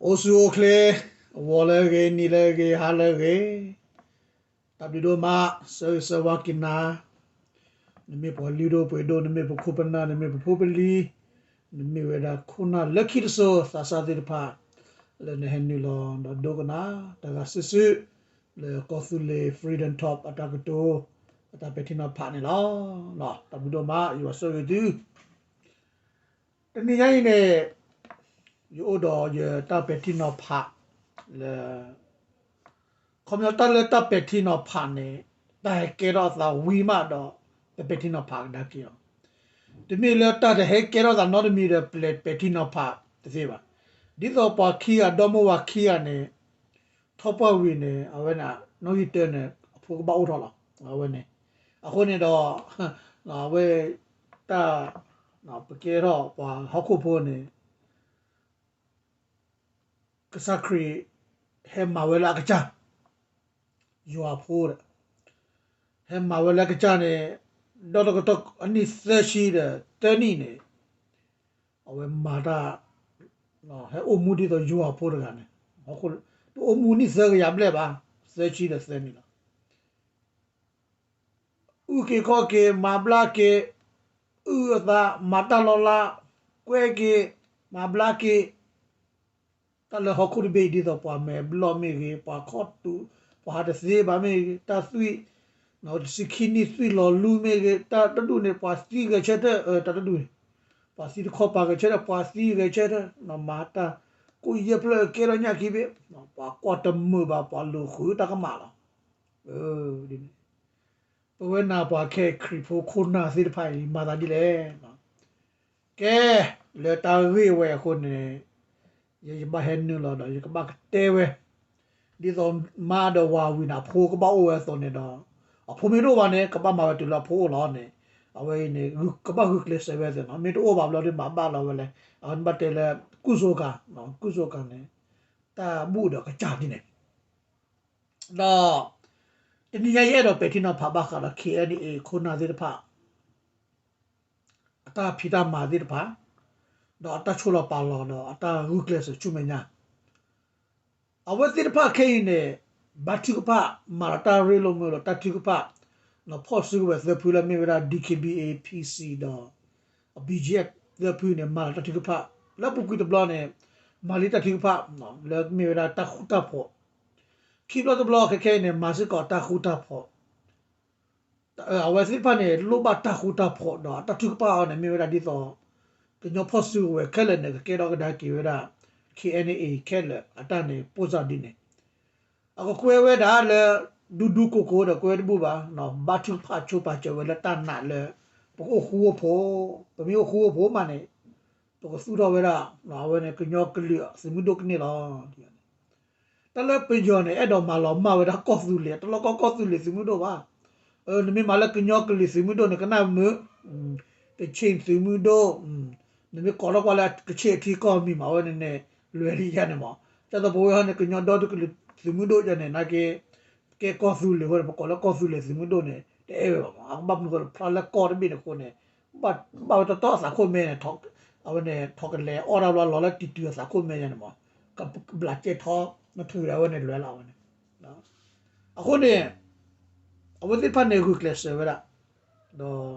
အိၣ်ဆူၣ်အိၣ်ချ့, ဂီၤလၢအဂ့ၤ, နံၤလၢအဂ့ၤ, ဟါလၢအဂ့ၤ, တၢ်ဘျုးဒိၣ်မး, ဆၢဂ့ၤဆၢဝါက့ၤနၤ, နမ့ၢ်ပှၤလုၢ်ဒိၣ်ပှ့ၤဒိၣ်, နမ့ၢ်ပခိၣ်ပနၢ်, နမ့ၢ်ပဖိပလံၤ, နမ့ၢ်ဝဲဒၣ်ခိၣ်နၢ်လၢခံတစိၤ သးစၢ်သ့ၣ်တဖၣ်, လၢနဟဲနုာ်လီၤဒီးဒိကနၣ်တၢ်ဂၤစုာ်စုာ်, လၢကီၢ်သူလ့ၤ Freedom Talk အတၢ်ကတိၤ, အတၢ်ပဲာ်ထံနီၤဖးန့ၣ်လီၤ. တၢ်ဘျုးဒိၣ်မး, ယွၤဆိၣ်ဂ့ၤသု တနံၤညါအံၤန့ၣ်, ယအိၣ်ဒီးယတၢ်ပဲာ်ထံနီၤဖးလၢ, ခီပညီတၢ်လၢတၢ်ပဲာ်ထံနီၤဖးန့ၣ်, တၢ်ဟဲကဲထီၣ်အသးဝံၤမးဒီး, ပပဲာ်ထံနီၤဖးကဒါက့ၤအီၤ, တမ့ၢ်လၢတၢ်တဟဲကဲထီၣ်သးနီတမံၤဒီး ပပဲာ်ထံနီၤဖးတသ့ဘၣ်. ဒ်သိးပှၤခံဂၤ, ဒီမိၢ်ဝၤခံဂၤန့ၣ်, ထီၣ်ပှၢ်ဝံၤန့ၣ်, အဝဲန့ၣ်, နီၣ်ဂံၢ်တၢန့ၣ် အဖိကဘၣ်အိၣ်ထီၣ်လီၤ. အဝဲန့ၣ်, အဃိန့ၣ်ဒီး, အဝဲ, တၢ်, ပကဲထီၣ်ပှၤဟီၣ်ခိၣ်ဖိန့ၣ်, ကစၢ်ခရံာ်, ဟဲမၤဝဲလၢအကစၢ်, ယွၤဖိဒီး, ဟဲမၤဝဲလၢအကစၢ်န့ၣ်, ဒီးတကတီၢ်အနံၣ်သၢဆံဒီးသၢနံၣ်န့ၣ်, အဝဲမၤတၢ်, ဟဲအိၣ်မူဒ်သိးယွၤဖိတဂၤန့ၣ်, တအိၣ်မူနံၣ်သၢကယၤဘျဲၣ်ဘၣ်, သၢဆံဒီးသၢနံၣ်လီၤ. အုၣ်က့ၤခီၣ်က့ၤ, မၤဘျါက့ၤ, အုၣ်အသး, မၤတၢ်လီၤလး, ကွဲက့ၤ, မၤဘျါက့ၤ, တၢ်လၢဟီၣ်ခိၣ်တဘ့ၣ်အံၤဒ်သိးပှၤမဲာ်ဘျီၣ်မ့ၢ်ဂ့ၤ, ပှၤခီၣ်တူာ်, ပှၤဟးတသ့ဘၣ်မ့ၢ်ဂ့ၤ, တၢ်သွံၣ်, တဆံခံနံၣ်သွံၣ်လီၤလူမ့ၢ်ဂ့ၤ, တၢ်တဒူၣ်န့ၣ် ပှၤသံဂဲၤဆၢထၢၣ်, တၢ်တဒူၣ်န့ၣ်, ပှၤသံတခီပၤဂဲၤဆၢထၢၣ်, ပှၤသံဂဲၤဆၢထၢၣ်, မၤတၢ်, ကိၣ်ယဲၢ်ဖျၢၣ်ကဲထီၣ်ညၣ်ခံဘ့ၣ်, ပှၤကွၢ်တမုာ်ဘၣ်, ပှၤလူၤဃုတၢ်ကမၣ်လီၤ. ဒ်န့ၣ်, ပဝဲနၤပှၤခဲအံၤခရံာ်ဖိခိၣ်နၢ်သ့ၣ်တဖၣ်အံၤ မၤသးဒ်လဲၣ်. ကဲ, လၢတၢ်ဂ့ၢ်ဝဲအဃိန့ၣ်, ယဘၣ်ဟဲနုာ်လီၤဒီး ယကဘၣ်ကတဲဝဲ, ဒ်သိးမါဒီးဝၤဝံၤန့ၣ် အဖိကဘၣ်အိၣ်ဝဲအသိးန့ၣ်ဒီး, အဖိမ့ၢ်တအိၣ်ဘၣ်န့ၣ် ကဘၣ်မၤဝဲတုၤလၢအဖိအိၣ်လီၤန့ၣ်, အဝဲအံၤန့ၣ်, ကဘၣ်ဂုာ်ကျဲးစၢးဝဲသ့ၣ်နီၤ, မ့ၢ်တအိၣ်ဘၣ်ဘျီဒီးမၤဘၣ်လီၤဝဲလဲၣ်, အဝဲန့ၣ်ဘၣ်တဲလၢ, ကုၢ်စိကၤ, ကုၢ်စိကၤန့ၣ်, တၢ်ဘူၣ်ဒီးကစၢ်ဒ်န့ၣ် ဒီး, တနံၤညါယအဲၣ်ဒိးပဲာ်ထံနီၤဖးဘၣ်ဃးဒီး KNA ခိၣ်နၢ်သ့ၣ်တဖၣ်, အတၢ်ဖံးတၢ်မၤသ့ၣ်တဖၣ်, ဒီးအတၢ်ဆိၣ်လီၤပာ်လီၤဒီးအတၢ်ဂုာ်ကျဲးစၢးဆူမဲာ်ညါ, အဝဲသ့ၣ်တဖၣ်ခဲအံၤန့ၣ်, ဘါထုကဖၣ်, မၤဒီးတၢ်ရ့လိာ်မုာ်လိာ်တၢ်ထုကဖၣ်, ဖီၣ်စုကဝဲၤသၢဖုလၢမ့ၢ်ဝဲဒၣ် DKBA PC ဒီး BGF သၢဖုန့ၣ် မၤလီၤတၢ်ထုကဖၣ်, လၢအပူၤကွံာ်တဘျီန့ၣ်, မၤလံတၢ်ထုကဖၣ်, လၢမ့ၢ်ဝဲဒၣ်တၢ်ဃူတၢ်ဖိး, ခံဘျီတဘျီခဲခဲအံၤန့ၣ် မၤစ့ၢ်ကီးတၢ်ဃူတၢ်ဖိး, အဝဲသ့ၣ်တဖၣ်န့ၣ် လိၣ်ဘၣ်တၢ်ဃူတၢ်ဖိးဒီးအတၢ်ထုကဖၣ်အီၤန့ၣ် မ့ၢ်ဝဲဒၣ်ဒ်သိး, ကညီဖီၣ်စုကဝဲၤခဲလၢာ်န့ၣ် ကကဲထီၣ်ကဒါက့ၤဝဲဒၣ်, KNA ခဲလၢာ်အတၢ်န့ၣ် ပိၢ်စၢ်ဒ်န့ၣ် အကကွဲဝဲဒၣ်လၢ, ဒူဒူကိးကိးဒီးကွဲတဘူၣ်ဘၣ်, ဘါထုကဖၣ်ဆိပာ်စၢၤဝဲလၢတၢ်နာ်လၢ, ပကအိၣ်ဃူအိၣ်ဖိး, ပမ့ၢ်အိၣ်ဃူအိၣ်ဖိးမးန့ၣ်, ပကသူၣ်ထီၣ်ဝဲဒၣ်, အဝဲန့ၣ်ကညီကလုာ်သုးမုၢ်ဒိၣ်ကန့ၢ်လီၤ. တၢ်လၢပယီၤန့ၣ် အဲၣ်ဒိးမၤလီၤမၢ်ဝဲဒၣ်ကီၢ်သူလ့ၤ, တလီၢ်ကီၢ်ကီၢ်သူလ့ၤသုးမုၢ်ဒိၣ်ဘၣ်. နမ့ၢ်မၤလၢကညီကလုာ်သုးမုၢ်ဒိၣ်န့ၣ် ကနၣ်မုာ်, ကချ့ၣ်သုးမုၢ်ဒိၣ်, နမ့ၢ်ကိးထီၣ်ကွၢ်လၢကချ့ၣ်အထံကီၢ်မံၤမး အဝဲန့ၣ်န့ၣ်, လွဲၤလံယါန့ၣ်မး, ဒ်သိးပဝဲဟီန့ၣ် ကညီဒီတကလုာ်သုးမုၢ်ဒိၣ်ယါန့ၣ် နာ်က့, ကဲကီၢ်သူလ့ၤအဃိန့ၣ် ပကိးလၢကီၢ်သူလ့ၤသုးမုၢ်ဒိၣ်န့ၣ် တအဲၣ်ဝဲဘၣ်မး, အကဘၣ်မနုၤဃိလၢဖျါလၢကီၢ်တဘ့ၣ်န့ၣ်အဃိန့ၣ်, ဘၣ်ဝဲတီတီအသးခိၣ်မဲန့ၣ်, အဝဲန့ၣ် ထိးကလဲၤအီၣ်တၢ်ဘျီလီၤလၢတံၤတုၤအသးခိၣ်မဲယါန့ၣ်မး, ကဘျးကဲထီ, နထုးဒီးအဝဲန့ၣ်လွဲၤလီၤအဝဲန့ၣ်. အဃိန့ၣ်, အဝဲသ့ၣ်တဖၣ်န့ၣ်ဂုာ်ကျဲးစၢးဝဲဒၣ်, ဒီး,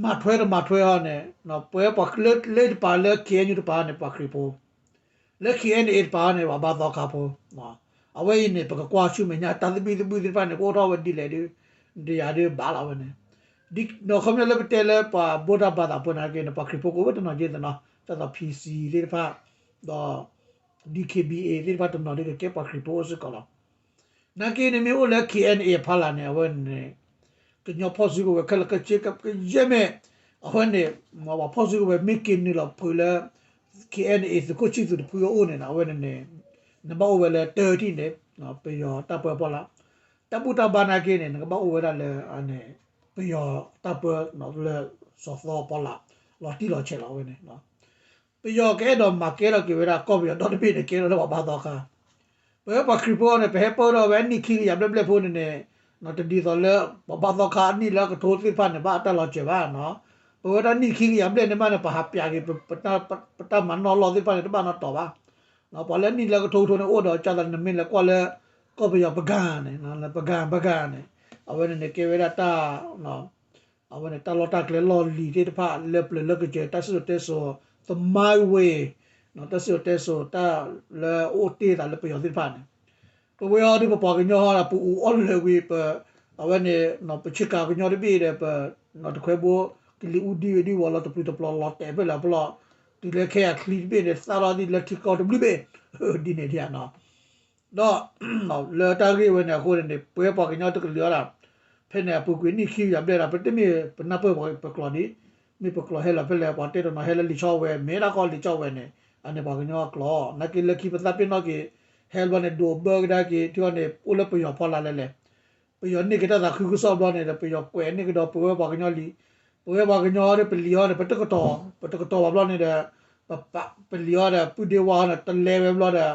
မၤထွဲတမၤထွဲဟီန့ၣ်, ပဝဲပှၤလၢတပၤလၢ KNU တပၤန့ၣ် ပှၤခရံာ်ဖိ, လၢ KNA တပၤန့ၣ် ပှၤဘါသီခါဖိ, အဝဲအံၤန့ၣ် ပကကွၢ်ဆူမဲာ်ညါတၢ်သဘံၣ်သဘုၣ်သ့ၣ်တဖၣ်န့ၣ် ကအိၣ်ထီၣ်ဝဲဒ်လဲၣ်ဒီး, ဒ်ယၤဒ်ဘၣ်လီၤဝဲန့ၣ်, ဒီးခီပညီလၢပတဲလၢပှၤဘိးတၢ်ဘါသးဖိနာ်က့န့ၣ် ပှၤခရံာ်ဖိကအိၣ်ဝဲတနီၤက့သနီၤ, ဒ်သိး PC သ့ၣ်တဖၣ်, ဒီး, DKBA သ့ၣ်တဖၣ်တနီၤဒ်ကကဲပှၤခရံာ်ဖိအိၣ်စ့ၢ်ကီးလီၤ. နာ်က့န့ၣ်မ့ၢ်အိၣ်လၢ KNA အဖီလာ်န့ၣ် အဝဲန့ၣ်, ကညီဖီၣ်စုကဝဲၤခဲလၢာ်ကဆ့ကယဲၢ်မ့ၢ်, အဝဲန့ၣ်, ပှၤဖီၣ်စုကဝဲၤမ့ၢ်က့ၤနုာ်လီၤဖုးလၢ, KNA သုးခိၣ်ဆံၣ်သူးတဖုအအိၣ်န့ၣ် အဝဲန့ၣ်န့ၣ်, နဘၣ်အိၣ်ဝဲလၢတၢ်ထံၣ်န့ၣ်, ပယီၤတၢ်ပၢဖီလာ်, တၢ်ဘူၣ်တၢ်ဘါနာ်က့န့ၣ် နကဘၣ်အိၣ်ဝဲဒၣ်လၢ, ပယီၤတၢ်ပၢလၢ, စီၤသီဖီလာ်, လီၤတံၢ်လီၤဆဲးလီၤဝဲန့ၣ် ပယီၤကအဲၣ်ဒိးမၤကဲထီၣ်က့ၤဝဲဒၣ်ကီၢ်ပယီၤဒီတဘ့ၣ်န့ၣ် ကဲထီၣ်လၢပှၤဘါသီခါ, ပဝဲပှၤခရံာ်ဖိန့ၣ် ပဟဲပၢထီၣ်ဝဲအနံၣ်ခံကယၤဘျဲၣ်ဘျဲၣ်ဖိန့ၣ်န့ၣ်, တဒ်သိးလၢ, ပှၤဘါသီခါအနံၣ်လၢအကထိသ့ၣ်တဖၣ်န့ၣ် ဘၣ်အတၢ်လီၤစၢၤဘၣ်နီၤ, ပဝဲဒၣ်နံၣ်ခံကယၤဘျဲၣ်န့ၣ်မးန့ၣ် ပဟးပျးက့ၤ, ပတၢ်မၤနီၢ်လီၢ်သ့ၣ်တဖၣ်န့ၣ် တဘၣ်နီတီၤဘၣ်, ပှၤလၢနံၣ်လၢကထိကထိန့ၣ်အိၣ်ဒီး ကၢ်သးနမ့ၢ်လဲၤကွၢ်လၢ ကီၢ်ပယီၤပကၢၢ်န့ၣ် ပကၢၢ် ပကၢၢ်န့ၣ် အဝဲန့ၣ်န့ၣ်ကဲဝဲဒၣ်တၢ် အဝဲန့ၣ် တၢ်လီၢ်တၢ်ကျဲလီၢ်လံၤသ့ၣ်တဖၣ် လၢပျၢၤလၢကစၢၤ တၢ်စံၣ်စိၤတဲစိၤ သမိုင်းဝေး တၢ်စံၣ်စိၤတဲစိၤ တၢ်လၢအအိၣ်တ့ၢ်သးလၢပယီၤသ့ၣ်တဖၣ်န့ၣ် ပဝဲအံၤဒ်ပပှၤကညီဒီး ပအူးအီၣ်လၢာ်ဝံၤ ပ အဝဲန့ၣ် ပဆ့ကၤကညီတဘ့ၣ်ဒီး ပ တခွဲဘိ ကလံၤအူဒံဝံၤဒံဝီၤလီၤတပျုာ်တပျီၤလီၤတဲာ်ဖဲလဲၣ်ဖဲလဲၣ် တုၤလၢခဲအံၤချံတဘ့ၣ်န့ၣ် သၣ်ထီၣ်ဒ်လၢထံကီၢ်တဘျုးဘ့ၣ် ဒ်န့ၣ်ဒ်ဧါနီၤ ဒီး လၢတၢ်ဂ့ၢ်ဝဲန့ၣ်အဃိန့ၣ်န့ၣ် ပဝဲပှၤကညီတကလုာ်အီၤဒၣ် ဖဲန့ၣ်အပူၤကွံာ်နံၣ်ခံကယၤဘျဲၣ်ဒီး ပတမ့ၢ်ပနၢ်ပၢၢ်ပှၤပကျိာ်ဒံး မ့ၢ်ပကျိာ်ဟဲလီၤဖဲလဲၣ် ပှၤတဲတနီၤဟဲလၢလံာ်ဆီဝဲ မ့ၢ်ဒၣ်ကီလံာ်ဆီဝဲန့ၣ် အန့ၣ်ပှၤကညီအကျိာ် နာ်က့လၢခံပသးပ့ၤနီၣ်က့ၤ ဟဲဘျီန့ၣ် ဒိးဘၢကဒါက့ၤ ထံအီၤန့ၣ် အိၣ်လၢပယီၤဖီလာ်လဲၣ်လဲၣ် ပယီၤန့ၢ်က့ၤတၢ်သးခုကစီၣ်ဘျီန့ၣ်ဒီး ပယီၤကွဲးန့ၢ်ကဒီးပဝဲပှၤကညီလံာ် ပဝဲပှၤကညီဒီး ပလံာ်အီၤန့ၣ် ပတကတီၤ ပတကတီၤဘၣ်ဘျီန့ၣ်ဒီး ပ ပလံာ်အီၤဒီး ပုၢ်ဒ့ဝါအီၤန့ၣ် တလဲဝဲဘျီဒီး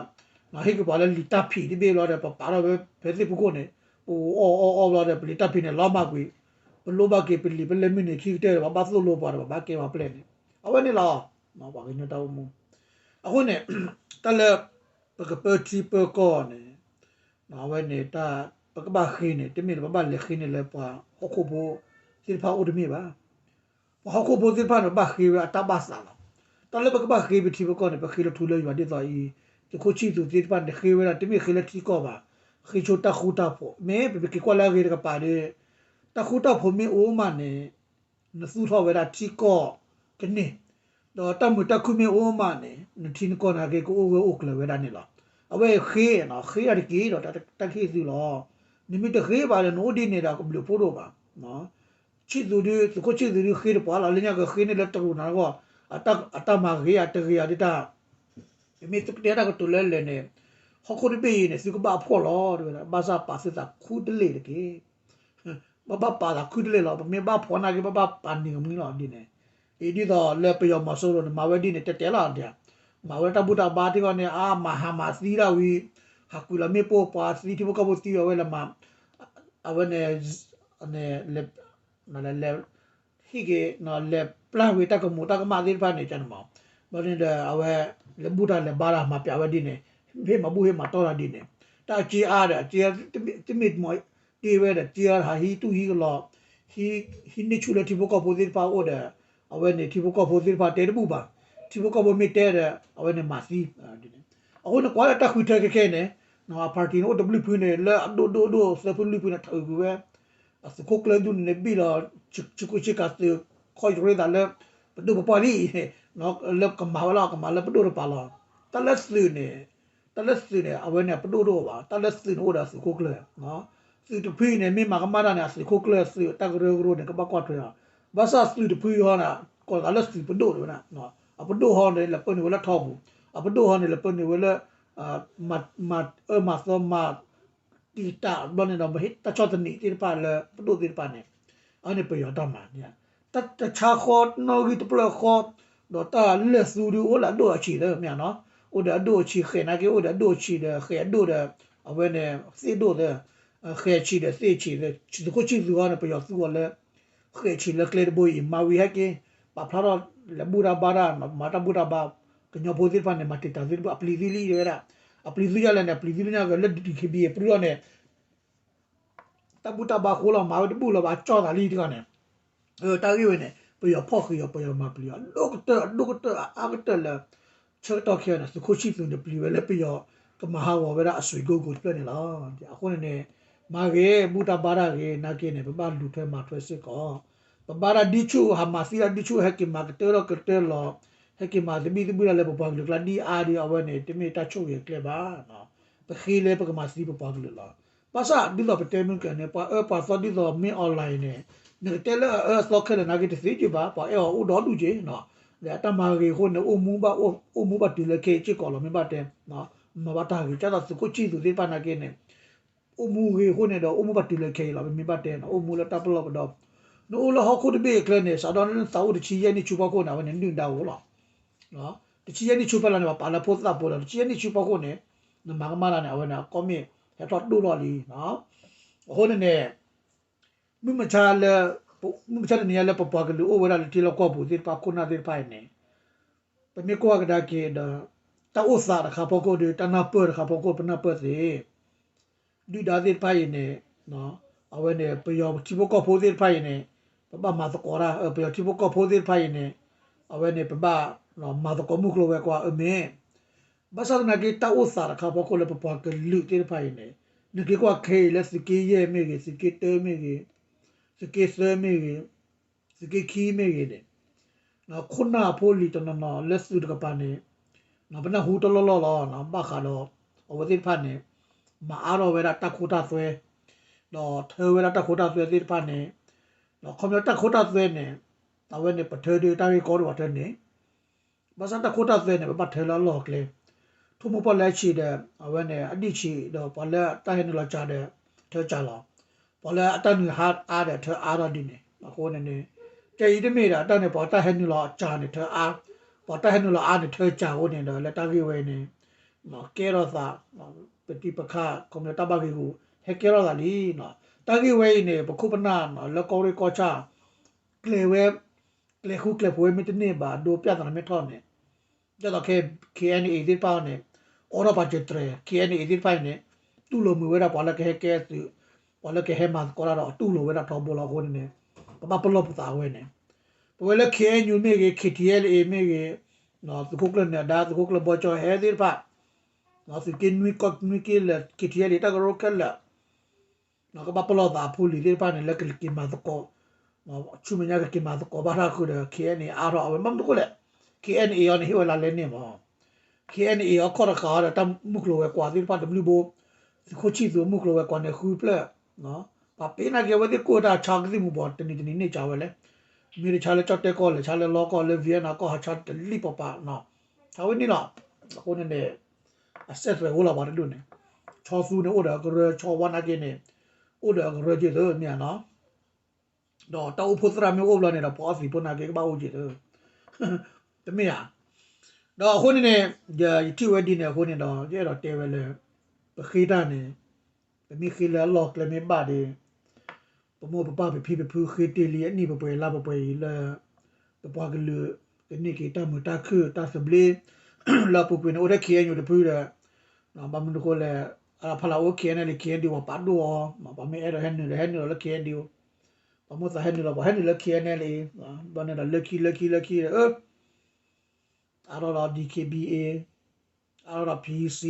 ဟ့ၣ်က့ၤပှၤလၢလံာ်တၢ်ဖံးတဘ့ၣ်ဘျီဒီး ပပာ်ထီၣ်ဝဲဖဲသ့ၣ်ဖူခိၣ်န့ၣ် ပအီၣ်အီၣ်အီၣ်ဘျီဒီး ပလံာ်တၢ်ဖံးန့ၣ် လီၤမၢ်ကွံာ် ပလိၣ်ဘၣ်က့ၤပလံာ် ပလဲၤမုၢ်နံၤခံကတၢၢ်ဒီး ပဘၣ်သိၣ်လိပှၤဒီး ပဘၣ်ကဲပှၤပျဲၢ်န့ၣ် အဝဲန့ၣ်လီၤ ပှၤကညီတၢ်အိၣ်မူ အဃိန့ၣ် တၢ်လၢ ပကပၢထံပၢကီၢ်န့ၣ် အဝဲန့ၣ်တၢ် ပကဘၣ်ဃ့န့ၣ် တမ့ၢ်လၢပဘၣ်လဲၤဃ့န့ၣ်လၢပှၤဟီၣ်ခိၣ်ဖိသ့ၣ်တဖၣ်အိၣ်တမ့ၢ်ဘၣ်. ပှၤဟီၣ်ခိၣ်ဖိသ့ၣ်တဖၣ်န့ၣ် ဘၣ်ဃ့ဝဲအတၢ်ဘၣ်သးလီၤ. တၢ်လၢပကဘၣ်ဃ့ပထံပကီၢ်န့ၣ် ပဃ့လၢထူလၢယွၤဒ်သိးအံၤ သုးခိၣ်ဆံၣ်သူးသ့ၣ်တဖၣ်န့ၣ် ဃ့ဝဲဒၣ်တမ့ၢ်ဃ့လၢထံကီၢ်ဘၣ်. ဃ့ဆိတၢ်ဃူတၢ်ဖိး မ့ၢ်ပက့ၤကွၢ်လၢအဂ့ၤတကပၤဒီး တၢ်ဃူတၢ်ဖိးမ့ၢ်အိၣ်မးန့ၣ် နသူၣ်ထီၣ်ဝဲဒၣ်ထံကီၢ်ကန့ၢ် ဒီးတၢ်မုာ်တၢ်ခုၣ်မ့ၢ်အိၣ်မးန့ၣ် နထံနကီၢ်နာ်က့ ကအိၣ်ဂၢၢ်အိၣ်ကျၢၤဝဲဒၣ်န့ၣ်လီၤ. အဝဲဃ့နီၤ ဃ့တၢ်တက့ၢ်ဒီးတၢ်ကဟ့ၣ်သုလီၤ. နမ့ၢ်တဃ့ဘၣ်ဒီး နအိၣ်ဒ်န့ၣ်ဒီး ကဘျုးဖှိၣ်ဒိၣ်ဘၣ်. ဆံၣ်သူးဒုး သုးခိၣ်ဆံၣ်သူးဒုးဃ့တပှၢ်လီၤ. လၢညါကဃ့န့ၢ်လၢတရူးနၤအဂီၢ် အတၢ်မၤဂ့ၤအတဂ့ၤအီၤဒ်တၢ် ပမ့ၢ်သုကတဲတၢ်ကတိၤလၢလဲၣ်န့ၣ် ဟီၣ်ခိၣ်တဘ့ၣ်အံၤန့ၣ် သုကဘၣ်ဖှီၣ်လီၤ တဲဝဲဒၣ် ဘၣ်ဆၣ်ပာ်သုသးခူတလ့ၢ်တက့ၢ်. ဘၣ်ဘၣ်ပာ်သးခူတလ့ၢ်လီၤ. ပမ့ၢ်ဘၣ်ဖှီၣ်နာ်က့ ဘၣ်ဘၣ်ပာ်န့ၢ်ကမှံလီၤ ဒ်န့ၣ်. အံၤဒ်သိးလၢပယီၤမီၤစိရိၤန့ၣ် မၤဝဲဒ်န့ၣ် တဲတဲလီၤဒ် မၤဝဲတၢ်ဘူၣ်တၢ်ဘါထံဂီၢ်န့ၣ် အါမၤဟးမၤသံဒၣ်ဝံၤ ဟးကွံာ်လီၤမ့ၣ်ပိၢ်ပှၤသံထံဖိကီၢ်ဖိသံအီၤဝဲလၢမၤ အဝဲန့ၣ် လဲၤ ဟံၣ်က့ၤ လဲၤပျၢ်ဝံၤတၢ်ကမူးတၢ်ကမၣ်သ့ၣ်တဖၣ်န့ၣ် ကန့ၣ်မး ဘျီန့ၣ်ဒီး အဝဲ လဲၤဘူၣ်တၢ်လဲၤဘါတၢ်မၤပျးဝဲဒ်န့ၣ် ဟ့ၣ်မၤဘူၣ်ဟ့ၣ်မၤတီၢ်တၢ်ဒ်န့ၣ် တၢ်အက့အါဒီး အက့ တမ့ၢ်တမံၤတ့ဝဲဒီး က့ဟးဟံးတူၢ်ဟံးကလီၤ ဟံးန့ၢ်ဆူၣ်လၢထံဖိကီၢ်ဖိသ့ၣ်တဖၣ်အိၣ်ဒီး အဝဲန့ၣ် ထံဖိကီၢ်ဖိသ့ၣ်တဖၣ်တဲတဘူၣ်ဘၣ် ထံဖိကီၢ်ဖိမ့ၢ်တဲဒီး အဝဲန့ၣ်မၤသံ အဃိန့ၣ် ကွၢ်လၢတၢ်ဃုထၢခဲခဲန့ၣ် အ party န့ၣ် အိၣ်တဘျုးဖုန့ၣ် လၢအဒိၣ်ဒိၣ်ဒိၣ်သၢဖုလွံၢ်ဖုန့ၣ် ထုးကွံာ်ဝဲ အသုးခိၣ်ကျၢၢ်ဒူၣ်န့ၣ်န့ၣ် ဘံၣ်လီၤ ဆံးခိၣ်ဆံးကၤသုး ခီၣ်ရ့သးလၢ ပဒိၣ်ပပှၢ်လံ လၢကမၤဝဲလီၤ ကမၤလၢပဒိၣ်တပၤလီၤ. တၢ်လၢသုးန့ၣ် တၢ်လၢသုးန့ၣ် အဝဲန့ၣ် အပဒိၣ်တအိၣ်ဘၣ် တၢ်လၢသုးန့ၣ်အိၣ်ဒီးအသုးခိၣ်ကျၢၢ် သုးတဖုန့ၣ် မ့ၢ်မၤကမၣ်တၢ်န့ၣ် အသုးခိၣ်ကျၢၢ်သုးတၢ်ကရၢကရိန့ၣ် ကဘၣ်ကွၢ်ထွဲအီၤ ဘၣ်ဆၣ်သုးတဖုဟီန့ၣ် ကိးသးလၢသုးပဒိၣ်တဝဲဒၣ် အပဒိၣ်ဟီန့ၣ် လဲၤပၢနုာ်ဝဲလၢထီပူၤ အပဒိၣ်ဟီန့ၣ် လဲၤပၢနုာ်ဝဲလၢ မၤအၢမၤသီမၤ တံာ်တာ်ဘျီန့ၣ်ဒီး မ့ၢ်ဟ့ၣ်တၢ်ဆီၣ်သနံးသ့ၣ်တဖၣ်လၢပဒိၣ်သ့ၣ်တဖၣ်န့ၣ် အန့ၣ်ပယီၤတၢ်မၤ တၢ်တဆါဃီနီၣ်ဂံၢ်တပျၢၢ်ဃီ ဒီးတၢ်လၢာ်သူဒုးအိၣ်လၢအဒိၣ်အဆံးလၢမ့ၢ်နီၤ အိၣ်ဒီးအဒိၣ်အဆံး ဃဲးနာ်က့အိၣ်ဒီးအဒိၣ်အဆံးဒီး ဃဲးအဒိၣ်ဒီး အဝဲန့ၣ် သ့ၣ်ဒိၣ်သၢ ဃဲးဆံးဒီးသ့ၣ်ဆံး သုးခိၣ်ဆံၣ်သူးဟီန့ၣ် ပယီၤသူအီၤလၢ ဃဲးဆံးလၢကျဲတဘိအံၤ မၤဝံၤဟဲက့ၤ ပာ်ဖျါထီၣ်လဲၤဘူၣ်တၢ်ဘါတၢ် မၤတၢ်ဘူၣ်တၢ်ဘါ ကညီဖိသ့ၣ်တဖၣ်န့ၣ် မၤတံာ်တာ်သုတဘိ အပျံၤသုလံတဲဝဲဒၣ် အပျံၤသုယါလဲၣ်န့ၣ် အပျံၤသုလၢညါကလၢ ဒီး ခ့ဘံ အပျုၢ်ထီၣ်န့ၣ် တၢ်ဘူၣ်တၢ်ဘါဃိလီၤ မၤဝဲတဘူၣ်လီၤ ဘၣ်ကၠီၣ်သးလံတဂၤန့ၣ် တၢ်ဂ့ၢ်ဝဲန့ၣ် ပယီၤဖီၣ်ဃံးအီၤ ပယီၤမၤပျံၤအီၤ အဒိၣ်ကတၢၢ် အဒိၣ်ကတၢၢ် အအါကတၢၢ်လၢ ဆၢကတီၢ်ခဲအံၤန့ၣ် သုးခိၣ်ဆံၣ်သူးန့ၣ် ပျံၤဝဲလၢပယီၤ ကမၤဟးဂီၤဝဲဒၣ်အစွ့ၤကိကိးတဖျၢၣ်န့ၣ်လီၤ. အဃိန့ၣ်န့ၣ် မၤဂ့ၤ ဘူၣ်တၢ်ဘါတၢ်ဂ့ၤ နာ်က့န့ၣ် ပဘၣ်လူၤထွဲမၤထွဲစ့ၢ်ကီး ပဘါတၢ်ဒ်ဆူၣ် ဟးမၤသံတၢ်ဒ်ဆူၣ် ဟဲက့ၤမၤကတၢၢ်ထီၣ်ကတၢၢ်လီၤ ဟဲက့ၤမၤသဘံၣ်သဘုၣ်တၢ်လၢပပှၤကလုာ်ကျါဒ်အါဒ်အဝဲန့ၣ် တမ့ၢ်တၢ်ဆိၣ်ဂ့ၤအကျဲဘၣ် ပဃ့လၢပကမၤသံပပှၤကလုာ်လီၤ. ဘၣ်ဆၣ်ဒ်သိးပတဲမုၢ်ကၢန့ၣ် ပှၤအၢပှၤသီဒ်သိးမ့ၢ် online န့ၣ် နကတဲလၢအအၢအသီခဲလၢာ်နာ်က့တသ့က့ဘၣ် ပှၤအဲၣ်အီၤအိၣ်ဒီဒူၣ်က့ ဒီးအတၢ်မၤဂ့ၤအဃိန့ၣ် အိၣ်မူဘၣ် အိၣ်မူဘၣ်တုၤလၢခဲအံၤစ့ၢ်ကီးလီၤ မ့ၢ်ဘၣ်တဲ မၤဘၣ်တၢ်ဂ့ၤ ကၢ်သိးသုးခိၣ်ဆံၣ်သူးသ့ၣ်တဖၣ်နာ်က့န့ၣ် အိၣ်မူဂ့ၤအဃိန့ၣ်ဒီး အိၣ်မူဘၣ်တုၤလၢခဲအံၤလီၤ ပမ့ၢ်ဘၣ်တဲ အိၣ်မူလၢတၢ်ပလီၢ်ပဒီ နအိၣ်လၢဟီၣ်ခိၣ်တဘ့ၣ်အကျဲန့ၣ် စးဒီးနသးအိၣ်တဆံယဲၢ်နံၣ်ဆူဖီခိၣ်န့ၣ် အဝဲန့ၣ်နုၢ်ဒါအိၣ်လီၤ. တဆံယဲၢ်နံၣ်ဆူဖီလာ်န့ၣ် ပှၤပာ်လၢဖိသၣ်ဖိလီၤ တဆံယဲၢ်နံၣ်ဆူဖီခိၣ်န့ၣ် နမၤကမၣ်တၢ်န့ၣ် အဝဲန့ၣ် အကီၢ်မ့ၢ်ဟဲထီၣ်ဒိၣ်ထီၣ်လံ အဃိန့ၣ်န့ၣ် မုၢ်မဆါလၢ မုၢ်မဆါတနံၤညါလၢပပှၤကလုာ်အိၣ်ဝဲဒၣ်လၢထံလီၢ်ကီၢ်ပူၤသ့ၣ်တဖၣ်ခိၣ်နၢ်သ့ၣ်တဖၣ်အံၤန့ၣ် ပမ့ၢ်ကွၢ်ကဒါက့ၤဒီး တၢ်အိၣ်သးတခါဖီခိၣ်ဒီး တၢ်နၢ်ပၢၢ်တခါဖီခိၣ် ပနၢ်ပၢၢ်သ့ ဒုၣ်ဒါသ့ၣ်တဖၣ်အံၤန့ၣ် အဝဲန့ၣ် ပယီၤထံဖိကီၢ်ဖိသ့ၣ်တဖၣ်အံၤန့ၣ် ပဘၣ်မၤသကိးတၢ် ပယီၤထံဖိကီၢ်ဖိသ့ၣ်တဖၣ်အံၤန့ၣ် အဝဲန့ၣ် ပဘၣ်မၤသကိးမုၢ်ကျိၤဝဲၤကွာ်အမ့ၢ် ဘၣ်ဆၣ်သနာ်က့ တၢ်အိၣ်သးတခါဖီခိၣ်လၢပပှၤကလုာ်သ့ၣ်တဖၣ်အံၤန့ၣ် နက့ၤကွၢ်ခဲအံၤလၢသုးက့ယဲၢ်မ့ၢ်ဂ့ၤ, သုးက့တၢမ့ၢ်ဂ့ၤ, သုးက့သၢမ့ၢ်ဂ့ၤ, သုးက့ခံမ့ၢ်ဂ့ၤန့ၣ် ခိၣ်နၢ်အဖိလံၤတနီၤနီၤလၢသုးတကပၤန့ၣ် ပနၢ်ဟူတလီၢ်လီၢ်လီၤ. ဘၣ်ဃးဒီး အဝဲသ့ၣ်တဖၣ်န့ၣ် မၤအါထီၣ်ဝဲဒၣ်တၢ်ခိတၢ်သွဲ ဒီးထၢဝဲဒၣ်တၢ်ခိတၢ်သွဲသ့ၣ်တဖၣ်န့ၣ် ဒီးခီပညီတၢ်ခိတၢ်သွဲန့ၣ် အဝဲန့ၣ် ပထၢဒုးတၢ်ဂ့ၢ်ကီဒိၣ်ဘၣ်ထၢန့ၣ် ဘၣ်ဆၣ်တၢ်ခိတၢ်သွဲန့ၣ် ပဘၣ်ထၢလၢအလီၢ်အကျဲ, ထိၣ်မိၢ်ပှၢ်လၢအဆံးဒီး အဝဲန့ၣ် အဒံၣ်ဆံးဒီး ပှၤလၢတၢ်ဟဲနုာ်လီၤစှၤဒီး ထၢစှၤလီၤ, ပှၤလၢအတၢ်နုာ်ဟးအါဒီး ထၢအါထီၣ်ဒ်န့ၣ် အဃိန့ၣ်န့ၣ် ကဲအံၤတမ့ၢ်ဒီး တၢ်န့ၣ် ပှၤတၢ်ဟဲနုာ်လီၤစှၤန့ၣ် ထၢအါ, ပှၤတၢ်ဟဲနုာ်လီၤအါန့ၣ် ထၢစှၤအဃိန့ၣ်ဒီး လၢတၢ်ဂ့ၢ်ဝဲအံၤန့ၣ် ကဲထီၣ်သး ပတံၤပခါ ခီပညီတၢ်ဘၣ်ဂ့ၢ်ဂူာ် ဟဲကဲထီၣ်သးလံ. တၢ်ဂ့ၢ်ဝဲအံၤန့ၣ် ပခိၣ်ပနၢ်လၢကီၢ်ရ့ၣ်ကီၢ်ဆၣ် ကျဲၤဝဲ ကျဲၤဃူကျဲၤဖိးဝဲမ့ၢ်တန့ၢ်ဘၣ် ဒိပြဿနာမ့ၢ်ထီၣ်န့ၣ် ဒ်သိးခဲ ခ့ၣ်အဲၣ်ယူၣ်အ့ၣ်သ့ၣ်တဖၣ်န့ၣ် အိးထီၣ်ပာ်စၢၤတြဲၤ ခ့ၣ်အဲၣ်ယူၣ်အ့ၣ်သ့ၣ်တဖၣ်အံၤန့ၣ် တူၢ်လိာ်မုာ်ဝဲဒၣ်ပှၤလၢကဟဲကဲသုး ပှၤလၢကဟဲမၤသကိးတၢ်ဒီး တူၢ်လိာ်ဝဲဒၣ်ထီဘိလီၤ. အဃိန့ၣ်န့ၣ် ပဘၣ်ပလီၢ်ပသးဝဲန့ၣ် ပဝဲလၢ ခ့ၣ်အဲၣ်ယူၣ်မ့ၢ်ဂ့ၤ ခ့ၣ်ထံၣ်အဲၣ်လ်အ့ၣ်မ့ၢ်ဂ့ၤ သုးခိၣ်ကျၢၢ်နၢၤဒါ သုးခိၣ်ကျၢၢ်ဘီကၠီဟဲသ့ၣ်တဖၣ် သုးက့နွံကီၢ်နွံက့လၢာ် ခ့ၣ်ထံၣ်အဲၣ်လ်အ့ၣ် တၢ်ကရၢကရိခဲလၢာ် ကဘၣ်ပလီၢ်သးအဖိလံၤသ့ၣ်တဖၣ်န့ၣ် လၢကက့ၤမၤသကိး ဆူမဲာ်ညါကက့ၤမၤသကိးဘၣ်တၢ်ဃုာ်ဒီး ခ့ၣ်အဲၣ်ယူၣ်အ့ၣ် အါထီၣ် အဝဲဘၣ်မနုၤအဃိလဲၣ် ခ့ၣ်အဲၣ်ယူၣ်အ့ၣ်အံၤန့ၣ် ဟ့ၣ်ဝဲလါလဲန့ၣ်မး ခ့ၣ်အဲၣ်ယူၣ်အ့ၣ်အခီၣ်တဃာ်အီၤဒီး တၢ်မုၢ်ကျိၤဝဲၤကွာ်သ့ၣ်တဖၣ်တဘျုးဘိ သုးခိၣ်ဆံၣ်သုးမုၢ်ကျိၤဝဲၤကွာ်န့ၣ်ဃုဖျၢၣ် ပှၤပ့ၤနာ်က့ၤအဝဲသ့ၣ်ကိၣ်တၢ်ဆါကသံၣ်မူၤဘှီး တနံၤတနံၤန့ၢ်ကၠးဝဲလဲၣ် မ့ၢ်တဆါလၢကၠီၣ်တဲၣ်ကီၢ်လဲၣ် ဆါလၢလီကီၢ်လၢ Vietnam ကီၢ် ဟးဆါတလံၣ်ပှၤပာ် ဆါဝဲန့ၣ်လီၤ. အဃိန့ၣ်န့ၣ် အစဲးသွဲၣ်အိၣ်လီၤပှၤတဒူၣ်န့ၣ် ဆီသူန့ၣ်အိၣ်ဒီးအကရၢ ဆီဝါနာ်က့န့ၣ် အိၣ်ဒီးအကရၢက့ၤသ့မ့ၢ်ဧါနီၤ ဒီးတၢ်အိၣ်ဖှိၣ်သရၣ်မ့ၢ်အိၣ်ဘျီန့ၣ်ဒီး ပှၤအီသံးဖိနာ်က့ကဘၣ်အိၣ်က့ၤသ့ တမ့ၢ်ဧါ ဒီးအဃိန့ၣ်န့ၣ် ယထံၣ်ဝဲဒ်န့ၣ်အဃိန့ၣ်ဒီး ယအဲၣ်ဒိးတဲဝဲလၢ ပဃ့တၢ်န့ၣ် ပမ့ၢ်ဃ့လၢအလီၢ်ကျဲမ့ၢ်ဘၣ်ဒီး ပမိၢ်ပပၢ်ပဖံပဖုဃ့တ့ၢ်လံအနံၣ်ပပှဲၤလါပပှဲၤအံၤလၢ ပပှၤကလုာ်ကန့ၢ်က့ၤတၢ်မုာ်တၢ်ခုၣ်တၢ်သဘျ့ လၢအပူၤကွံာ်န့ၣ် အိၣ်ထဲ ခ့ၣ်အဲၣ်ယူၣ်တဖုဒီး ဘၣ်မနုၤအဃိလဲၣ် အဖီလာ်အိၣ် ခ့ၣ်အဲၣ်ယူၣ် ခ့ၣ်အဲၣ်ယူၣ် ပှၤပာ်ဒိၣ်အီၤ ပှၤမ့ၢ်အဲၣ်ဒိးဟဲနုာ်ဒီးဟဲနုာ်လီၤလၢ ခ့ၣ်အဲၣ်ယူၣ် ပှၤမိၢ်သးဟဲနုာ်လီၤ ပှၤဟဲနုာ်လၢ ခ့ၣ်အဲၣ်ယူၣ် ဘျီန့ၣ်ဒီးလၢခံလၢခံလၢခံဒီး အါထီၣ်ဒီး DKBA အါထီၣ်ဒီး PC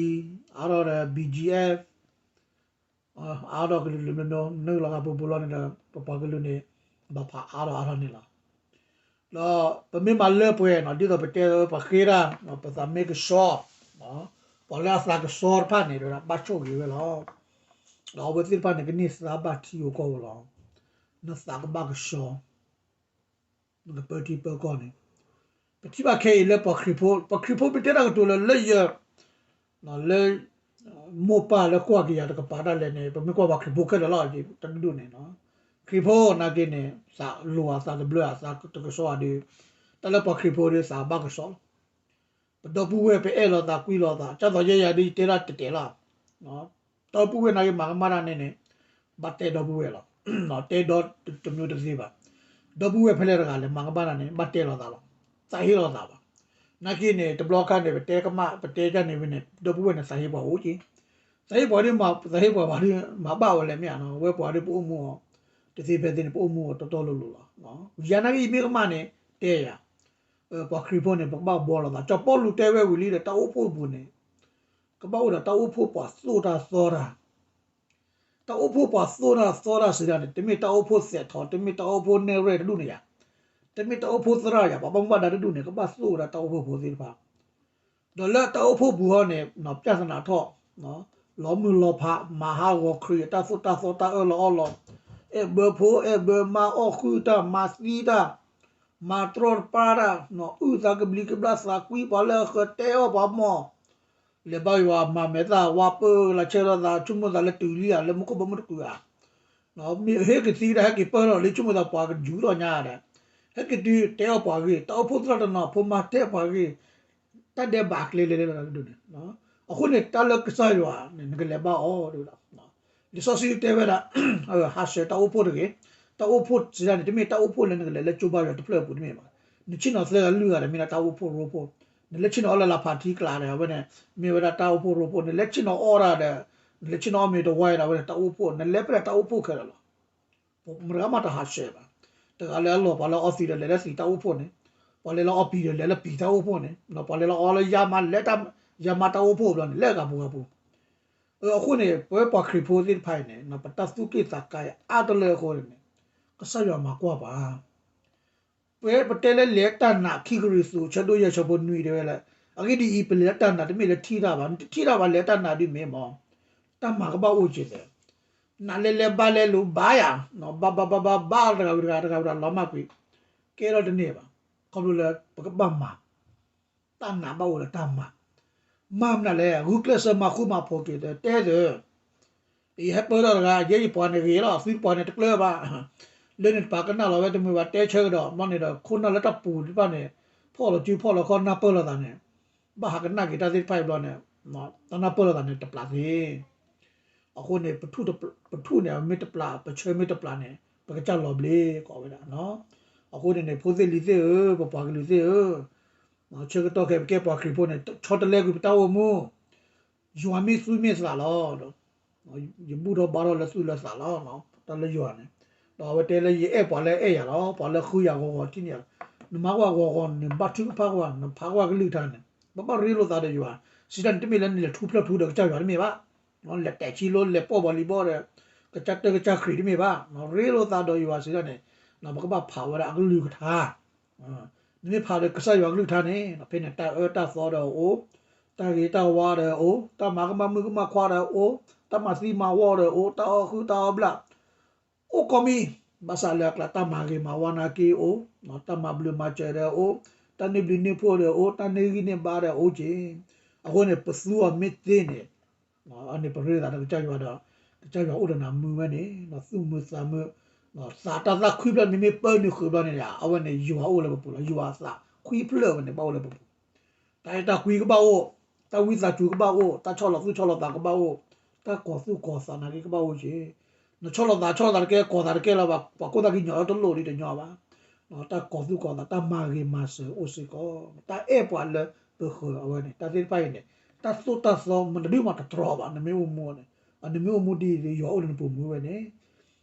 အါထီၣ်ဒီး BGF အါထီၣ်ကလုာ်ကလုာ်မျိုးမျိုး နုာ်လီၤသးပူၤပူၤလီၤန့ၣ်ဒီး ပပှၤကလုာ်န့ၣ် ဘၣ်ဖးအါထီၣ်အါထီၣ်န့ၣ်လီၤ. ဒီးပမ့ၢ်မၤလၢပှဲၤနီၤ ဒ်သိးပတဲပှၤဃ့တၢ် ပသးမ့ၢ်ကဆှီ ပှၤလၢအသးကဆှီတဖၣ်န့ၣ် ဘၣ်ဆိၣ်ဂ့ၤဝဲလီၤ. ဒီးအဝဲသ့ၣ်တဖၣ်န့ၣ် ကန့ၢ်သါဘၣ်ထံဧိၤကီၢ်ဧိၤလီၤ. နသးကဘၣ်ကဆှီ နကပၢထံပၢကီၢ်န့ၣ် ပထံၣ်ဘၣ်ခဲအံၤလၢပှၤခရံာ်ဖိ ပှၤခရံာ်ဖိမ့ၢ်တဲတၢ်ကတိၤလၢလၢယ လၢ မိၢ်ပၢ်လၢကွၢ်က့ၤယၤတကပၤဒၣ်လဲာ်န့ၣ် ပမ့ၢ်ကွၢ်ပှၤခရံာ်ဖိခဲလၢာ်လီၤ တဒူၣ်န့ၣ် ခရံာ်ဖိနာ်က့န့ၣ် သးလိၤဧါသးတဘျၢဧါသးတကဆှီဧါဒီး တၢ်လၢပှၤခရံာ်ဖိဒီးသးဘၣ်ကဆှီလီၤ. ပဒီပုၢ်ဝဲၢ်ပအဲၣ်လိာ်သးကွံလိာ်သး ကၢ်သိးယဲယၤဒ်ယတဲဒၣ်တဲာ်တဲာ်လီၤ. ဒီပုၢ်ဝဲၢ်နာ်က့မၤကမၣ်တၢ်န့ၣ်န့ၣ် ဘၣ်တဲဒီပုၢ်ဝဲၢ်လီၤ. တဲဒီတမျိုးတသ့ဘၣ်. ဒီပုၢ်ဝဲၢ်ဖဲလဲၣ်တဂၤလဲၣ် မၤကမၣ်တၢ်န့ၣ် ဘၣ်တဲလိာ်သးလီၤ. သးဟ့လိာ်သးဘၣ်. နာ်က့န့ၣ် တဘျီခါန့ၣ် ပတဲကမၣ် ပတဲတၢ်န့ၣ်ဝံၤန့ၣ် ဒီပုၢ်ဝဲၢ်န့ၣ် သးဟ့ပှၤအိၣ်က့ၤ. သးဟ့ပှၤဒ် သးဟ့ပှၤဘၣ်ဒ် မၤဘၣ်ဝဲလဲၣ်မ့ၢ်ဧါနီၤ ဝဲပှၤဒ်ပအိၣ်မူအီၤ တသ့ဖဲသ့န့ၣ် ပအိၣ်မူအီၤတီတီလိၤလိၤလီၤ. ယၤနာ်က့ယမ့ၢ်ကမၣ်န့ၣ် တဲယၤ ပှၤခရံာ်ဖိန့ၣ် ပကဘၣ်ဘှီလိာ်သး စီၤပီလူးတဲဝဲဝံၤလံဒီး တၢ်အိၣ်ဖှိၣ်အပူၤန့ၣ် ကဘၣ်အိၣ်ဒီးတၢ်အိၣ်ဖှိၣ်ပှၤသိၣ်တၢ်သီတၢ် တၢ်အိၣ်ဖှိၣ်ပှၤသိၣ်တၢ်သီတၢ်စံးဒၣ်န့ၣ် တမ့ၢ်တၢ်အိၣ်ဖှိၣ်သဲးထီၣ် တမ့ၢ်တၢ်အိၣ်ဖှိၣ်နဲၣ်ရဲၣ်တဒူၣ်န့ၣ်ယၤ တမ့ၢ်တၢ်အိၣ်ဖှိၣ်သရၣ်ယၤ ပှၤဘၣ်မူဘၣ်ဒါတဒူၣ်န့ၣ် ကဘၣ်သိၣ်ဝဲဒၣ်တၢ်အိၣ်ဖှိၣ်ဖိသ့ၣ်တဖၣ် ဒီးလၢတၢ်အိၣ်ဖှိၣ်ပူၤဟီန့ၣ် ပြဿနာထီၣ် လီၤမုၢ်လီၤဖး မၤဟးဂီၤခရံာ် တၢ်သိၣ်တၢ်သီတၢ်အၢၣ်လီၤအီလီၤ အဲၣ်ဘၢဖိအဲၣ်ဘၢမါ အီၣ်ဃုာ်တၢ် မၤသံတၢ် မၤတြီတပါတၢ် အုၣ်သးကဘျံးကဘျၣ်သးကွံ ပှၤလၢအဃၢၤတဲအီၣ်ပှၤမီၢ် လဲၤဘါယွၤမၤမဲာ်သၣ် ဝါပၢလၢဆဲးထီၣ်သး ဆိကမိၣ်သးလၢတုၤလံဧါ လၢမူခိၣ်ဘီမုၢ်တကုာ်ဧါ မ့ၢ်ဟ့ၣ်ကသံတၢ် ဟဲက့ၤပၢၢ်ထီၣ်လံ ဆိကမိၣ်သးပှၤကယူၤထီၣ်ညါဒီး ဟဲက့ၤတုၤတဲအီၣ်ပှၤဂ့ၢ် တၢ်အိၣ်ဖှိၣ်သရၣ်တနီၤ ဖိမါတဲပှၤဂ့ၢ် တၢ်ဒဲးဘးကျဲလဲၤလဲၤလီၤတဒူၣ်န့ၣ် အဃိန့ၣ် တၢ်လၢကစၢ်ယွၤန့ၣ် နကလဲၤဘါအီၤ လံာ်စီဆှံတဲဝဲဒၣ် ဟးဆှဲးတၢ်အိၣ်ဖှိၣ်တဂ့ၤ, တၢ်အိၣ်ဖှိၣ်စံးဒၣ်န့ၣ် တမ့ၢ်တၢ်အိၣ်ဖှိၣ်လၢနကလဲၤလၢကၠိဘါယွၤတဖျၢၣ်အပူၤတမ့ၢ်ဘၣ်. နဆ့ၣ်နီၤသၢဂၤလွံၢ်ဂၤဒီး မ့ၢ်ဒၣ်တၢ်အိၣ်ဖှိၣ်ရိဖှိၣ်, နလဲၤဆ့ၣ်နီၤအီၣ်လၢလၢဖးထံကျါဒီး အဝဲန့ၣ် မ့ၢ်ဝဲဒၣ်တၢ်အိၣ်ဖှိၣ်ရိဖှိၣ်, နလဲၤဆ့ၣ်နီၤအီၣ်ဒၣ်ဒီး နလဲၤဆ့ၣ်နီၤအီၣ်မ့ၤတဝါဒီး အဝဲန့ၣ်တၢ်အိၣ်ဖှိၣ်, နလဲၤဖဲဒၣ်တၢ်အိၣ်ဖှိၣ်ခဲလၢာ်လီၤ. ပမတဂၤမးတဟးဆှဲးဘၣ်. တဂၤလၢအလီၢ် ပှၤလၢအီသံးဒီးလဲၤလၢသံးတၢ်အိၣ်ဖှိၣ်န့ၣ်, ပှၤလၢလၢအီပံၤဒီးလဲၤလၢပံၤတၢ်အိၣ်ဖှိၣ်န့ၣ်, ပှၤလၢလၢအီလၢယါမးလဲၤ ယါမးတၢ်အိၣ်ဖှိၣ်ဘျီန့ၣ် လဲၤဂၤပူၤဂၤပူၤ. အဃိန့ၣ် ပဝဲပှၤခရံာ်ဖိသ့ၣ်တဖၣ်အံၤန့ၣ် ပတၢ်သူၣ်က့ၣ်သးကါအါတလၢအဃိန့ၣ် ကစၢ်ယွၤမၤကွၢ်ပှၤ ပဝဲပတဲလၢလဲၤတၢ်နာ် ခံကရံၣ်သူး ဆၢဒိၣ်ယဲၢ်ဆၢဖိနွံတဲဝဲလၢ အဂ့ၢ်ဒ်အံၤ ပလဲၤတၢ်နာ်တမ့ၢ်လၢထံၣ်တၢ်ဘၣ်, နတထံၣ်တၢ်ဘၣ် လဲၤတၢ်နာ်ဒ်မ့ၢ်မး, တၢ်မၤကဘၣ်အိၣ်က့ၤသ့, နာ်လဲၤလဲၤဘါလဲၤလိၤဘါယၤ, ဘါဘါဘါဘါဘါတဂၤဝံၤတဂၤ တဂၤဝံၤတဂၤလီၤမၢ်ကွံာ်, ကဲထီၣ်တန့ၢ်ဘၣ်. ခီဖျိလၢပကဘၣ်မၤ တၢ်နာ်ဘၣ်အိၣ်လၢတၢ်မၤ, မၤမနုၤလဲၣ်, ဂုာ်ကျဲးစၢးမၤဃူမၤဖိးက့ၤသ့ တဲသ့ ယဟဲပၢထီၣ်တဂၤ ယဲယပှၤန့ၣ်ဂ့ၤလီၤ, သုတပှၤန့ၣ်တကျၢၤဘၣ်. လၢန့ၣ်တပၤကနၣ်လီၤဝဲတမုာ်ဘၣ် တဲဆၢကဒီး ဘျီန့ၣ်ဒီး ခိၣ်နၢ်လၢတၢ်ပူၤတဖၣ်န့ၣ် ဖီၣ်လီၤစုဖီၣ်လီၤခီၣ်နၢ်ပၢၢ်လိာ်သးန့ၣ်, ဘၣ်ဟးကနၣ်က့ၤတၢ်သ့ၣ်တဖၣ်အံၤဘျီန့ၣ်, တၢ်နၢ်ပၢၢ်လိာ်သးန့ၣ်တပျးသ့. အဃိန့ၣ် ပထူၣ်န့ၣ် မ့ၢ်တပျး ပဆၢမ့ၢ်တပျးန့ၣ် ပကစၢ်လီၤဘျ့ကိးဝဲဒၣ်. အဃိန့ၣ်န့ၣ် ဖိသ့ၣ်လံၤသ့ၣ်ဧၢ, ပပှၤကလုာ်သ့ၣ်ဧၢ, ဆၢကတီၢ်ခဲအံၤ ပကဲပှၤခရံာ်ဖိန့ၣ် ဆီတလဲကွံာ်ပတၢ်အိၣ်မူ, ယွၤမ့ၢ်သူမ့ၢ်သးလီၤ. ယဘူၣ်ထီၣ်ဘါထီၣ်လၢသူၣ်လၢသးလီၤ. တၢ်လၢယွၤန့ၣ်, ဒီးအဝဲတဲလၢယအဲၣ်ပှၤလၢအဲၣ်ယၤလီၤ, ပှၤလၢဃုယၤဂီၤဂီၤထံၣ်န့ၣ်, နမၤကွၢ်ဂီၤဂီၤ နဘါထုကဖၣ်ကွၢ် နဖးကွၢ်ကလုၢ်ကထါန့ၣ်, ဘၣ်ဘၣ်ရ့လိာ်သးဒီးယွၤ, စံးတၢ်န့ၣ် တမ့ၢ်လၢနလဲၤထူဖျၢၣ်ထူဒီးကစၢ်ယွၤတမ့ၢ်ဘၣ်, လဲၤတဲာ်ဆံလိ လဲၤပိာ်ဘီလံၤဘီဒီး ကစၢ်တၢၢ်ကစၢ်ခရံာ်တမ့ၢ်ဘၣ်, ရ့လိာ်သးဒီးယွၤစံးတၢ်န့ၣ်, ပကဘၣ်ဖးဝဲဒၣ်အကလုၢ်ကထါ နမ့ၢ်ဖးဒီးကစၢ်ယွၤကလုၢ်ကထါန့ၣ် ဖဲန့ၣ် တၢ်အၢတၢ်သီဒီးအိၣ်, တၢ်ဂ့ၤတၢ်ဝါဒီးအိၣ်, တၢ်မၤကမၣ်မုၣ်ကမၣ်ခွါဒီးအိၣ်, တၢ်မၤသံမၤဝီဒီးအိၣ်, တၢ်အီၣ်ဃုတၢ်အီဘျၣ် အိၣ်ကိးမံၤ, ဘၣ်ဆၣ်လၢအကျါ တၢ်မၤဂ့ၤမၤဝါနာ်က့အိၣ်, တၢ်မၤဘျုးမၤစၢၤဒီးအိၣ်, တၢ်န့ၢ်ဘျုးန့ၢ်ဖှိၣ်ဒီးအိၣ်, တၢ်န့ၢ်ဂံၢ်န့ၢ်ဘါဒီးအိၣ်က့ၤ. အဃိန့ၣ် ပသူအီၤမ့ၢ်သ့န့ၣ် အန့ၣ်ပရ့လိာ်သးဒီးကစၢ်ယွၤဒီး ကစၢ်ယွၤအိၣ်ဒီးနၤမုာ်ဝဲန့ၣ်, သူၣ်မုာ်သးမုာ်, သးတၢ်သၣ်ခွံဖျၢၣ်န့ၣ်မ့ၢ်ပၢနုာ်ဃုာ်ဘျီန့ၣ် အဝဲန့ၣ်ယွၤအိၣ်လၢပပူၤလီၤ. ယွၤအသးခွံဖျၢၣ်ဝဲန့ၣ် ဘၣ်အိၣ်လၢပပူၤ, တၢ်အဲၣ်တၢ်ကွံကဘၣ်အိၣ်, တၢ်ဝံသးစူၤကဘၣ်အိၣ်, တၢ်ဆီၣ်လီၤသူၣ်ဆီၣ်လီၤသးကဘၣ်အိၣ်, တၢ်ကီၤသူၣ်ကီၤသးနာ်က့ကဘၣ်အိၣ်က့ၤ. နဆီၣ်လီၤသးဆီၣ်လီၤသးတကဲ ကီၤသးတကဲလၢၤဘၣ်, ပှၤကိၢ်သးကညီၤလၢတလိၣ်ဒ်တညီဘၣ်, တၢ်ကီၤသူၣ်ကီၤသး တၢ်မၤဂ့ၤမၤစၢၤအိၣ်စ့ၢ်ကီး, တၢ်အဲၣ်ပှၤလၢပဃၢၤအဝဲန့ၣ် တၢ်သ့ၣ်တဖၣ်အံၤန့ၣ် တၢ်သိၣ်တၢ်သီမ့ၢ်တဒုမးတတြီဘၣ်, နမ့ၢ်အိၣ်မူန့ၣ်, နမ့ၢ်အိၣ်မူဒ်အံၤ ယွၤအိၣ်လၢနပူၤမုာ်ဝဲန့ၣ်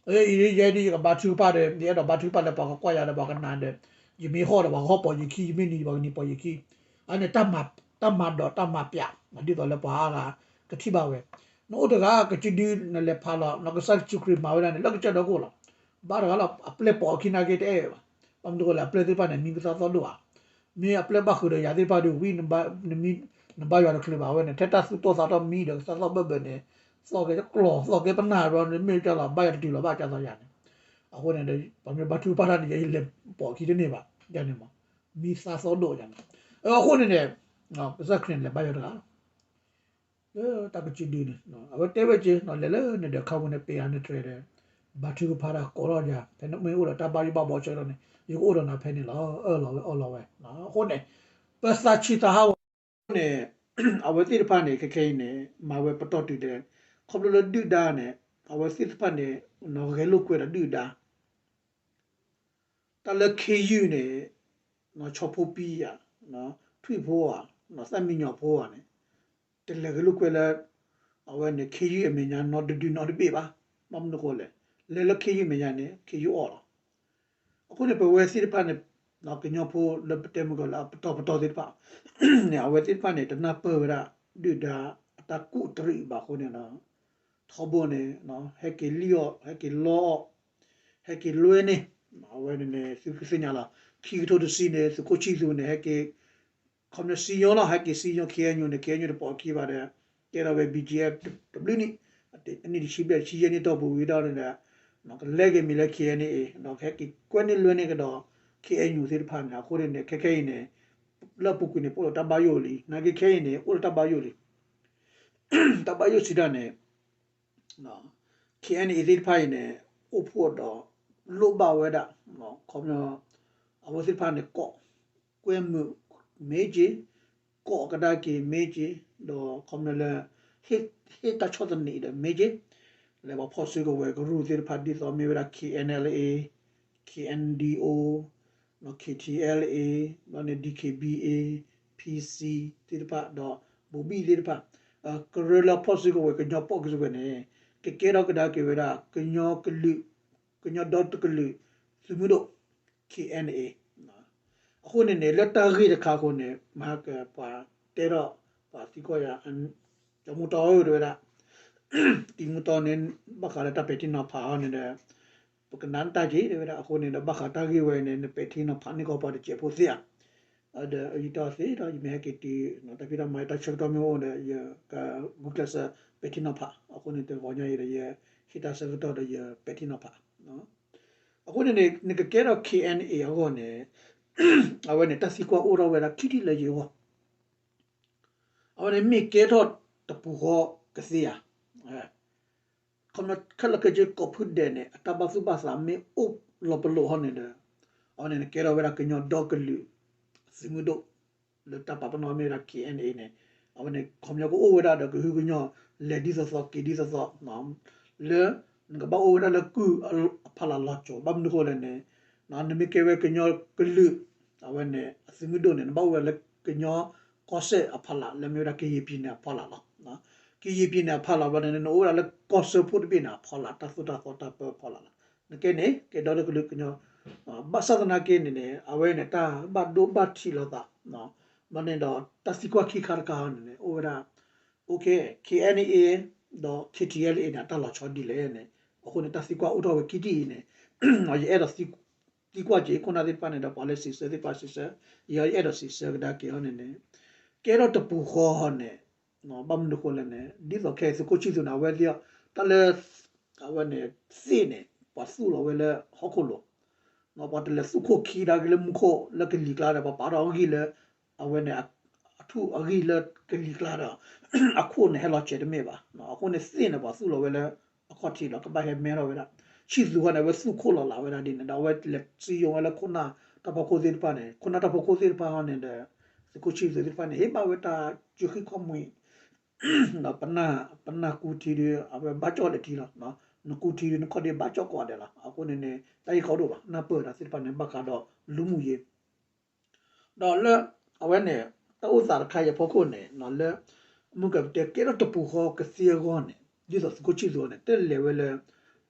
ယဲဒ်ယကဘါထုကဖၣ်ဒီး ယအဲၣ်ဒိးဘါထုကဖၣ်လၢပှၤကကွၢ်ယၤဒီးပှၤကနၣ်ဒီး, ယမ့ၢ်ဟီၣ်ဒီးပှၤကဟီၣ်ပိာ်ယခံ, ယမ့ၢ်နံၤပှၤကနံၤပိာ်ယခံ, အန့ၣ် တၢ်မၤဒိးတၢ်မၤပျး, ဒ်သိးလၢပှၤအါဂၤကထံၣ်ဘၣ်ဝဲ, နအိၣ်တဂၤကစံးဒု နလဲၤဖးလီၤ နကစၢ်ယ့ၣ်ၡူးခရံာ်မၤဝဲဒၣ်န့ၣ် လၢကစၢၢ်ဒီးကအိၣ်လီၤ, ဘါတဂၤလီၤ အပျဲၢ်ပိာ်အခံနာ်က့တအဲၣ်ဘၣ်, ဘၣ်မနုၤဃိလဲၣ် အပျဲၢ်သ့ၣ်တဖၣ်န့ၣ် မံကသါသီၣ်ဒိၣ်ဧါ မ့ၢ်အပျဲၢ်ဘၣ်ဃုာ်ဒီးယၤသ့ၣ်တဖၣ်ဒီး ဝံနဘါယွၤတချုးဘၣ်ဝဲန့ၣ် ထဲတၢ်သူၣ်တီသးတီမံဒီး ကသါသီၣ်ဘၢၣ်ဘၢၣ်န့ၣ် သီၣ်ကဲကျီၢ် သီၣ်ကဲပနၢ်ဘျီန့ၣ် မ့ၢ်ကလီၤ ဘါယွၤတတုၤလီၤဘၣ်ကသီယၤန့ၣ်, အဃိန့ၣ် ပှၤမ့ၢ်ဘါထုကဖၣ်တၢ်န့ၣ် ယလဲၤပိာ်အခံတန့ၢ်ဘၣ်, ယန့ၣ်မး မံသါသီၣ်ဒိၣ်ယၤန့ၣ်, အဃိန့ၣ်န့ၣ် ကစၢ်ခရံာ်န့ၣ် လဲၤဘါယွၤတဂၤလီၤ လၢတၢ်ကစံးဒုန့ၣ် အဝဲတဲဝဲက့ၤ လဲၤလၢနဒၢးခါပူၤန့ၣ် ပ့ၤအါနတြဲၤဒီး ဘါထုကဖၣ်တၢ်ကိးထီၣ်ယၤ ဖဲနမ့ၢ်အိၣ်ဒီးတၢ်ဘၣ်ယိၣ်ဘၣ်ဘီဆၢကတီၢ်န့ၣ် ယကအိၣ်ဒီးနၤဖဲန့ၣ်လီၤ အၢၣ်လီၤဝဲအီလီၤဝဲ, အဃိန့ၣ် ပသးဆံးသးဟးဂီၤန့ၣ် အဝဲသ့ၣ်တဖၣ်န့ၣ် ခဲခဲအံၤန့ၣ် မၤဝဲပတီၢ်တုၤဒီး ခီဖျိလၢဒုၣ်ဒါန့ၣ် အဝဲသ့ၣ်တဖၣ်န့ၣ် ဂဲၤလိာ်ကွဲဒီးဒုၣ်ဒါ တၢ်လၢခ့ယုၢ်န့ၣ် ဆီဖိပံယၤ, ထွံၣ်ဖိဧါ, သၣ်မံညီၤဖိဧါန့ၣ် တလဲၤဂဲၤလိာ်ကွဲလၢ အဝဲန့ၣ် ခ့ယုၢ်အမဲာ်ညါနီတဒုနီတဘ့ၣ်ဘၣ်, ဘၣ်မနုၤဃိလဲၣ်, လဲၤလၢခ့ယုၢ်အမဲာ်ညါန့ၣ် ခ့ယုၢ်အီၣ်လီၤ. အဃိန့ၣ် ပဝဲသ့ၣ်တဖၣ်န့ၣ် ကညီဖိလၢပတဲမုၢ်ကီၢ်လၢအပတီၢ်ပတီၢ်သ့ၣ်တဖၣ် န့ၣ် အဝဲသ့ၣ်တဖၣ်န့ၣ် တနၢ်ပၢၢ်ဝဲဒၣ် ဒုၣ်ဒါအတၢ်ကူၣ်တရံးဘၣ်အဃိန့ၣ်ဒီး ထီဘိန့ၣ် ဟဲက့ၤလံၣ်အီၣ် ဟဲက့ၤလီအီၣ် ဟဲက့ၤလွဲန့ၢ် အဝဲန့ၣ်န့ၣ် သုကသ့ၣ်ညါလီၤ ခံကထိတဆံန့ၣ် သုးခိၣ်ဆံၣ်သူးန့ၣ် ဟဲက့ၤ ခီပညီစံယိၣ်လီၤ ဟဲက့ၤစံယိၣ် ခ့ၣ်အဲၣ်ယူၣ်န့ၣ် ခ့ၣ်အဲၣ်ယူၣ်တပိာ်အခံဘၣ်ဒီး ကဲထီၣ်ဝဲ ဘီၣ်ကၠံၣ်အဲၣ် တဘျုးနံၣ် အနံၣ်တဆံဘျဲၣ် တဆံယဲၢ်နံၣ်တီၢ်ပူၤဝံၤဒီးန့ၣ်ဒီး ကလဲၤက့ၤမံၤလၢ ခ့ၣ်အဲၣ်ယူၣ် ဒီးကဟဲက့ၤကွဲန့ၢ်လွဲန့ၢ်ကဒီး ခ့ၣ်အဲၣ်ယူၣ် သ့ၣ်တဖၣ်န့ၣ် အဃိန့ၣ်န့ၣ် ခဲခဲအံၤန့ၣ် လၢအပူၤကွံာ်န့ၣ် ပအိၣ်ဒီးတၢ်ဘၣ်ယိၣ်လံ နာ်က့ခဲအံၤန့ၣ် အိၣ်ဒီးတၢ်ဘၣ်ယိၣ်လံ တၢ်ဘၣ်ယိၣ်စံးတၢ်န့ၣ် ခ့ၣ်အဲၣ်ယူၣ် သ့ၣ်တဖၣ်အံၤန့ၣ် အိၣ်ဖှိၣ်ဒီး လိၣ်ဘၣ်ဝဲဒၣ် ခီပညီ အဝဲသ့ၣ်တဖၣ်န့ၣ် ကိးကွဲမုာ်မ့ၢ်က့ၤ ကိးကဒါက့ၤမ့ၢ်က့ၤ ဒီးခီပညီလၢ ဟ့ၣ်တၢ်ဆီၣ်သနံးဒီးမ့ၢ်က့ၤ လၢပှၤဖီၣ်စုကဝဲၤကရူၢ်သ့ၣ်တဖၣ် ဒ်သိးမ့ၢ်ဝဲဒၣ် ခ့ၣ်အဲၣ်ယူၣ် ခ့ၣ်အဲၣ်ယူၣ် ဘျီန့ၣ် ဒံၣ်ခ့ၣ်ဘံၣ်အ့ ဘျီန့ၣ် ဒံၣ်ခ့ၣ်ဘံၣ်အ့ ဖံၣ် ထံဆံသ့ၣ်တဖၣ် ဒီးဘိၤဘံၣ်သ့ၣ်တဖၣ် ကရၢလၢအဖီၣ်စုကဝဲၤ ကညီဖီၣ်စုကဝဲၤန့ၣ် ကကဲထီၣ်ကဒါက့ၤဝဲဒၣ် ကညီကလုာ် ကညီဒီတကလုာ် သုးမုၢ်ဒိၣ် K N A အဃိန့ၣ်န့ၣ် လၢတၢ်ဂ့ၢ်တခါအဃိန့ၣ် မဟါကပှၤတဲထီၣ် ပှၤသံကွၢ်ယၤ ကၠီမူတီအိၣ်တဲဝဲဒၣ် တံၤမူတီန့ၣ် ဘၣ်ဃးလၢတၢ်ပဲာ်ထံနီၤဖးအီၤန့ၣ်ဒီး ပကနၣ်တၢ်က့ၤတဲဝဲဒၣ် အဃိန့ၣ်ဒီး ဘၣ်ဃးတၢ်ဂ့ၢ်ဝဲန့ၣ် နပဲာ်ထံနီၤဖးန့ၢ်ကီးပှၤတစဲးဖိသ့ဧါ ဒီးယတသ့ဒီး ယမ့ၢ်ဟဲက့ၤတုၤ တၢ်ဖံးတၢ်မၤတၢ်ဆၢကတီၢ်မ့ၢ်အိၣ်ဒီး ယကဂုာ်ကျဲးစၢးပဲာ်ထံနီၤဖး အဃိန့ၣ် တဂီၤညါအံၤဒီး ယဟ့ၣ်တၢ်ဆၢကတီၢ်ဒီးယပဲာ်ထံနီၤဖး အဃိန့ၣ်န့ၣ် နကကဲထီၣ် K N A အဂီၢ်န့ၣ် အဝဲန့ၣ် တၢ်သံကွၢ်အိၣ်ထီၣ်ဝဲဒၣ်ခံထံၣ်လၢယဂီၢ် အဝဲန့ၣ်မ့ၢ်ကဲထီၣ်တပူၤဃီကသ့ဧါ. ခီပညီခဲလၢာ်ခဲဆ့ ကိးဖုဒဲးန့ၣ် အတၢ်ဘၣ်သူၣ်ဘၣ်သးမ့ၢ်အိၣ်လီၤပလိာ်ဟီန့ၣ်ဒီး အဝဲန့ၣ်ကဲထီၣ်ဝဲဒၣ်ကညီဒီကလုာ် သုးမုၢ်ဒိၣ် လၢတၢ်ပာ်ပနီၣ်မ့ၢ်ဝဲဒၣ် K N A န့ၣ် အဝဲန့ၣ်ခီပညီကအိၣ်ဝဲဒၣ်ဒီးကဟုကညီၢ် လဲၤဒ်သိးသိးက့ၤဒ်သိးသိး လၢ နကဘၣ်အိၣ်ဝဲဒၣ်လၢကုၢ်အဖီလာ်လီၤစိၤ ဘၣ်မနုၤဃိလဲၣ်န့ၣ် နမ့ၢ်ကဲဝဲကညီကလုာ် အဝဲန့ၣ် အသုးမုၢ်ဒိၣ်န့ၣ် နဘၣ်အိၣ်ဝဲဒၣ်လၢကညီကီၢ်စဲၣ်အဖီလာ် လၢမ့ၢ်ဝဲဒၣ်ကယံာ်ပံၤန့ၣ်အဖီလာ်လီၤ. ကယံာ်ပံၤန့ၣ်အဖီလာ်ဘျီန့ၣ် နအိၣ်ဝဲဒၣ်လၢကီၢ်စၢဖှိၣ်တဘ့ၣ်န့ၣ်အဖီလာ် တၢ်သိၣ်တၢ်သီတၢ်ပၢအဖီလာ်လီၤ. နကဲန့ၣ် ကဲဒီတကလုာ်ကညီ ဘၣ်ဆၣ်သနာ်က့န့ၣ်န့ၣ် အဝဲန့ၣ် တၢ်ဘၣ်ဒိဘၣ်ထံးလိာ်သး ဘျီန့ၣ်ဒီး တၢ်သံကွၢ်ခံခါတခါန့ၣ်န့ၣ် အိၣ်ဝဲဒၣ် OK K N A ဒီး K T L A န့ၣ် အတၢ်လီၤဆီဒ်လဲၣ်န့ၣ် အဃိန့ၣ် တၢ်သံကွၢ်အိၣ်ထီၣ်ဝဲခံထံၣ်အံၤန့ၣ် ယအဲၣ်ဒိးသံကွၢ်က့ၤခိၣ်နၢ်သ့ၣ်တဖၣ်န့ၣ်ဒီး ပှၤလၢစံးဆၢသ့ၣ်တဖၣ်စံးဆၢ ယအဲၣ်ဒိးစံးဆၢကဒါက့ၤအီၤန့ၣ်န့ၣ် ကဲထီၣ်တပူၤဃီန့ၣ် ဘၣ်မနုၤဃိလဲၣ်န့ၣ် ဒ်သိးခဲအံၤသုးခိၣ်ဆံၣ်သူးန့ၣ် အဝဲသ့ၣ် တၢ်လၢ အဝဲန့ၣ် သ့ၣ်န့ၣ် ပှၤသူၣ်လီၤဝဲလၢဟီၣ်ခိၣ်လိၤ ပှၤတလဲၤသူၣ်ခိၣ်ခံဒါက့ၤလၢမူခိၣ်လၢကလံၤကျါဒီး ပှၤပာ်ထီၣ်အဂံၢ်လၢ အဝဲန့ၣ် အထူၣ်အဂံၢ်လၢကလံၤကျါဒီး အခိၣ်န့ၣ်ဟဲလီၤစဲးတမ့ၢ်ဘၣ်. အဃိန့ၣ်သ့ၣ်န့ၣ် ပှၤသူၣ်လီၤဝဲလၢအခီၣ်ထံးဒီး ကဘၣ်ဟဲမဲထီၣ်ဝဲဒၣ် ဆံၣ်သူးဃီန့ၣ် အဝဲသူၣ်ခိၣ်လီၤလးဝဲဒၣ်ဒ်န့ၣ်ဒီး အဝဲလဲၤစံယိၤဝဲလၢခိၣ်နၢ်တၢ်ဖီခိၣ်သ့ၣ်တဖၣ်န့ၣ် ခိၣ်နၢ်တၢ်ဖီခိၣ်သ့ၣ်တဖၣ်ဟီန့ၣ်ဒီး သုးခိၣ်ဆံၣ်သူးသ့ၣ်တဖၣ်န့ၣ် ဟ့ၣ်ဘၣ်ဝဲတၢ်စူၤဃံခီၣ်မှံၤ ဒီး ပနၢ်ကူထံဒုး အဝဲဘၣ်ကၠီၣ်လဲၤထံလီၤ. နကူထံဒုး နခီၣ်ဒုးဘၣ်ကၠီၣ်ကိးဂၤဒဲးလီၤ. အဃိန့ၣ်န့ၣ် တၢ်ဂ့ၢ်ကီဒိၣ်ဘၣ် နၢ်ပၢၢ်တၢ်သ့ၣ်တဖၣ်န့ၣ် ဘၣ်ဃးဒီးလူမှုရေး ဒီးလၢ အဝဲန့ၣ် တၢ်အိၣ်သးတခါအံၤအဖီခိၣ်န့ၣ် လၢ မုၢ်ကပတဲကဲထီၣ်တပူၤဃီကသ့အဂီၢ်န့ၣ် ဒ်သိးသုးခိၣ်ဆံၣ်သူးန့ၣ် တလဲၤဝဲလၢ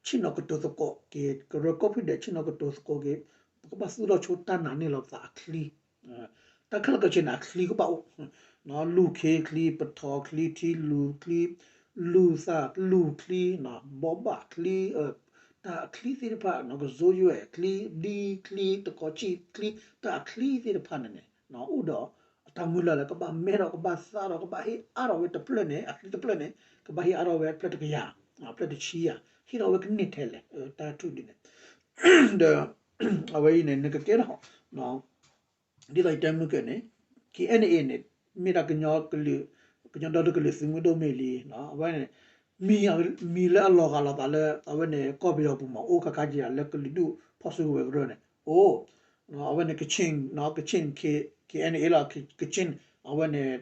ဆ့ၣ်နီၤကတိၤသကိးက့ၤ ကရၢကီၢ်ဖုဒဲးဆ့ၣ်နီၤကတိၤသကိးက့ၤ ပကဘၣ်သူၣ်ထီၣ်ဆိတၢ်နာ်န့ၢ်လီၤပသးအချံ တၢ်ခဲလၢာ်ခဲဆ့န့ၣ် အချံကဘၣ်အိၣ် လူၢ်ခ့ချံ ပထီၣ်ချံ ထံလူၢ်ချံ လူၢ်သၣ်လူၢ်ချံ ဘီဘၣ်ချံ တၢ်အချံသ့ၣ်တဖၣ် ကစိယွဲၣ်ချံ ဒံချံ တကီၤဆံၣ်ချံ တၢ်အချံသ့ၣ်တဖၣ်န့ၣ်န့ၣ် အိၣ်ဒီး အတၢ်မုၢ်လၢ်လၢကဘၣ်မဲထီၣ် ကဘၣ်သၣ်ထီၣ် ကဘၣ်ဟ့ၣ်အါထီၣ်ဝဲတဖျၢၣ်န့ၣ် အချံတဖျၢၣ်န့ၣ် ကဘၣ်ဟ့ၣ်အါထီၣ်ဝဲဖျၢၣ်တကယၤ ဖျၢၣ်တဆံယၤ ဟ့ၣ်ထီၣ်ဝဲကန့ၢ်ထဲလဲၣ် တၢ်ထူၣ်ဒ်န့ၣ် ဒီး အဝဲအံၤန့ၣ် နကကဲထီၣ် ဒ်သိးယတဲမုၢ်ကၢန့ၣ် K N A န့ၣ် မ့ၢ်ဒၣ်ကညီကလုာ် ကညီဒီတကလုာ်သုးမုၢ်ဒိၣ်မ့ၢ်လံ အဝဲန့ၣ် မံၤ မံၤလၢအလီၤဂာ်လိာ်သးလၢ အဝဲန့ၣ် ကီၢ်ပယီၤပူၤမး အိၣ်ခါခါက့ၤလၢကလုာ်ဒူၣ်ဖီၣ်စုကဝဲၤကရၢန့ၣ် အိၣ် အဝဲန့ၣ် ကခ့ၣ် ကခ့ၣ် K N A လီၤ ကခ့ၣ် အဝဲန့ၣ်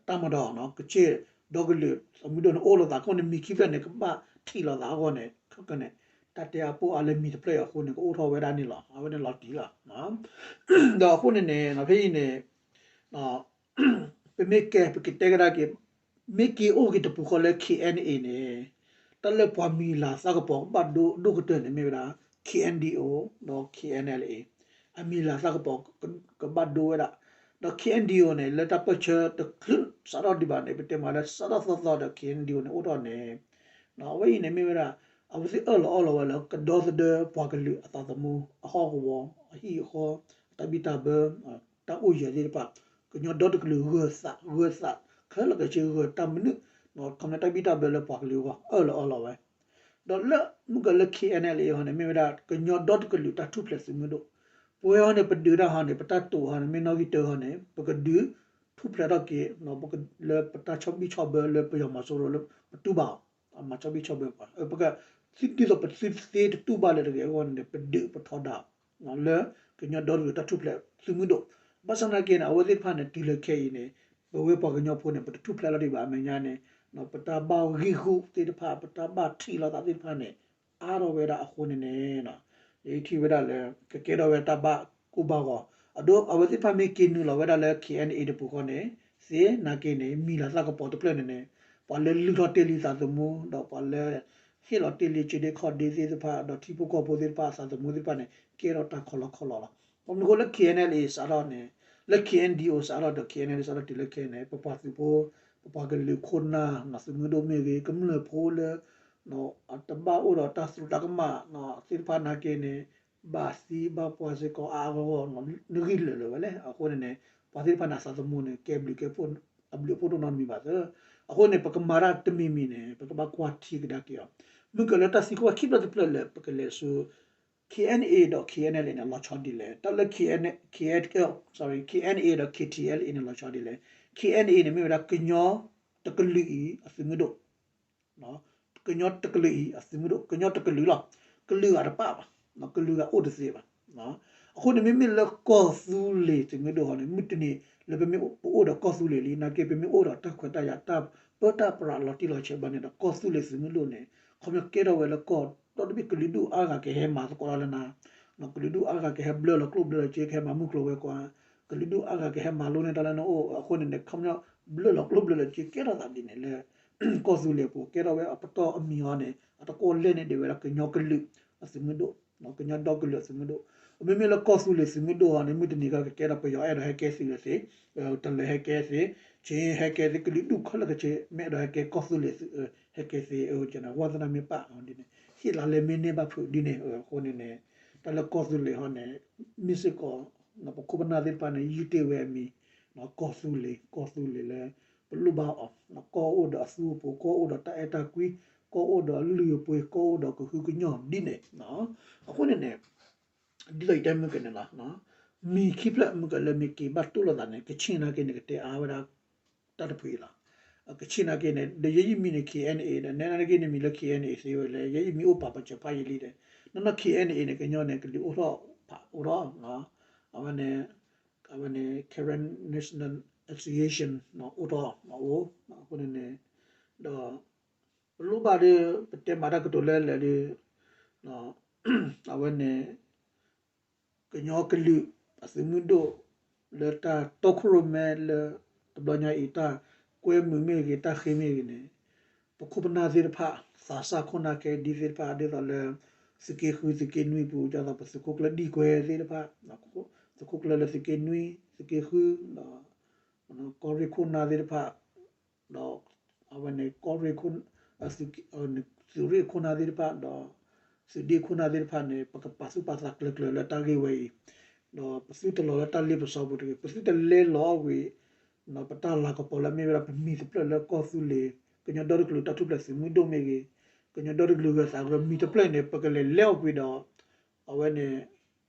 တၢ်မၤဒီး ကခ့ၣ်ဒီကလုာ်သုးမုၢ်ဒိၣ်န့ၣ် အိၣ်လိာ်သးအဃိန့ၣ် မံၤခံဖျၢၣ်န့ၣ် ကဘၣ်ထံၣ်လိာ်သးအဂီၢ်န့ၣ် ခဲကနံၣ် တၢ်တဲအါပိၢ်အါလၢမံၤတဖျၢၣ်အံၤအဃိန့ၣ် ကအိၣ်ထီၣ်ဝဲဒၣ်န့ၣ်လီၤ. အဝဲန့ၣ်လီၤတံၢ်လီၤ. ဒီးအဃိန့ၣ်န့ၣ် ဖဲအံၤန့ၣ် ပမ့ၢ်ကဲ ပကတဲကဒါက့ၤ မ့ၢ်က့ၤအိၣ်က့ၤတပူၤဃီလၢ K N A န့ၣ် တၢ်လၢပှၤမံၤလၤသးကပီၤကဘၣ်ဒိဒိၣ်ကတၢၢ်န့ၣ် မ့ၢ်ဝဲဒၣ် K N D O ဒီး K N L A အမံၤလၤသးကပီၤကဘၣ်ဒိဝဲဒၣ် ဒီး K N D O န့ၣ် လၢတၢ်ပၢၢ်ဆၢတချုးစးထီၣ်ဒံးဘၣ်န့ၣ် ပတဲမးလၢစးထီၣ်သီသီဒီး K N D O န့ၣ် အိၣ်ထီၣ်န့ၣ် အဝဲအံၤန့ၣ်မ့ၢ်ဝဲဒၣ် အဝဲသ့ၣ်အၢၣ်လီၤအီလီၤဝဲလၢကဒီသဒၢပှၤကလုာ်အသးသမူ အဟီၣ်ကဝီၤ အဟံၣ်အဃီ အတၢ်ဘံၣ်တၢ်ဘၢ တၢ်အိၣ်ယၢၤသ့ၣ်တဖၣ် ကညီဒီတကလုာ်ဂၢၤသး ဂၢၤသး ခဲလၢာ်ခဲဆ့ဂၢၤတၢ်မနုၤ ခီပညီတၢ်ဘံၣ်တၢ်ဘၢလၢပှၤကလုာ်အဂီၢ် အၢၣ်လီၤအီလီၤဝဲ ဒီးလၢမုၢ်ကၢၤလၢ K N L A ဟီန့ၣ် မ့ၢ်ဝဲဒၣ်ကညီဒီတကလုာ်တၢ်ထူၣ်ဖျဲးသုးမုၢ်ဒိၣ် ပဝဲဟီန့ၣ် ပဒုးတၢ်ဟီန့ၣ် ပတၢ်တိာ်ဟီန့ၣ် မ့ၢ်နီၣ်ဂံၢ်တၢဟီန့ၣ် ပကဒုးထူၣ်ဖျဲးထီၣ်က့ၤ လၢပတၢ်ဆီၣ်ဘံၣ်ဆီၣ်ဘၢလၢပယီၤမီၤစိရိၤလၢပတူၢ်ဘၣ်အီၤ မၤဆီၣ်ဘံၣ်ဆီၣ်ဘၢပှၤ ပက ဒ်သိးပသုသ့တတူၢ်ဘၣ်လၢၤတဂ့ၤအဂီၢ်န့ၣ် ပဒုးပထီဒါ လၢကညီဒီတကလုာ်တၢ်ထူၣ်ဖျဲးသုးမုၢ်ဒိၣ် ဘၣ်ဆၣ်သနာ်က့န့ၣ် အဝဲသ့ၣ်တဖၣ်န့ၣ် တုၤလၢခဲအံၤန့ၣ် ပဝဲပှၤကညီဖိန့ၣ် ပတထူၣ်ဖျဲးလီၤဒံးဘၣ်အမဲာ်ညါန့ၣ် ပတၢ်ဘၣ်ဂံၢ်ဂူာ်သ့ၣ်တဖၣ် ပတၢ်ဘၣ်ထံးလိာ်သးသ့ၣ်တဖၣ်န့ၣ် အါထီၣ်ဝဲဒၣ်အဃိန့ၣ်န့ၣ် ယထံၣ်ဝဲဒၣ်လၢ ကကဲထီၣ်ဝဲတၢ်ဘၣ်ကိၢ်ဘၣ်ဂီၤ အဒိ အဝဲသ့ၣ်တဖၣ်မ့ၢ်က့ၤနုာ်လီၤဝဲဒၣ်လၢ ခ့ၣ်အဲၣ်ယူၣ်ၣ်အဲၣ် တပူၤဃီန့ၣ် သ့ၣ်နာ်က့န့ၣ် မံၤလၤသၣ်ကပီၤတဖျၢၣ်န့ၣ်န့ၣ် ပှၤလၢလုၢ်ထီၣ်တ့ၢ်လံသးသမူ ဒီးပှၤလၢ ဟ့ၣ်လီၤတ့ၢ်လံကၠ့ဒ့ခီၣ်ဒ့သ့ၣ်တဖၣ် ဒီးထံဖိကီၢ်ဖိသ့ၣ်တဖၣ်အသးသမူသ့ၣ်တဖၣ်န့ၣ် ကဲထီၣ်တၢ်ခီလီခီလီလီၤ. ဘၣ်မနုၤအဃိလၢ ခ့ၣ်အဲၣ်ယူၣ်ၣ်အဲၣ် စးထီၣ်န့ၣ် လၢ ခ့ၣ်အဲၣ်ယူၣ်ၣ်အဲၣ် စးထီၣ်ဒီး ခ့ၣ်အဲၣ်ယူၣ်ၣ်အဲၣ် စးထီၣ်တုၤလၢခဲအံၤန့ၣ် ပပှၤသုးဖိ ပပှၤကလုာ်ခိၣ်နၢ် သုးမုၢ်ဒိၣ်မ့ၢ်ဂ့ၤ ကမျၢၢ်ဖိလၢ တဘၣ်အိၣ်ဒီးတၢ်သရူးတၢ်ကမၣ်သ့ၣ်တဖၣ်နာ်က့န့ၣ် ဘၣ်သံဘၣ်ပှၢ်စ့ၢ်ကီးအါအါဂီၢ်ဂီၢ် နဂံၢ်လၢာ်လၢာ်ဝဲလဲၣ်. အဃိန့ၣ်န့ၣ် ပှၤသ့ၣ်တဖၣ်န့ၣ် အသးသမူန့ၣ် ကဲဘျုးကဲဖှိၣ် အဘျုးအဖှိၣ်ဒိၣ်နီတမံၤဘၣ်သၢ. အဃိန့ၣ် ပကမၤတၢ်တမံၤမံၤန့ၣ် ပကဘၣ်ကွၢ်ထံကဒါက့ၤအီၤ မုၢ်ကလၢတၢ်သံကွၢ်ခံဖျၢၣ်တဖျၢၣ်လၢ ပကလဲၤဆူ ခ့ၣ်အဲၣ်ယူၣ်ၣ်အဲၣ် ဒီး ခ့ၣ်အဲၣ်ယူၣ်ၣ်အဲၣ်န့ၣ် လီၤဆီဒ်လဲၣ်. တၢ်လၢ ခ့ၣ်အဲၣ်ယူၣ်ၣ် sorry ခ့ၣ်အဲၣ်ယူၣ်ၣ်အဲၣ် ဒီး ခ့ၣ်ထံၣ်အဲၣ်ယူၣ်ၣ်အဲၣ်န့ၣ် လီၤဆီဒ်လဲၣ်. ခ့ၣ်အဲၣ်ယူၣ်ၣ်အဲၣ်န့ၣ် မ့ၢ်ဝဲဒၣ်ကညီတကလုာ်အံၤအသုးမုၢ်ဒိၣ် ကညီတကလုာ်အံၤအသုးမုၢ်ဒိၣ် ကညီတကလုာ်လီၤ. ကလုာ်ဂၤတပၣ်ဘၣ်, ကလုာ်ဂၤအိၣ်တသ့ဘၣ်. အဃိန့ၣ် မ့မ့ၢ်လၢကီၢ်သူလ့ၤသုးမုၢ်ဒိၣ်ဟီန့ၣ် မုၢ်တနံၤလၢပမ့ၢ်ပအိၣ်ဒီးကီၢ်သူလ့ၤလံ နာ်က့ပမ့ၢ်အိၣ်ဒီးတၢ်ခွဲးတၢ်ယာ်တၢ်ပၢတၢ်ပြးလီၤတံၢ်လီၤဆဲးဘၣ်န့ၣ်ဒီး ကီၢ်သူလ့ၤသုးမုၢ်ဒိၣ်န့ၣ် ခီပညီကဲထီၣ်ဝဲလၢကီၢ်ဒီဘ့ၣ်ကလုာ်ဒူၣ်အါဂၤကဟဲမၤသကိးတၢ်လၢနၤ ကလုာ်ဒူၣ်အါဂၤကဟဲဘျၢလီၤကျိၣ်ဘျၢလီၤစ့ ကဟဲမၤမုၢ်ကျိၤဝဲၤကွာ် ကလုာ်ဒူၣ်အါဂၤကဟဲမၤလိန့ၢ်တၢ်လၢနအိၣ် အဃိန့ၣ်န့ၣ် ခီပညီဘျၢလီၤကျိၣ်ဘျၢလီၤစ့ ကဲထီၣ်သးဒ်န့ၣ်လၢ ကီၢ်သူလ့ၤအပူၤ ကဲထီၣ်ဝဲအပတီၢ်အမံၤအီၤန့ၣ် အတကွီၢ်လဲၢ်န့ၣ်ဒ်ဝဲဒၣ်ကညီကလုာ်အသုးမုၢ်ဒိၣ် ကညီဒီကလုာ်အသုးမုၢ်ဒိၣ် မ့မ့ၢ်လၢကီၢ်သူလ့ၤသုးမုၢ်ဒိၣ်ဟီန့ၣ် မုၢ်တနံၤကကဲထီၣ်ပယီၤအဲၣ်ဒိးဟဲကဲသုးလၢသ့ တလၢၤဟဲကဲသ့ ကၠ့ဟဲကဲသ့ ကလုာ်ဒူၣ်ခဲလၢာ်ခဲဆ့ မ့ၢ်အဲၣ်ဒိးဟဲကဲကီၢ်သူလ့ၤသုး ဟဲကဲသ့ ဝဲသနာ်မ့ၢ်ပာ်အီၤဒ်န့ၣ် ဟ့ၣ်လါလဲမ့ၢ်န့ၢ်ဘၣ်ဖုးဒ်န့ၣ် အဃိန့ၣ်န့ၣ် တၢ်လၢကီၢ်သူလ့ၤဟီန့ၣ် မ့ၢ်စ့ၢ်ကီး ပခိၣ်ပနၢ်သ့ၣ်တဖၣ်န့ၣ် ယုၢ်တ့ၢ်ဝဲအမံၤ ကီၢ်သူလ့ၤ ကီၢ်သူလ့ၤလၢ ပလိၣ်ဘၣ်အီၤ ကီၢ်အိၣ်ဒီးအသူအပူၤ ကီၢ်အိၣ်ဒီးတၢ်အဲၣ်တၢ်ကွံ ကီၢ်အိၣ်ဒီးအလုၢ်အပှ့ၤ ကီၢ်အိၣ်ဒီးကဟုကညီၢ်ဒ်န့ၣ် အဃိန့ၣ်န့ၣ် ဒ်သိးယတဲမုၢ်ကန့ၣ်လီၤ မံၤခံဖျၢၣ်မုၢ်ကလၢမ့ၢ်က့ၤဘၣ်တိၢ်လိာ်သးန့ၣ် ကဆ့ၣ်နာ်က့န့ၣ် ကတဲအါဝဲဒၣ် တၢ်တဖုအံၤလီၤ. ကဆ့ၣ်နာ်က့န့ၣ် ဒီးယဲယမံၤန့ၣ် ခ့ၣ်အဲၣ်ယူၣ်ၣ်အဲၣ် ဒီးနဲနာ်က့န့ၣ်မံၤလၢ ခ့ၣ်အဲၣ်ယူၣ်ၣ်အဲၣ် သ့ဝဲလဲၣ် ယဲယမံၤအိၣ်ပာ်ပာ်စၢၤဖးယံာ်လံဒီး နီၢ်နီၢ် ခ့ၣ်အဲၣ်ယူၣ်ၣ်အဲၣ် န့ၣ် ကညီန့ၣ် ကလုာ်အိၣ်ထီၣ်ဖးအိၣ်ထီၣ် အဝဲန့ၣ် အဝဲန့ၣ် Karen National Association အိၣ်ထီၣ်အိၣ် အဃိန့ၣ်န့ၣ် ဒီး ပလိၣ်ဘၣ်ဒီး ပတဲမၤတၢ်ကတိၤလၢလဲၣ်ဒီး အဝဲန့ၣ် ကညီကလုာ်အသုးမုၢ်ဒိၣ် လၢတၢ်တီခိၣ်ရိၣ်မဲလၢ တဘျီညါအံၤ တၢ်ကွဲမုာ်မ့ၢ်ဂ့ၤ တၢ်ဃ့မ့ၢ်ဂ့ၤန့ၣ် ပခိၣ်ပနၢ်သ့ၣ်တဖၣ် သးစၢ်ခိၣ်နၢ်ခဲဒံသ့ၣ်တဖၣ် ဒ်သိးလၢ သုးက့ဃု သုးက့နွံပူၤ ဒ်သိးပသုးခိၣ်ကျၢၢ်ဒံကွဲသ့ၣ်တဖၣ် သုးခိၣ်ကျၢၢ်လၢသုးက့နွံ သုးက့ဃု ဒီး ကီၢ်ရ့ၣ်ခိၣ်နၢ်သ့ၣ်တဖၣ် ဒီး အဝဲန့ၣ် ကီၢ်ရ့ၣ်ခိၣ် သုးရ့ၣ်ခိၣ်နၢ်သ့ၣ်တဖၣ် ဒီး သုးဒ့ခိၣ်နၢ်သ့ၣ်တဖၣ်န့ၣ် ပကပာ်သူၣ်ပာ်သးကျၢၤကျၢၤလၢတၢ်ဂ့ၢ်ဝဲအံၤ ဒီးပသုတလီၤလၢတၢ်လ့ပစီပူၤတဂ့ၤ ပသုတလဲလီၤအီၣ်ကွံာ် ပတၢ်လၤကပီၤလၢမ့ၢ်ဝဲဒၣ်ပမံၤတဖျၢၣ်လၢကီၢ်သူလ့ၤ ကညီဒီတကလုာ်တၢ်ထူၣ်ဖျဲးသုးမုၢ်ဒိၣ်မ့ၢ်ဂ့ၤ ကညီဒီတကလုာ်ဂၢၤသးဂၢၤမံၤတဖျၢၣ်န့ၣ် ပကလဲၤလဲအီၣ်ကွံာ်ဒီး အဝဲန့ၣ်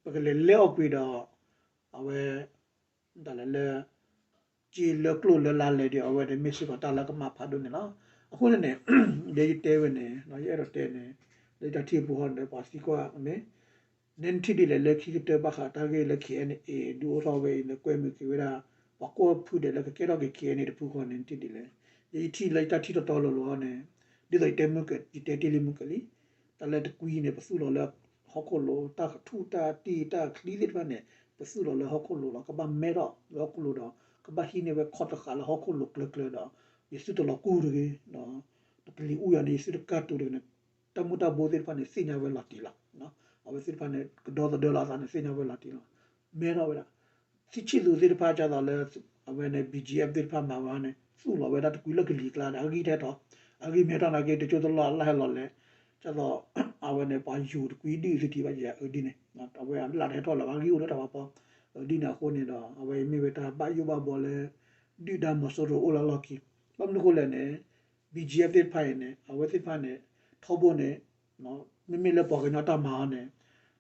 ပကလဲၤလဲအီၣ်ကွံာ်ဒီး အဝဲ ဒ်လဲၣ်လၢ က့လၢကျိၣ်လၢလါလဲၣ်ဒီး အဝဲန့ၣ်မ့ၢ်စ့ၢ်ကီးတၢ်လၢကမၣ်ဖးဒိၣ်န့ၣ်လီၤ. အဃိန့ၣ်န့ၣ် ဒ်ယတဲဝဲန့ၣ် ယအဲၣ်ဒိးတဲန့ၣ် လၢတၢ်ထံၣ်အပူၤဃီန့ၣ် ပှၤသံကွၢ်မ့ၢ် နဲနထံၣ်ဒ်လဲၣ်လၢခံကတၢၢ်ဘၣ်ဃးတၢ်ဂ့ၢ်လၢ ခ့ၣ်အဲၣ်ယူၣ်ၣ်အဲၣ် ဒုးအိၣ်ထီၣ်ဝဲအံၤလၢကွဲမုာ်က့ၤဝဲဒၣ် ပှၤကိးဖုဒဲးလၢကကဲထီၣ်က့ၤ ခ့ၣ်အဲၣ်ယူၣ်ၣ်အဲၣ် တဖုဃီန့ၣ် နထံၣ်ဒ်လဲၣ်. ယထံၣ်လၢယတၢ်ထံၣ်တီတီလိၤလိၤဃီန့ၣ် ဒ်သိးယတဲမုၢ်က ယတဲတ့ၢ်လံမုၢ်ကလံ တၢ်လၢတကွံန့ၣ် ပသူၣ်လီၤလၢဟီၣ်ခိၣ်လိၤ တၢ်ကထူၣ်တၢ်တံၢ်တၢ်ချံသ့ၣ်တဖၣ်န့ၣ် ပသူၣ်လီၤလၢဟီၣ်ခိၣ်လိၤလီၤ ကဘၣ်မဲထီၣ်လၢဟီၣ်ခိၣ်လိၤဒီး ကဘၣ်ဟံးန့ၢ်ဝဲခီၣ်တဃာ်လၢဟီၣ်ခိၣ်လိၤကျၢၤကျၢၤဒီး ယသုတလီၤကူၢ်တဂ့ၤဒီး ပကလံၤအူယၤန့ၣ် ယသုတကၢ်တူာ်တဂ့ၤန့ၣ် တၢ်မူၤတၢ်ဘိသ့ၣ်တဖၣ်န့ၣ် သ့ၣ်ညါဝဲလီၤတံၢ်လီၤ. အဝဲသ့ၣ်တဖၣ်န့ၣ် ကဒီသဒၢလီၤအသးန့ၣ် သ့ၣ်ညါဝဲလီၤတံၢ်လီၤ. မဲထီၣ်ဝဲဒၣ် သုးဆံၣ်သူးသ့ၣ်တဖၣ် ဒ်သိးလၢ အဝဲန့ၣ် ဘံၣ်ကၠံၣ်အ့ၣ် သ့ၣ်တဖၣ်မၤဝဲန့ၣ် သူၣ်လီၤဝဲဒၣ်တကွံလၢကလံၤကျါဒီး အဂံၢ်ထဲထီၣ် အဂံၢ်မ့ၢ်ထီၣ်နာ်က့ တကၠိတလီၢ်အလၢ်ဟဲလီၤလဲၣ် ဒ်သိး အဝဲန့ၣ် ပှၤယူၤတကွံဒုၣ်သုထံၣ်ဘၣ်ယဲၢ်အဒ်န့ၣ် အဝဲအလၢ်တဟဲထီၣ်လၢၤဘၣ် အဂံၢ်အိၣ်လၢတၢ်ဖးဖီ ဒ်န့ၣ်အဃိန့ၣ်ဒီး အဝဲအံၤမ့ၢ်ဝဲတၢ်ဘၣ်ယိၣ်ဘၣ်ဘှီလၢ ဒုၣ်ဒါမီၤစိရိၤအိၣ်လၢလီၢ်ခံ ဘၣ်မနုၤအဃိလဲၣ်န့ၣ် ဘံၣ်ကၠံၣ်အ့ၣ် သ့ၣ်တဖၣ်အံၤန့ၣ် အဝဲသ့ၣ်တဖၣ်န့ၣ် ထီဘိန့ၣ် မ့မ့ၢ်လၢပှၤကညီတၢ်မၤအီၤန့ၣ်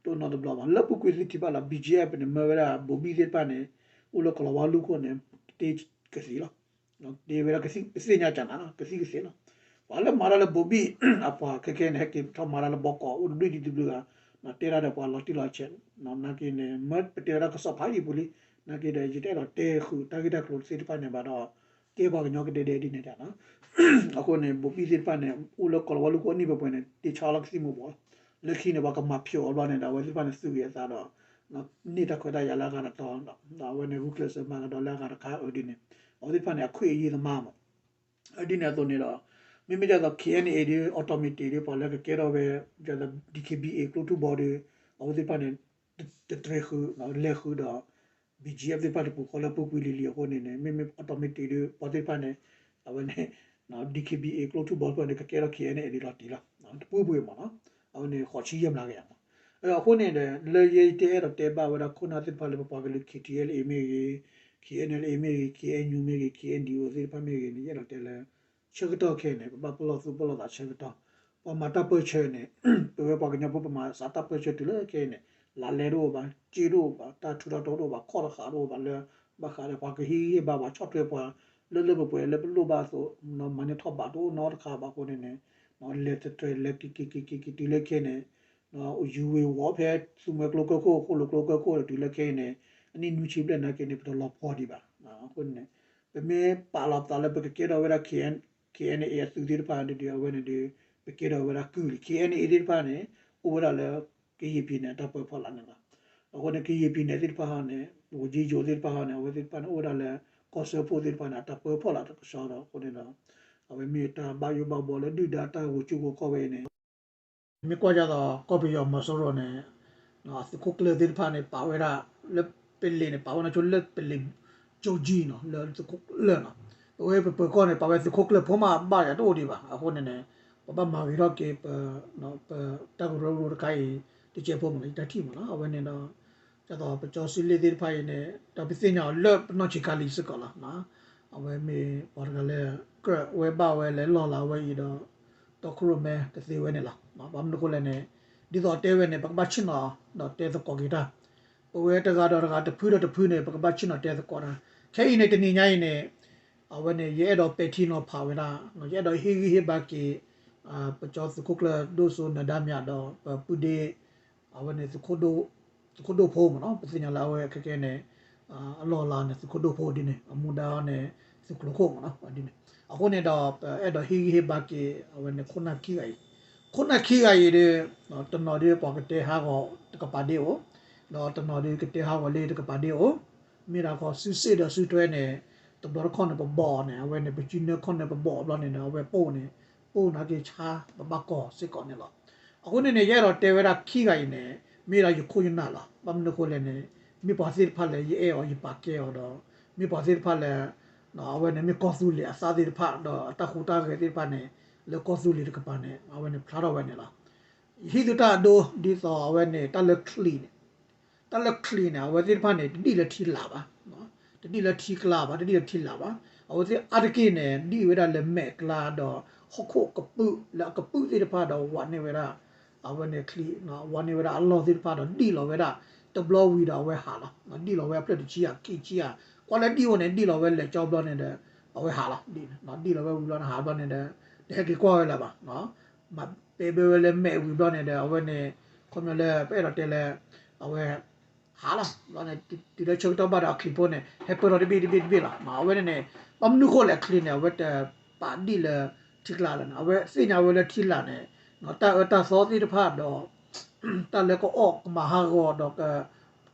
တအိၣ်နီတဘျီဘၣ် လၢပူၤကွံာ်သုထံၣ်ဘၣ်လီၤ ဘံၣ်ကၠံၣ်အ့ၣ် န့ၣ် မၢဝဲဒၣ် ဘိၤဘံၣ်သ့ၣ်တဖၣ်န့ၣ် အိၣ်လၢကီၤလၤဝါလူၢ်ခိၣ်န့ၣ် တ့ကသံၣ်လီၤ. တ့ဝဲဒၣ်ကသ့ၣ်ညါကနၤလီၤ ကသံၣ်ကသ့ၣ်လီၤ. ပှၤလၢမၤတၢ်လၢဘိၤဘံၣ်အပှၤခဲခဲန့ၣ် ဟဲက့ၤထီၣ်မၤတၢ်လၢဘီကီး အိၣ်တဘျုးဒံးတဘျုးဂၤ တဲတၢ်ဒီးပှၤလီၤတံၢ်လီၤဆဲး နာ်က့န့ၣ် မၢပတဲဝဲဒၣ်ကစီၣ်ဖးယံာ်ပူၤလံ နာ်က့ဒီး ယတအဲၣ်ဒိးတဲဃုာ်တၢ်ဂ့ၢ်တၢ်ကျိၤသ့ၣ်တဖၣ်န့ၣ်ဘၣ်ဒီး ကဲပှၤကညီကဒဲဒဲဒ်န့ၣ်တၢ်လီၤ. အဃိန့ၣ် ဘိၤဘံၣ်သ့ၣ်တဖၣ်န့ၣ် အိၣ်လၢကီၤလၤဝါလူၢ်ခိၣ်အနံၣ်ပှဲၤပှဲၤန့ၣ် တ့ဆါလီၤကသံၣ်မူၤဘှီးလီၤ. လၢခံန့ၣ် ပှၤကမၤဖျိးအီၤဘျီန့ၣ်ဒီး အဝဲသ့ၣ်တဖၣ်န့ၣ် သူၣ်ဂ့ၤအသးဒီး န့ၢ်တၢ်ခွဲးတၢ်ယာ်လၢအဂၤတတီၤ, ဒီးအဝဲန့ၣ် ဂုာ်ကျဲးစၢးမၤကဒီးလၢအဂၤတခါအဒ်န့ၣ်, အဝဲသ့ၣ်တဖၣ်န့ၣ် အခွဲးအယာ်သမားမး အဒ်န့ၣ်အသိးန့ၣ်ဒီး မ့မ့ၢ်ဒ်သိး K N A ဒ် automatic ဒ် ပှၤလၢကကဲထီၣ်ဝဲ ဒ်သိး D K B A ကျိထူၣ်ဘီဒီး အဝဲသ့ၣ်တဖၣ်န့ၣ် တတြဲၤဃုာ် လဲၤဃုာ်ဒီး B G F သ့ၣ်တဖၣ်တပူၤဃီလၢပူၤကွံာ်လံၤလံၤအဃိန့ၣ်န့ၣ် မ့မ့ၢ် automatic ဒ် ပှၤသ့ၣ်တဖၣ်န့ၣ် အဝဲန့ၣ် D K B A ကျိထူၣ်ဘီတဖၣ်န့ၣ် ကကဲထီၣ် K N A ဒ်လီၤတံၢ်လီၤ တပူၤပူၤမးနီၤ အဝဲန့ၣ် ဃိးဆံယဲၢ်မျးကယၤမး အဃိန့ၣ်ဒီး လၢယဲယတအဲၣ်ဒိးတဲဘၣ်ဝဲဒၣ်ခိၣ်နၢ်သ့ၣ်တဖၣ်လၢပပှၤကလုာ် K T L A မ့ၢ်ဂ့ၤ, K N L A မ့ၢ်ဂ့ၤ, K N U မ့ၢ်ဂ့ၤ, K N D O သ့ၣ်တဖၣ်မ့ၢ်ဂ့ၤန့ၣ် ယအဲၣ်ဒိးတဲလၢ ဆၢကတီၢ်ခဲအံၤန့ၣ် ပဘၣ်ပလီၢ်သူၣ်ပလီၢ်သးဆၢကတီၢ်, ပှၤမၤတၢ်ပၢဆှၢန့ၣ် ပဝဲပှၤကညီဖိပမၤစးတၢ်ပၢဆှၢတုၤလၢခဲအံၤန့ၣ် လါလဲတအိၣ်ဘၣ်, စ့တအိၣ်ဘၣ်, တၢ်ထူးတၢ်တီတအိၣ်ဘၣ်, ခီၣ်တဃာ်တအိၣ်ဘၣ်လၢ ဘၣ်ဃးဒီးပှၤကဟ့ၣ်ဂံၢ်ဟ့ၣ်ဘါ ပှၤဆီၣ်ထွဲပှၤ လၢလၢပှဲၤပှဲၤလၢပလိၣ်ဘၣ်အသိး မၤန့ၢ်ထီၣ်ဘးတအိၣ်နီတခါဘၣ်အဃိန့ၣ်န့ၣ် လဲၤတတြဲၤလဲၤက့ၤက့ၤက့ၤက့ၤက့ၤတုၤလၢခဲအံၤန့ၣ် ယူၤဝ့ၤဝီၤဖဲ သူမှဲကျိကၢၢ်ခိၣ် ဃိၣ်လိာ်ကျိကၢၢ်ခိၣ်ဒီးတုၤလၢခဲအံၤန့ၣ် အနံၣ်နွံဆံဘျဲၣ်နာ်က့န့ၣ် ပတလီၤပှီၢ်ဒံးဘၣ်. အဃိန့ၣ် ပမ့ၢ်ပာ်လီၤပသးလၢပကကဲထီၣ်ဝဲဒၣ် K N A အသုးသ့ၣ်တဖၣ်ဒီး အဝဲန့ၣ်ဒီး ပကဲထီၣ်ဝဲဒၣ်ကုၢ်လံ K N A သ့ၣ်တဖၣ်န့ၣ် အိၣ်ဝဲဒၣ်လၢ ကယဲၢ်ပံၤန့ၣ် အတၢ်ပၢဖီလာ်န့ၣ်လီၤ. အဃိန့ၣ် ကယဲၢ်ပံၤန့ၣ်သ့ၣ်တဖၣ်ဟီန့ၣ် ဝူၤကၠံယိၤသ့ၣ်တဖၣ်ဟီန့ၣ် အဝဲသ့ၣ်တဖၣ်န့ၣ် အိၣ်ဝဲဒၣ်လၢ ကီၢ်စၢဖှိၣ်သ့ၣ်တဖၣ်န့ၣ် အတၢ်ပၢဖီလာ်တကဆှီဒီး အဃိန့ၣ်ဒီး အဝဲမ့ၢ်တၢ်ဘၣ်ယိၣ်ဘၣ်ဘှီလၢဒုၣ်ဒါတၢ်ဂိၤကၠူၣ်ဂိၤကီၢ်ဝဲအံၤန့ၣ် မ့ၢ်ကွၢ်ဒ်သိး ကီၢ်ပယီၤမီၤစိရိၤန့ၣ် သုးခိၣ်ကျၢၢ်သ့ၣ်တဖၣ်န့ၣ် ပာ်ဝဲဒၣ်လၢပလံၤန့ၣ် ပာ်ဝဲနီၢ်ဆိလၢပလံၤ ကၠိကၠံနီၤ လၢသုးခိၣ်ကျၢၢ်နီၤ ပဝဲပပၢၤကီၢ်န့ၣ် ပာ်ဝဲသုးခိၣ်ကျၢၢ်ဖိမးဘၣ်ယၤတအိၣ်ဒံးဘၣ်. အဃိန့ၣ်န့ၣ် ပဘၣ်မၤဂ့ၤထီၣ်က့ၤ ပတၢ်ကရၢကရိတခါအံၤ တကဲးဖိမးနီၤ ယတၢ်ထံၣ်မးနီၤ အဝဲန့ၣ်ဒီး ဒ်သိးပကၠီစုလ့ၣ်သ့ၣ်တဖၣ်အံၤန့ၣ် ဒီးပသ့ၣ်ညါအီၤလၢပနီၢ်ဆံးခါလံစ့ၢ်ကီးလီၤ. အဝဲမ့ၢ်ပှၤတဂၤလၢ ကြၢးဝဲဘၣ်ဝဲလၢလီၢ်လၤဝဲအံၤဒီး တီခိၣ်ရိၣ်မဲတသ့ဝဲန့ၣ်လီၤ. ဘၣ်မနုၤအဃိလဲၣ်န့ၣ် ဒ်သိးတဲဝဲန့ၣ် ပကဘၣ်ဆ့ၣ်နီၤ ဒီးတဲသကိးက့ၤတၢ် ပဝဲတဂၤဒီးတဂၤ တဖုဒီးတဖုန့ၣ် ပကဘၣ်ဆ့ၣ်နီၤတဲသကိးတၢ် ခဲအံၤန့ၣ် တနံၤညါအံၤန့ၣ် အဝဲန့ၣ် ယအဲၣ်ဒိးပဲာ်ထံနီၤဖးဝဲဒၣ် ယအဲၣ်ဒိးဟ့ၣ်ဂံၢ်ဟ့ၣ်ဘါက့ၤ ပကၠီသုးခိၣ်ကျၢၢ်ဒိၣ်စိနၢၤဒါမြဒီး ပပုၢ်ဒ့ အဝဲန့ၣ် သုးခိၣ်ဒိၣ်ဖိမးနီၤ ပသ့ၣ်ညါလၢအဝဲခဲကဲန့ၣ် အလီၢ်လၤန့ၣ် သုးခိၣ်ဒိၣ်ဖိဒ်န့ၣ် အမူဒါန့ၣ် သုးကျိၤခိၣ်မးနီၤ ဒ်န့ၣ် အဃိန့ၣ်ဒီး ပအဲၣ်ဒိးဟ့ၣ်ဂံၢ်ဟ့ၣ်ဘါက့ၤ အဝဲန့ၣ်ခိၣ်နၢ်ခံဂၤအံၤ ခိၣ်နၢ်ခံဂၤအံၤဒီး တနီၤဒီးပှၤကတဲဟးဂီၤတကပၤဒ့အိၣ် ဒီးတနီၤဒီးကတဲဟးဂီၤလၢတကပၤဒ့အိၣ် မ့ၢ်ဒၣ်ခီစုစ့ၣ်ဒီးစုထွဲန့ၣ် တဘျီတခီၣ်န့ၣ် ပဘီၣ်အီၤန့ၣ် အဝဲန့ၣ် ပစုနၢခီၣ်န့ၣ် ပဘီၣ်အီၤဘျီန့ၣ်ဒီး အဝဲပိၢ်န့ၣ် ပိၢ်နာ်က့ဆါ ပဘၣ်ကီၢ်စ့ၢ်ကီးန့ၣ်လီၤ. အဃိန့ၣ်န့ၣ် ယအဲၣ်ဒိးတဲဝဲဒၣ်ခံဂၤအံၤန့ၣ် မ့ၢ်ဒၣ်ယခိၣ်ယနၢ်လီၤ. ဘၣ်မနုၤအဃိလဲၣ်န့ၣ် မ့ၢ်ပှၤသ့ၣ်တဖၣ်လၢယအဲၣ်အီၤယပာ်ကဲအီၤဒီး မ့ၢ်ပှၤသ့ၣ်တဖၣ်လၢ အဝဲန့ၣ်မ့ၢ်ကီၢ်သူလ့ၤအသးသ့ၣ်တဖၣ် ဒီးအတၢ်ဟူးတၢ်ဂဲၤသ့ၣ်တဖၣ်န့ၣ် လၢကီၢ်သူလ့ၤတကပၤန့ၣ် အဝဲန့ၣ်ဖျါထီၣ်ဝဲန့ၣ်လီၤ. ယဟံးသုတၢ်အဒိ ဒ်သိးအဝဲန့ၣ် တၢ်လၢချံးန့ၣ် တၢ်လၢချံးန့ၣ် အဝဲသ့ၣ်တဖၣ်န့ၣ် တဒံၣ်လၢထံလာ်ဘၣ်, တဒံၣ်လၢထံကျါဘၣ်, တဒံၣ်လၢထံလာ်ဘၣ်. အဝဲသ့ၣ်အါတက့ၢ်န့ၣ် ဒံၣ်ဝဲဒၣ်လၢမဲာ်ကျါဒီး ဟီၣ်ခိၣ်ကပုာ် လၢအကပုာ်သ့ၣ်တဖၣ်ဒီးဝးန့ၢ်ဝဲဒၣ် အဝဲန့ၣ်ချံး ဝးန့ၢ်ဝဲဒၣ်အလီၢ်သ့ၣ်တဖၣ်ဒီးဒံၣ်လီၤဝဲဒၣ် တဘျီဝံၤဒီးအဝဲဟးလီၤ. ဒံၣ်လီၤဝဲအဖျၢၣ်တဆံဧါခံဆံဧါ ကွၢ်လၢဒံၣ်အိၣ်န့ၣ် ဒံၣ်လီၤဝဲလဲၤကၠီဘျီန့ၣ်ဒီး အဝဲဟးလီၤ. ဒံၣ်လီၤဝဲဝံၤဘျီန့ၣ်ဟးဘျီန့ၣ်ဒီး တဟဲက့ၤကွၢ်ဝဲလၢၤဘၣ် မ့ၢ်ပဲဘဲဝဲလၢမဲာ်ဝံၤဘျီန့ၣ်ဒီး အဝဲန့ၣ် ခီပညီလၢပအဲၣ်ဒိးတဲလၢ အဝဲ ဟးလီၤ ဘျီန့ၣ် တုၤလၢဆၢကတီၢ်ဘၣ်ဒီးအချံးဖိန့ၣ် ဟဲပၢၢ်ထီၣ်တဘ့ၣ်တဘ့ၣ်တဘ့ၣ်လီၤ. အဝဲန့ၣ်န့ၣ် ဘၣ်မနုၤဃိလဲၣ် ချံးန့ၣ် အဝဲတပာ်ဒံၣ်လၢထံကျါလၢၤန့ၣ် အဝဲသ့ၣ်ညါဝဲလၢထံလာ်န့ၣ် တၢ်အၢတၢ်သီသ့ၣ်တဖၣ်ဒီး တၢ်လၢကအီၣ်ကမၤဟးဂီၤဒီးက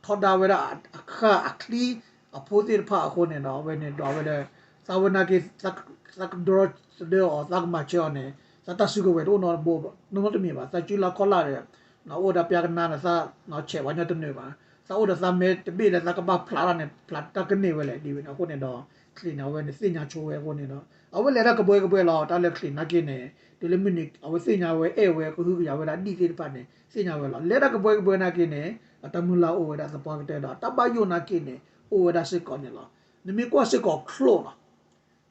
ထီဒါဝဲဒၣ်အဃၢ်အချံအဖိသ့ၣ်တဖၣ်အဃိန့ၣ်ဒီး အဝဲန့ၣ်ဒွးဝဲလၢ သးဝဲနာ်က့ သးကဒြီသဒၢအီၤ သးကမၤဆၢအီၤန့ၣ် သးတၢ်စုကဝဲၤတအိၣ်နီတဘိ နီတမံၤဘၣ်. သးစုလါခီလၢ်ဒီး အိၣ်ဒီးပျါကနါန့ၣ် သးဆဲးဝဲညီတနၢၤဘၣ်. သးအိၣ်ဒီးသးမဲတဘ့ၣ်လၢသးကဘၣ်ဖျးတၢ်န့ၣ် ဖျးတၢ်ကန့ၢ်ဝဲလဲၣ်ဒ်ဝဲန့ၣ် အဃိန့ၣ်ဒီး ချံးန့ၣ် အဝဲန့ၣ်သ့ၣ်ညါဆိဝဲအဃိန့ၣ်ဒီး အဝဲလဲၤတၢ်ကဘှဲကဘှဲလီၤ. တၢ်လၢချံးနာ်က့န့ၣ် တုၤလၢမုၢ်နံၤ အဝဲသ့ၣ်ညါဝဲအဲၣ်ဝဲကဟုကယာ်ဝဲဒၣ်ဒံၣ်သ့ၣ်တဖၣ်န့ၣ် သ့ၣ်ညါဝဲလီၤ. လဲၤတၢ်ကဘှဲကဘှဲနာ်က့န့ၣ် အတၢ်မုၢ်လၢ်အိၣ်ဝဲဒၣ်သပှၢ်ကတၢၢ်ဒီး တၢ်ဘၣ်ယိၣ်နာ်က့န့ၣ် အိၣ်ဝဲဒၣ်စ့ၢ်ကီးန့ၣ်လီၤ. နမ့ၢ်ကွၢ်စ့ၢ်ကီးချိၣ်လီၤ.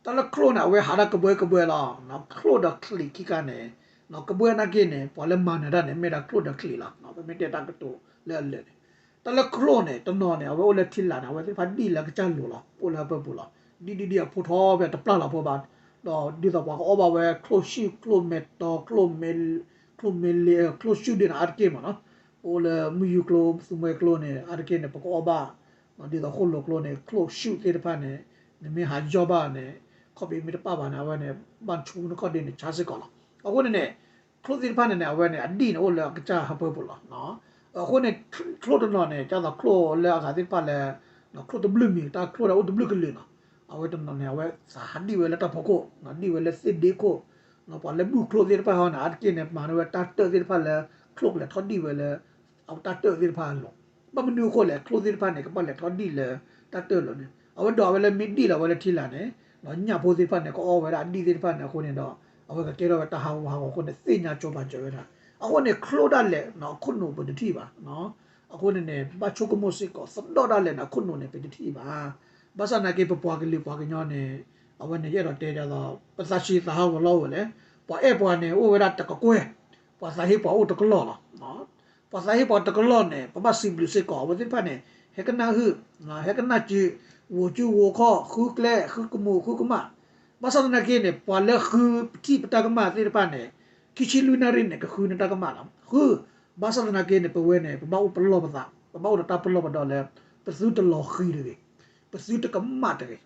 တၢ်လၢချိၣ်န့ၣ် အဝဲဟးတၢ်ကဘှဲကဘှဲလီၤ. ချိၣ်ဒီးချံးခံခါန့ၣ် ကဘှဲနာ်က့န့ၣ် ပှၤလၢမၤနၢၤတၢ်န့ၣ် မ့ၢ်ဒၣ်ချိၣ်ဒီးချံးလီၤ. ပမ့ၢ်တဲတၢ်ကတိၤလၢအလၢာ်န့ၣ် တၢ်လၢချိၣ်န့ၣ် တနီၤန့ၣ် အဝဲအိၣ်လၢထံလာ်န့ၣ် အဝဲသ့ၣ်တဖၣ်ဒံၣ်လၢကစၢ်လိၤလီၤ. အိၣ်လၢအပၢပူၤလီၤ. ဒံၣ်ဒံၣ်ဒံၣ်အဖိထီၣ်ဖဲတပျၢ်လီၤဖိဘၣ်. ဒီးဒ်သိးပှၤကအီၣ်ဘၣ်ဝဲချိၣ်ရှုၣ် ချိၣ်မဲတီ ချိၣ်မဲလ့ ချိၣ်ရှုၣ်ဒ်န့ၣ် အါတက့ၢ်မးနီၤ. ပအိၣ်လၢမုၢ်ယူၤကျိ သူမှဲကျိန့ၣ် အါတက့ၢ်န့ၣ် ပကအီၣ်ဘၣ် ဒ်သိးဃိၣ်လိာ်ကျိန့ၣ် ချိၣ်ရှုၣ်သ့ၣ်တဖၣ်န့ၣ် နမ့ၢ်ဟးယီၢ်ဘၣ်န့ၣ် ခီၣ်ဖံးမ့ၢ်တပာ်ဘၣ်န့ၣ် အဝဲန့ၣ် ဘၣ်ဆူနခီၣ်ဒ့န့ၣ် ဆါစ့ၢ်ကီးလီၤ. အဃိန့ၣ်န့ၣ် ချိၣ်သ့ၣ်တဖၣ်န့ၣ်န့ၣ် အဝဲန့ၣ် အဒံၣ်န့ၣ် အိၣ်လၢအကစၢ်ဟၢဖၢပူၤလီၤ. အဃိန့ၣ် ချိၣ်တနီၤန့ၣ် ဒ်သိးချိၣ်လၢအဂၤသ့ၣ်တဖၣ်လၢ ချိၣ်တဘျုးမံၤ တၢ်ချိၣ်ဒၣ်အိၣ်တဘျုးကလုာ်နီၤ, အဝဲတနီၤန့ၣ် အဝဲသးဟးဒံၣ်ဝဲလၢတၢ်ဖီခိၣ်, ဒံၣ်ဝဲလၢသ့ၣ်ဒ့ခိၣ်, ပှၤလၢဘူၣ်ချိၣ်သ့ၣ်တဖၣ်ဟီန့ၣ် အါတက့ၢ်န့ၣ် မၤန့ၢ်ဝဲတၢ်တၢၣ်သ့ၣ်တဖၣ်လၢ ချိၣ်ကလဲၤထီၣ်ဒံၣ်ဝဲလၢ အတၢ်တၢၣ်သ့ၣ်တဖၣ်အလိၤ. ဘၣ်မနုၤအဃိလဲၣ်, ချိၣ်သ့ၣ်တဖၣ်န့ၣ် ကဘၣ်လဲၤထီၣ်ဒံၣ်လၢတၢ်တၢၣ်လီၤန့ၣ်, အဝဲဒိးဝဲလၢမ့ၢ်ဒံၣ်လီၤဝဲလၢထံလာ်န့ၣ်, ညၣ်ဖိသ့ၣ်တဖၣ်န့ၣ် ကအီဝဲဒၣ်အဒံၣ်သ့ၣ်တဖၣ်န့ၣ်အဃိန့ၣ်ဒီး အဝဲကကဲထီၣ်ဝဲတၢ်ဟးဂူာ်ဟးဂီၤအဃိန့ၣ် သ့ၣ်ညါကၠိဘၣ်ကၠိဝဲဒၣ်. အဃိန့ၣ် ချိၣ်ဒၣ်လဲာ် အခိၣ်နူာ်ပတထံၣ်ဘၣ်. အဃိန့ၣ်န့ၣ် ဘၣ်ဆိကမိၣ်စ့ၢ်ကီး သဒီၣ်ဒၣ်လဲာ်န့ၣ် အခိၣ်နူာ်န့ၣ် ပတထံၣ်ဘၣ်. ဘၣ်ဆၣ်သနာ်က့ ပပှၤကလုာ်ပှၤကညီန့ၣ် အဝဲန့ၣ် ယအဲၣ်ဒိးတဲဒ်သိး ပသးဆံးသးဟးဂီၤလီၤအိၣ်ဝဲလဲၣ်, ပှၤအဲၣ်ပှၤန့ၣ် အိၣ်ဝဲဒၣ်တကကွဲၢ်, ပှၤသးဟ့ပှၤအိၣ်တကလီၢ်လီၤ. ပှၤသးဟ့ပှၤတကလီၢ်န့ၣ် ပဘၣ်စံးဘျုးစ့ၢ်ကီး အဝဲသ့ၣ်တဖၣ်န့ၣ် ဟဲကနၣ်ဟုၣ်, ဟဲကနၣ်စု, ဂိၤစုဂိၤခီၣ်, ဃုကျဲ, ဃုကမူၤ, ဃုကမၣ်. ဘၣ်ဆၣ်သနာ်က့န့ၣ် ပှၤလၢဃုပထံၣ်ပတၢ်ကမၣ်သ့ၣ်တဖၣ်န့ၣ် ခံဆံလွံၢ်နၣ်ရံၣ်န့ၣ် ကဃုန့ၢ်တၢ်ကမၣ်လီၤ. ဃု, ဘၣ်ဆၣ်သနာ်က့န့ၣ် ပဝဲန့ၣ် ပဘၣ်အိၣ်ပလီၢ်ပသး, ပဘၣ်အိၣ်ဒီးတၢ်ပလီၢ်ပဒီးလၢ ပသုတလီၤဃံၤတဂ့ၤ, ပသုတကမၣ်တဂ့ၤ.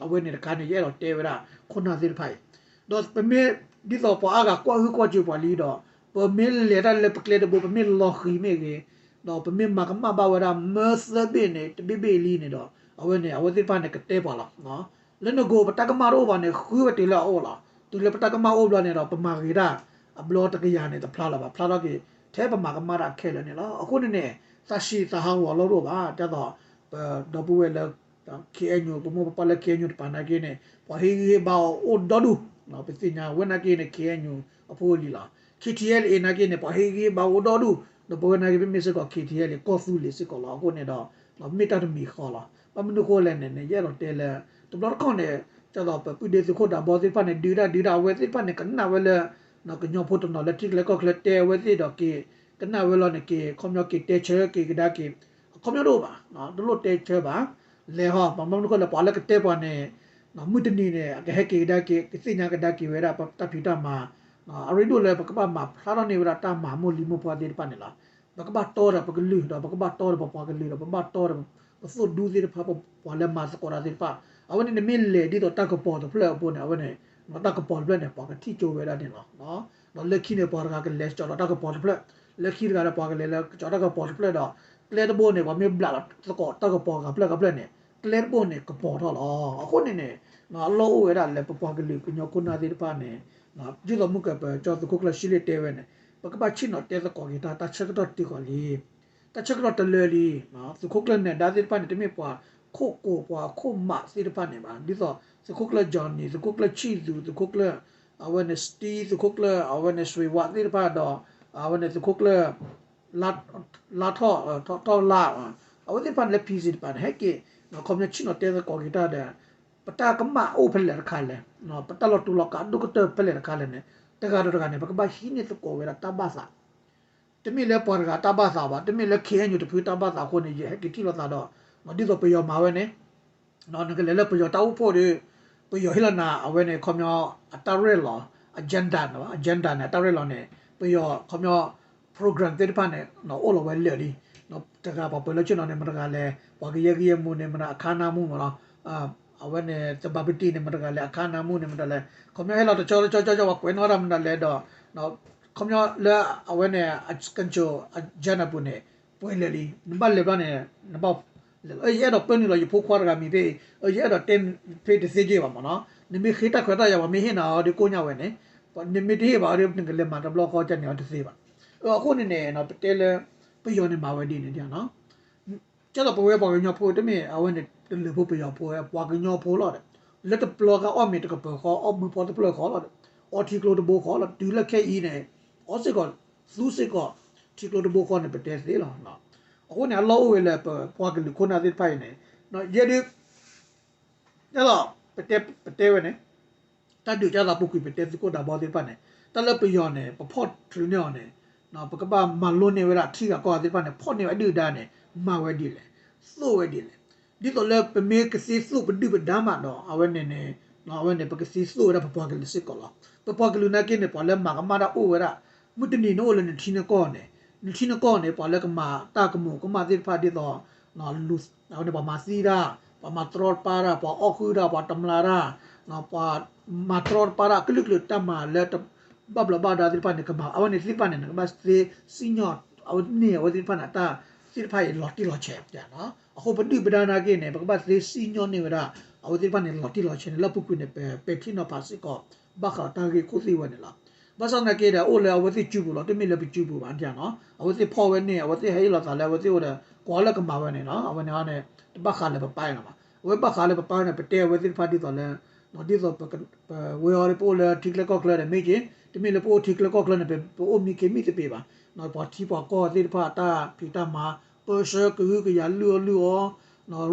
အဝဲန့ၣ်တခါန့ၣ် ယအဲၣ်ဒိးတဲဝဲဒၣ် ခိၣ်နၢ်သ့ၣ်တဖၣ်အံၤ, ဒီးပမ့ၢ် ဒ်သိးပှၤအါဂၤကွၢ်ဟုၣ်ကွၢ်စၢၤပှၤလံဒီး ပမ့ၢ်လဲၤတၢ်လၢပကျဲတဘိ ပမ့ၢ်လီၤဃံၤမ့ၢ်ဂ့ၤ, ဒီးပမ့ၢ်မၤကမၣ်ဘၣ်ဝဲဒၣ်မၢသၢဘ့ၣ်န့ၣ် တဘ့ၣ်ဘ့ၣ်လံန့ၣ်ဒီး အဝဲန့ၣ် အဝဲသ့ၣ်တဖၣ်န့ၣ် ကတဲပှၤလီၤ. လၢနဂိၢ်ပတၢ်ကမၣ်တအိၣ်ဘၣ်န့ၣ် ဃုဝဲတုၤလၢအအိၣ်လီၤ. တုၤလၢပတၢ်ကမၣ်အိၣ်ဘျီန့ၣ်ဒီး ပမၤဂ့ၤတၢ် အဘျီတကယၤန့ၣ် တဖျါလၢၤဘၣ်, ဖျါထီၣ်က့ၤထဲပမၤကမၣ်တၢ်ခဲလၢာ်န့ၣ်လီၤ. အဃိန့ၣ်န့ၣ် သးဆံးသးဟးဂီၤအလီၢ်တအိၣ်ဘၣ်. ဒ်သိး ပဒီပုၢ်ဝဲၢ်လၢ ခ့အဲၣ်ယူၣ် ပမိၢ်ပပၢ်လၢ ခ့အဲၣ်ယူၣ် တပၤနာ်က့န့ၣ် ပှၤဟ့ၣ်ဂံၢ်ဟ့ၣ်ဘါအီၤအိၣ်ဒီဒူၣ်, ပသ့ၣ်ညါဝဲနာ်က့န့ၣ် ခ့အဲၣ်ယူၣ် အဖိအလံၤလီၤ. ခ့ထံအဲလ်အ့ နာ်က့န့ၣ် ပှၤဟ့ၣ်ဂံၢ်ဟ့ၣ်ဘါအီၤအိၣ်ဒီဒူၣ်, ဒီးပဝဲနာ်က့ ပမ့ၢ်စ့ၢ်ကီး ခ့ထံအဲလ်အ့ ကီၢ်သူလ့ၤစ့ၢ်ကီးလီၤ. အဃိန့ၣ်ဒီး မ့ၢ်တၢ်တမံၤဃီလီၤ. ဘၣ်မနုၤအဃိလဲၣ်န့ၣ် ယအဲၣ်ဒိးတဲလၢ တဘျီတခီၣ်န့ၣ် ဒ်သိးပပုၢ်ဒ့သုးခိၣ်ဒးဘီသ့ၣ်တဖၣ်န့ၣ် ဒုးတၢ်ဒုးတၢ် အဝဲသ့ၣ်တဖၣ်န့ၣ် ကနၣ်ဝဲလၢ ကညီဖိတနီၤလၢထံချၢကီၢ်ချၢတဲအဝဲသ့ၣ်ဒီးက့ၤ ကနၣ်ဝဲလီၤန့ၣ်က့ၤ ခီပညီက့ၤတဲဆၢက့ၤကဒါက့ၤ အခီပညီတအိၣ်ဘၣ်, တလိၣ်တဲဆၢဘၣ်. လဲၤဟီ ဘၣ်မနုၤအဃိလဲၣ် ပှၤလၢကတဲပှၤန့ၣ် မုၢ်တနံၤန့ၣ် အကဟဲက့ၤကဒါက့ၤ ကသ့ၣ်ညါကဒါက့ၤဝဲဒၣ်ပတၢ်ဖံးတၢ်မၤ, အရ့ဒိၣ်လၢပကဘၣ်မၤဖျါထီၣ်န့ၢ်ဝဲဒၣ်တၢ်မၤမိၢ်လံၤမိၢ်ပှၢ်သ့ၣ်တဖၣ်န့ၣ်လီၤ. ပကဘၣ်တီဒီးပကလုာ်ဒီး ပကဘၣ်တီဒီးပပှၤကလုာ်ဒီး ပဘၣ်တီဒီးပသိၣ်ဒူသ့ၣ်တဖၣ် ပပှၤလၢမၤသကိးတၢ်သ့ၣ်တဖၣ်, အဝဲန့ၣ်နမ့ၢ်လဲၤဒ်သိးတၢ်ကပီၤတဖျၢၣ်အပူၤန့ၣ် အဝဲန့ၣ် တၢ်ကပီၤတဖျၢၣ်န့ၣ် ပှၤကထံၣ်ကၠိဝဲဒၣ်န့ၣ်လီၤ. ဒီးလၢခံန့ၣ် ပှၤတဂၤကလဲၤကၠီၤဒီးတၢ်ကပီၤတဖျၢၣ်, လၢခံတဂၤဒီးပှၤကလဲၤလၢကၠီၤတၢ်ကပီၤတဖျၢၣ်ဒီး ကျဲတဘိန့ၣ် ပှၤမ့ၢ်ဘျးလီၤသကိးတၢ်ကပီၤဂၤဖျၢၣ်ဂၤဖျၢၣ်န့ၣ် ကျဲတဘိန့ၣ် ကပီၤထီၣ်လီၤ. အဃိန့ၣ်န့ၣ် အလီၢ်အိၣ်ဝဲဒၣ်လၢပပှၤကလုာ်ကညီခိၣ်နၢ်သ့ၣ်တဖၣ်န့ၣ် ဒ်သိးမုၢ်ကပၢၤကၠီသုးခိၣ်ကျၢၢ်ရှံလ့ၣ်တဲဝဲန့ၣ် ပကဘၣ်ဆ့ၣ်နီၤတဲသကိးက့ၤတၢ် တၢ်ဆၢကတီၢ်တုၤဃီၤလံ တၢ်ဆၢကတီၢ်တလၢလံ. သုးခိၣ်ကျၢၢ်နဲၤဒါသ့ၣ်တဖၣ်န့ၣ် တမ့ၢ်ပှၤခိၣ်ကိးပှၤခိၣ်မးသ့ၣ်တဖၣ်န့ၣ်ဘၣ်. ဒ်သိး သုးခိၣ်ကျၢၢ် Johnny, သုးခိၣ်ကျၢၢ်ဆံၣ်သူ, သုးခိၣ်ကျၢၢ် အဝဲန့ၣ် Steve, သုးခိၣ်ကျၢၢ် အဝဲန့ၣ် စွ့ၤဝးသ့ၣ်တဖၣ်ဒီး အဝဲန့ၣ် သုးခိၣ်ကျၢၢ် လါထီၣ် ထီၣ်ထီၣ်လါ အဝဲသ့ၣ်တဖၣ်န့ၣ်လၢ PC တပၤန့ၣ် ဟဲက့ၤ ခီပညီဆ့ၣ်နီၤတဲသကိးက့ၤတၢ်ဒီး ပတၢ်ကမၣ်အိၣ်ဖဲလဲၣ်တခါလဲၣ်, ပတၢ်လီၤတူာ်လီၤကာ်ဒိၣ်ကတၢၢ်ဖဲလဲၣ်တခါလဲၣ်န့ၣ် တဂၤဒီးတဂၤန့ၣ် ပကဘၣ်ဟံးန့ၢ်သကိးဝဲဒၣ်တၢ်ဘၣ်သး တမ့ၢ်လၢပှၤတဂၤတၢ်ဘၣ်သးဘၣ်, တမ့ၢ်လၢ ခ့အဲၣ်ယူၣ် တဖုတၢ်ဘၣ်သးအဃိန့ၣ် ယဟဲက့ၤထံၣ်လိာ်သးဒီး ဒ်သိးပယီၤမၤဝဲန့ၣ် နကလဲၤလၢပယီၤတၢ်အိၣ်ဖှိၣ်ဒီး ပယီၤဟ့ၣ်လီၤနၤ အဝဲန့ၣ် ခီပညီ အတၢ်ရဲၣ်လီၤ agenda န့ၣ် agenda န့ၣ် အတၢ်ရဲၣ်လီၤန့ၣ် ပယီၤ ခီပညီ program သ့ၣ်တဖၣ်န့ၣ် အိၣ်လီၤဝဲလၢာ်လံ. တဂၤပှၤပၢၤလၢဆ့ၣ်နီၤန့ၣ် မတဂၤလဲၣ် ပှၤကယဲၢ်ဂံၢ်ယဲၢ်မူန့ၣ် မတဂၤအခါနၢ်မူမးလီၤ. အဝဲန့ၣ် သဘၣ်ပတံၢ်န့ၣ် မတဂၤလဲၣ် အခါနၢ်မူန့ၣ် မတဂၤလဲၣ် ခီပညီဟဲလီၤတကၠီကၠီကၠီကၠီ ပှၤကွဲးနီၣ်ဝဲဒၣ်မတဂၤလဲၣ်ဒီး ခီပညီလၢအဝဲန့ၣ် control agenda ပူၤန့ၣ် ပှဲၤလၢာ်လံ. နဘၣ်လဲၤဘျီန့ၣ် နဘၣ်လဲၤလီၤ ယအဲၣ်ဒိးပၢနုာ်လီၤ ယဖိခွါတဂၤမံၤဖဲအံၤ ယအဲၣ်ဒိးတဲဖဲတသ့က့ဘၣ်မးနီၤ. နမ့ၢ်ဃ့တၢ်ခွဲးတၢ်ယာ် ပှၤမ့ၢ်ဟ့ၣ်နၤအီၤဒီးကိညၣ်ဝဲန့ၣ် နမ့ၢ်တဟ့ၣ်ဘၣ်အီၤဒီး နကလဲၤမၤတဘျီဃီကန့ၣ်အီၤတသ့ဘၣ်. အဃိန့ၣ်န့ၣ် ပတဲလၢ ပယီၤန့ၣ်မၤဝဲဒ်န့ၣ်ဒ်နီၤ ကဲသိးပဝဲပှၤကညီဖိ တမ့ၢ်အဝဲန့ၣ် တလၢၢ်ဖိပယီၤဖိ ပှၤကညီဖိလီၤဒီး လၢတပျီကအီၣ်မ့ၤတကပၤဃီ အီၣ်ဘုဖီတဖျၢၣ်ဃီလီၤဒီး အီထံကျိတဘိဃီလီၤ တုၤလၢခဲအံၤန့ၣ် အီစ့ၢ်ကီး သူစ့ၢ်ကီး ထံကျိတဘိဃီန့ၣ် ပတဲသ့လီၤ. အဃိန့ၣ် အလီၢ်အိၣ်ဝဲလၢပပှၤကလုာ်ခိၣ်နၢ်သ့ၣ်တဖၣ်အံၤန့ၣ် ယဲဒၣ် ဒ်သိး ပတဲ ပတဲဝဲန့ၣ် တၢ်ဒုးကၢ်သးပူၤကွံာ် ပတဲသုးခိၣ်ဒးဘီသ့ၣ်တဖၣ်န့ၣ် တၢ်လၢပယီၤန့ၣ် ပဖီၣ်ထုးန့ၢ်အီၤန့ၣ် ပကဘၣ်မၤလိန့ၢ်ဝဲဒၣ်ထံဂၤကီၢ်ဂၤသ့ၣ်တဖၣ်န့ၣ် ဖီၣ်န့ၢ်ဝဲဒုၣ်ဒါန့ၣ် မၤဝဲဒ်လဲၣ် သိၣ်ဝဲဒ်လဲၣ်. ဒ်သိးလၢပမ့ၢ်ကသ့သိၣ်ပဒုၣ်ပဒါမးဒီး အဝဲန့ၣ်န့ၣ် အဝဲန့ၣ် ပကသ့သိၣ်ဝဲဒၣ်ပပှၤကလုာ်စ့ၢ်ကီးလီၤ. ပပှၤကလုာ်နာ်က့န့ၣ် ပှၤလၢမၤကမၣ်တၢ်အိၣ်ဝဲဒၣ် မုၢ်တနံၤန့ၣ်အိၣ်လၢနထံနကီၢ်န့ၣ် နထံနကီၢ်န့ၣ် ပှၤလၢကမၤတၢ်ကမူၤကမၣ်သ့ၣ်တဖၣ်ဒ်သိး အဝဲန့ၣ် ပှၤမၤသံတၢ် ပှၤမၤတြီတပါတၢ် ပှၤအီၣ်ဃုာ်တၢ် ပှၤတမျာ်တၢ် ပှၤမၤတြီတပါတၢ် ကလုာ်ကလုာ်တၢ်မၤလၢ ဘၣ်ဘျီးဘၣ်ဒါသ့ၣ်တဖၣ်န့ၣ် ကမၤ အဝဲန့ၣ်သ့ၣ်တဖၣ်န့ၣ် နကဘၣ်သ့စံၣ်ညီၣ် အဝဲန့ၣ် အဝဲသ့ၣ်တဖၣ်န့ၣ် တၢ်သ့ၣ်တဖၣ်အံၤလီၤတံၢ်လီၤဆဲး, အဃိပဒုၣ်ပဒါနာ်က့န့ၣ် ပကဘၣ်သ့စံၣ်ညီၣ်န့ၢ်ဝဲဒၣ် အဝဲသ့ၣ်တဖၣ်န့ၣ် လီၤတံၢ်လီၤဆဲးန့ၣ် လၢအပူၤကွံာ်န့ၣ် ပပဲာ်ထံနီၤဖးစ့ၢ်ကီး ဘၣ်ဃးတၢ်ဂ့ၢ်ခိၣ်သ့ၣ်ဝဲန့ၣ်လီၤ. ဘၣ်ဆၣ်သနာ်က့ဒီး အိၣ်လၢအဝဲသ့ၣ်စုပူၤလီၤ, တမ့ၢ်လၢပစုပူၤဘၣ်န့ၣ်နီၤ. အဝဲသ့ၣ်ဖီၣ်ဝဲန့ၣ် အဝဲသ့ၣ်ဟဲဟ့ၣ်လီၤသးလၢအဝဲသ့ၣ်အိၣ်ဒီး ကွၢ်လၢကမၤဝဲန့ၣ်နီၤ, အဝဲန့ၣ်န့ၣ် တဘၣ်ဃးလၢပပၢ်န့ၣ်ဘၣ်. အဝဲဘၣ်ဃးလၢပပၢ်န့ၣ် ပတဲအဝဲသ့ၣ်တဖၣ်ဒ်သိးလၢ ဒ်သိး ပဝဲအံၤပအိၣ်လၢထံချၢကီၢ်ချၢဒီးမ့ၢ်က့ၤ, တမ့ၢ်လၢပအိၣ်ထံချၢကီၢ်ချၢန့ၣ် ပအိၣ်မံခ့မံသပ့ၤဘၣ်. ပှၤထံပှၤကီၢ်သ့ၣ်တဖၣ်အတၢ်ဖံးတၢ်မၤ, ပၢဆှၢကဟုကယာ်လုၢ်အီၣ်လုၢ်အီ,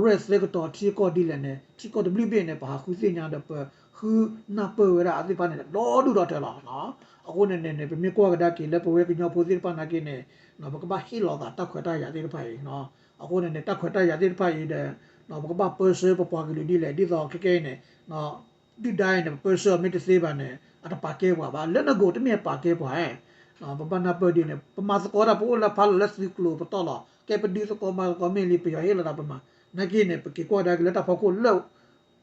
ရဲၣ်သဲကတီၤထံကီၢ်ဒ်လဲၣ်န့ၣ် ထံကီၢ်တဘျုးဘ့ၣ်န့ၣ် ပဟးဃုသ့ၣ်ညါဒီးပဃုနၢ်ပၢၢ်ဝဲဒၣ်အသ့ၣ်တဖၣ်န့ၣ် ဒီဒူၣ်ဒီထၢလီၤ. အဃိန့ၣ်န့ၣ် ပမ့ၢ်ကွၢ်ကဒါက့ၤလၢပဝဲကညီဖိသ့ၣ်တဖၣ်နာ်က့န့ၣ် ပကဘၣ်ဟ့ၣ်လီၤသးတၢ်ခွဲးတၢ်ယာ်သ့ၣ်တဖၣ်အံၤ. အဃိန့ၣ်န့ၣ် တၢ်ခွဲးတၢ်ယာ်သ့ၣ်တဖၣ်အံၤဒီး ပကဘၣ်ပၢဆှၢပပှၤကလုာ်ဒ်လဲၣ်, ဒ်သိးခဲကနံၣ်အံၤန့ၣ် ဒုၣ်ဒါအံၤန့ၣ် ပပၢဆှၢအီၤမ့ၢ်တသ့ဘၣ်န့ၣ် အတပာ်ကဲပှၤဘၣ်, လၢနဂိၢ်တမ့ၢ်အပာ်ကဲပှၤဧါ. ပဘၣ်နၢ်ပၢၢ်ဒ်န့ၣ် ပမၤသကိးတၢ် ပအိၣ်လၢဖးလီၤလၢသုးကျိၤပတီၢ်လီၤ, ကဲပဒုးသကိးမၤသကိးမ့ၢ်လံ ပယီၤဟ့ၣ်လီၤသးပမၤ, နာ်က့န့ၣ် ပက့ၤကွၢ်ကဒါက့ၤလၢတၢ်ဖီခိၣ်လၢ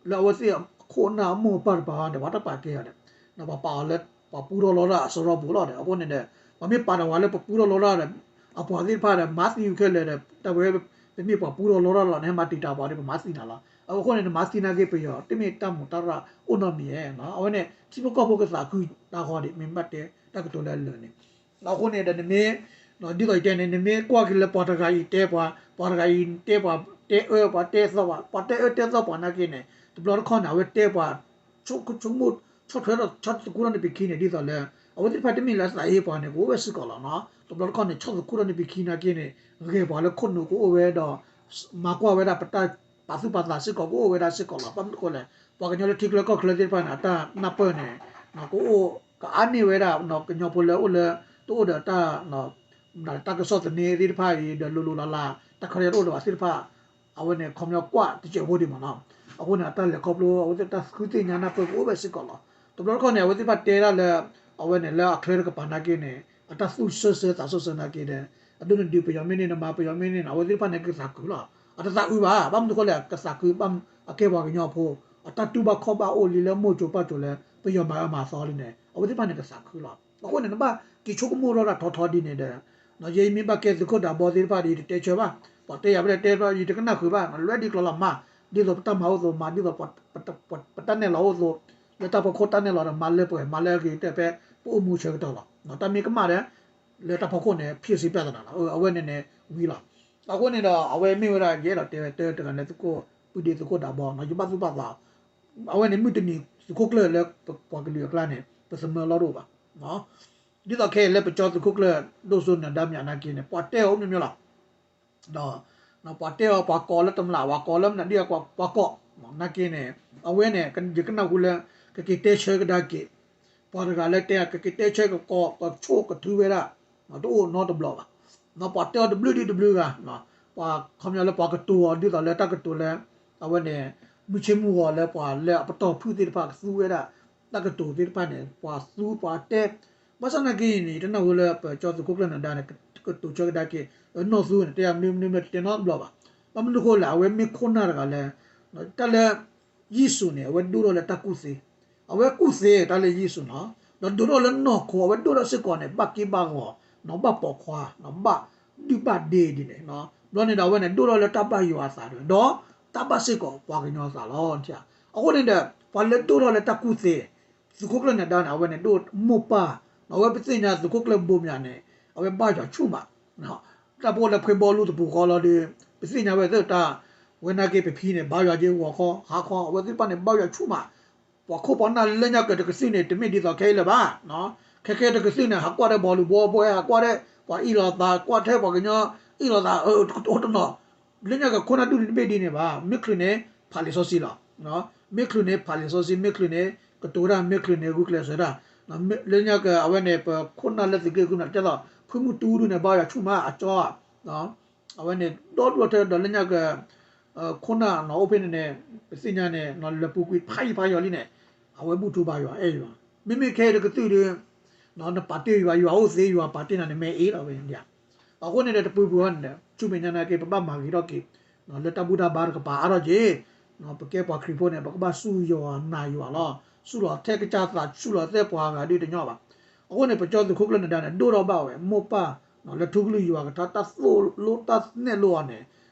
လၢအဝဲသ့ၣ်အခိၣ်အနၢ်အမိၢ်အပၢ်တပၤဒီး ပှၤတပာ်ကဲအီၤဒီး ပှၤပာ်အီၤလၢ ပှၤပူထီၣ်လီတၢ်အစရီပူၤလီၤဒီး အဃိန့ၣ်ဒီး ပှၤမ့ၢ်ပာ်တၢ်ဝဲလၢပပူထီၣ်လီတၢ်ဒီး အပှၤသ့ၣ်တဖၣ်ဒီး မၤသံဝဲခဲလၢာ်ဒီး တၢ်ဝဲ ပမ့ၢ်ပှၤပူထီၣ်လီတၢ်လီၤန့ၣ် ဟဲမၤတံာ်တာ်ပှၤဒီး ပမၤသံနၤလီၤ. အဃိန့ၣ် နမၤသံနာ်က့ ပယီၤတမ့ၢ်တၢ်မူးတၢ်ရၢ်အိၣ်နီတမံၤဧါ. အဝဲန့ၣ် ထံဖိကီၢ်ဖိကသးခုတၢ်ဃီဒံး မ့ၢ်ဘၣ်တဲတၢ်ကတိၤလၢအလၢာ်န့ၣ် အဃိန့ၣ်ဒီးနမ့ၢ် ဒ်သိးယတဲန့ၣ် နမ့ၢ်ကွၢ်က့ၤလၢပှၤတဂၤအံၤတဲပှၤ, ပှၤတဂၤအံၤတဲပှၤ, တဲအၢပှၤတဲသီပှၤ, ပှၤတဲအၢတဲသီပှၤနာ်က့န့ၣ် တဘျီတခီၣ်န့ၣ် အဝဲတဲပှၤ ဆိကမိၣ် ဆီၣ်ထွဲထီၣ်ဆီၣ်သခူထီၣ်န့ၢ်ပခံန့ၣ် ဒ်သိးလၢ အဝဲသ့ၣ်တဖၣ်တမ့ၢ်လၢအသးဟ့ပှၤန့ၣ် ကအိၣ်ဝဲစ့ၢ်ကီးလီၤနီၤ. တဘျီတခီၣ်န့ၣ် ဆီၣ်သခူထီၣ်န့ၢ်ပခံနာ်က့န့ၣ် ဂဲၤပှၤလၢခိၣ်နူာ်ကအိၣ်ဝဲဒီး မၤကွၢ်ဝဲဒၣ်ပတၢ်ပာ်သူၣ်ပာ်သးစ့ၢ်ကီး ကအိၣ်ဝဲဒၣ်စ့ၢ်ကီးလီၤ. ဘၣ်မနုၤအဃိလဲၣ် ပှၤကညီလၢထံချၢကီၢ်ချၢသ့ၣ်တဖၣ်န့ၣ် အတၢ်နၢ်ပၢၢ်န့ၣ် ကအိၣ်ကအါန့ၢ်ဝဲဒၣ် ကညီဖိလၢအိၣ်လၢ တအိၣ်ဒီးတၢ် တၢ်ကစီၣ်သန့သ့ၣ်တဖၣ်အံၤ ဒီးလိၤလိၤလးလး တၢ်ခီယၢ်တအိၣ်လၢၤဘၣ်သ့ၣ်တဖၣ် အဝဲန့ၣ် ခီပညီကွၢ်တစဲးဖိဒံးမ့ၢ်နီၤ. အဃိန့ၣ် အတၢ်လဲၤခီဖျိ အဝဲသ့ၣ်တၢ်ဃုသ့ၣ်ညါနၢ်ပၢၢ်ကအိၣ်ဝဲစ့ၢ်ကီးလီၤ. တဘျီတခီၣ်န့ၣ် အဝဲသ့ၣ်တဖၣ်တဲဒၣ်လၢ အဝဲန့ၣ်လၢအချၢတကပၤနာ်က့န့ၣ် အတၢ်သူၣ်ဆၢဆၢသးဆၢဆၢနာ်က့ဒီး အဒိနဒုးပယီၤမ့ၢ်န့ၣ် နမၤပယီၤမ့ၢ်န့ၣ် အဝဲသ့ၣ်တဖၣ်န့ၣ် ကသးခုလီၤ. အတသးအုးဘၣ် ဘၣ်မနုၤအဃိလဲၣ် ကသးခု အကဲပှၤကညီဖိ အတၢ်တူၢ်ဘၣ်ခီၣ်ဘၣ်အိၣ်လံလၢမိၢ်စိၤပၢ်စိၤလၢ ပယီၤမၤအၢမၤသီလံန့ၣ် အဝဲသ့ၣ်တဖၣ်န့ၣ် ကသးခုလီၤ. အဃိန့ၣ် နဘၣ်က့ၤဆိကမိၣ်ထီၣ်တၢ်ထီထီဒ်န့ၣ်ဒီး ယဲယမ့ၢ်ဘၣ်ကဲသုးခိၣ်ဒးဘီသ့ၣ်တဖၣ်ဒီး ယတတဲဆၢဘၣ်, ပှၤတဲယၤဖဲလဲၣ်တဲဖဲလဲၣ် ယတကနၣ်ဃုာ်ဘၣ်, လွဲဒ်ကျီလီၤမၤ, ဒ်သိးပတၢ်မၤအိၣ်သိးမၤ ဒ်သိး ပတၢ်နဲၣ်လီၤအိၣ်သိး လၢတၢ်ဖီခိၣ်တၢ်နဲၣ်လီၤဒီး မၤလၢပှဲၤ မၤလၢအဂ့ၤကတၢၢ်ဖဲ ပအိၣ်မူဆၢကတီၢ်လီၤ. တၢ်မ့ၢ်ကမၣ်ဒီး လၢတၢ်ဖီခိၣ်န့ၣ် ဖံးစံးပျၢ်သနာ်လီၤ, အဝဲန့ၣ်န့ၣ် ဝံၤလီၤ. အဃိန့ၣ်ဒီး အဝဲမ့ၢ်ဝဲဒၣ် ယအဲၣ်ဒိးတဲဝဲတၢ်တဂၤလၢသုးခိၣ် ပုၢ်ဒ့သုးခိၣ်ဒးဘီ ယဘၣ်သူၣ်ဘၣ်သး အဝဲန့ၣ်မုၢ်တနံၤသုးခိၣ်ကျၢၢ်လၢပပှၤကလုာ်အကျါန့ၣ် ပသမၢလီၢ်တအိၣ်ဘၣ်. ဒ်သိးခဲအံၤလၢပကၠီသုးခိၣ်ကျၢၢ် ဒိၣ်စိနၢၤဒါမၠးနာ်က့န့ၣ် ပှၤတဲအီၤအိၣ်မ့ၢ်မ့ၢ်လီၤ. ဒီး ပှၤတဲအီၤ ပှၤကိးလၢတမျး ပှၤကိးလၢမနုၤဒ် ပှၤကိး နာ်က့န့ၣ် အဝဲန့ၣ် ယကနၢ်ဟူလၢ ကက့ၤတဲဆၢကဒါက့ၤ ပှၤတဂၤလၢတဲ ကက့ၤတဲဆၢကကိး ကဆိၣ်ကထုဝဲဒၣ် တအိၣ်နီတဘျီဘၣ်. ပှၤတဲအီၤတဘျုးဒံးတဘျုးဂၤ ပှၤခီပညီလၢပှၤကတိၤအီၤဒ်သိးလၢတၢ်ကတိၤလၢ အဝဲန့ၣ် မုၢ်ဆ့မုၢ်ဂီၤလၢပှၤလၢအပတီၢ်ဖုၣ်သ့ၣ်တဖၣ်ကသူဝဲဒၣ် တၢ်ကတိၤသ့ၣ်တဖၣ်န့ၣ် ပှၤသူပှၤတဲ ဘၣ်ဆၣ်နာ်က့န့ၣ် ယတနၢ်ဟူလၢပကၠီသုးခိၣ်ကျၢၢ်နၢၤဒါန့ၣ် ကတိၤဆၢကဒါက့ၤ နီၢ်သူန့ၣ် တဲယၤမနုၤမနုၤမနုၤတတဲနီတဘျီဘၣ်. ဘၣ်မနုၤအဃိလဲၣ် အဝဲမ့ၢ်ခိၣ်နၢ်တဂၤလၢ တၢ်လၢ ယ့ၣ်ၡူးန့ၣ် အဝဲဒိၣ်ထီၣ်လၢတၢ်ကူၣ်သ့, အဝဲကူၣ်သ့တၢ်လၢယ့ၣ်ၡူးနီၤ, ဒီးဒိၣ်ထီၣ်လၢနီၢ်ခိ အဝဲဒိၣ်ထီၣ်စ့ၢ်ကီးန့ၣ် ဘၣ်က့ဘၣ်ဂီၤ, ဘၣ်ပိာ်ခွါ, ဘၣ်ဒုၣ်ဘၣ်ဒ့ဒ်န့ၣ်, ဘျီန့ၣ်ဒီးအဝဲန့ၣ် ဒိၣ်ထီၣ်လၢတၢ်ဘၣ်ယွၤအသးဒီး ဒီးတၢ်ဘၣ်စ့ၢ်ကီးပှၤကညီအသးလီၤ. အဃိန့ၣ်ဒီး ပှၤလၢဒိၣ်ထီၣ်လၢတၢ်ကူၣ်သ့ သုးခိၣ်ကျၢၢ်နၢၤဒါန့ၣ် အဝဲန့ၣ်ဒိၣ်မိၢ်ပၢ်, အဝဲပသ့ၣ်ညါသုးခိၣ်ကျၢၢ်ဘိမၠးန့ၣ် အဝဲဘၣ်ယွၤဆူၣ်မး, တၢ်ပအိၣ်လၢဖှ့ဘီလူတပူၤဃီလီၤဒီး ပသ့ၣ်ညါဝဲသ့ၣ်တၢ်, ဝဲနာ်က့ပဖံန့ၣ် ဘါယွၤက့ဂီၤခီ, ဟါခီ, အဝဲသ့ၣ်တဖၣ်န့ၣ် ဘါယွၤဆူၣ်မး, ပှၤခိၣ်ပှၤနၢ်လၢညါကတကသုၣ်န့ၣ် တမ့ၢ်ဒ်သိးခဲအံၤလၢၤဘၣ်, ခဲကဲတကသုၣ်န့ၣ် ဟးကွၢ်ဒီးဘီလူၤဘီဘှဲ, ဟးကွၢ်ဒီးပှၤအ့ၣ်လိာ်သး, ကွၢ်ထဲပှၤကညီအ့ၣ်လိာ်သး, တအိၣ်တနီၤ, လၢညါကခိၣ်နၢ်ဒူၣ်န့ၣ်တမ့ၢ်ဒ်န့ၣ်ဘၣ်, မ့ၢ်ချုးန့ၣ် ဖးလံာ်စီဆှံလီၤ. မ့ၢ်ချုးန့ၣ် ဖးလံာ်စီဆှံ, မ့ၢ်ချုးန့ၣ် ကတိၤတၢ်, မ့ၢ်ချုးန့ၣ် ဂုာ်ကျဲးစၢးတၢ်, လၢညါက အဝဲန့ၣ် ပခိၣ်နၢ်လၢသုးက့ဃုနၢ် တဲသိး ဖုမုၢ်တူဒူၣ်န့ၣ် ဘါယွၤဆူၣ်မး အကၠီဧါ, အဝဲန့ၣ် ဒီဒူၣ်ထဲဒီးလၢညါက ခိၣ်နၢ်နီၤ အိၣ်ဖဲန့ၣ်န့ၣ် ပသ့ၣ်ညါန့ၣ် လၢပူၤကွံာ်ဖးယံၤဖးယီၤလံန့ၣ် အဝဲဘူၣ်ထီၣ်ဘါယွၤအဲၣ်ယွၤ, မ့မ့ၢ်ခဲအံၤတကသုၣ်ဒီး နပာ်တ့ၢ်ယွၤ, ယွၤအိၣ်သ့, ယွၤပာ်တ့ၢ်နၤန့ၣ် မ့ၢ်အ့ၣ်လီၤဝဲဒၣ်. အဃိန့ၣ်ဒီး တပူၤပူၤန့ၣ်ဒီး ဆူမဲာ်ညါနာ်က့ ပဘၣ်မၤဂ့ၤထီၣ်က့ၤ လၢတၢ်ဘူၣ်တၢ်ဘါတကပၤအါထီၣ်က့ၤ, ပကဲပှၤခရံာ်ဖိန့ၣ် ပကဘၣ်စူၢ်ယွၤနာ်ယွၤလီၤ. စူၢ်လီၤထဲကစၢ်သး, စူၢ်လီၤထဲပှၤဂၤဒ်တညီဘၣ်. အဃိန့ၣ် ပကၠီသုးခိၣ်ကျၢၢ်နၢၤဒါန့ၣ် ဒိၣ်ထီၣ်ဘၣ်ဝဲ မိၢ်ပၢ် လၢထူကလုၢ်ယွၤကထါ တၢ်သိၣ်လိတၢ်နဲၣ်လိအီၤန့ၣ်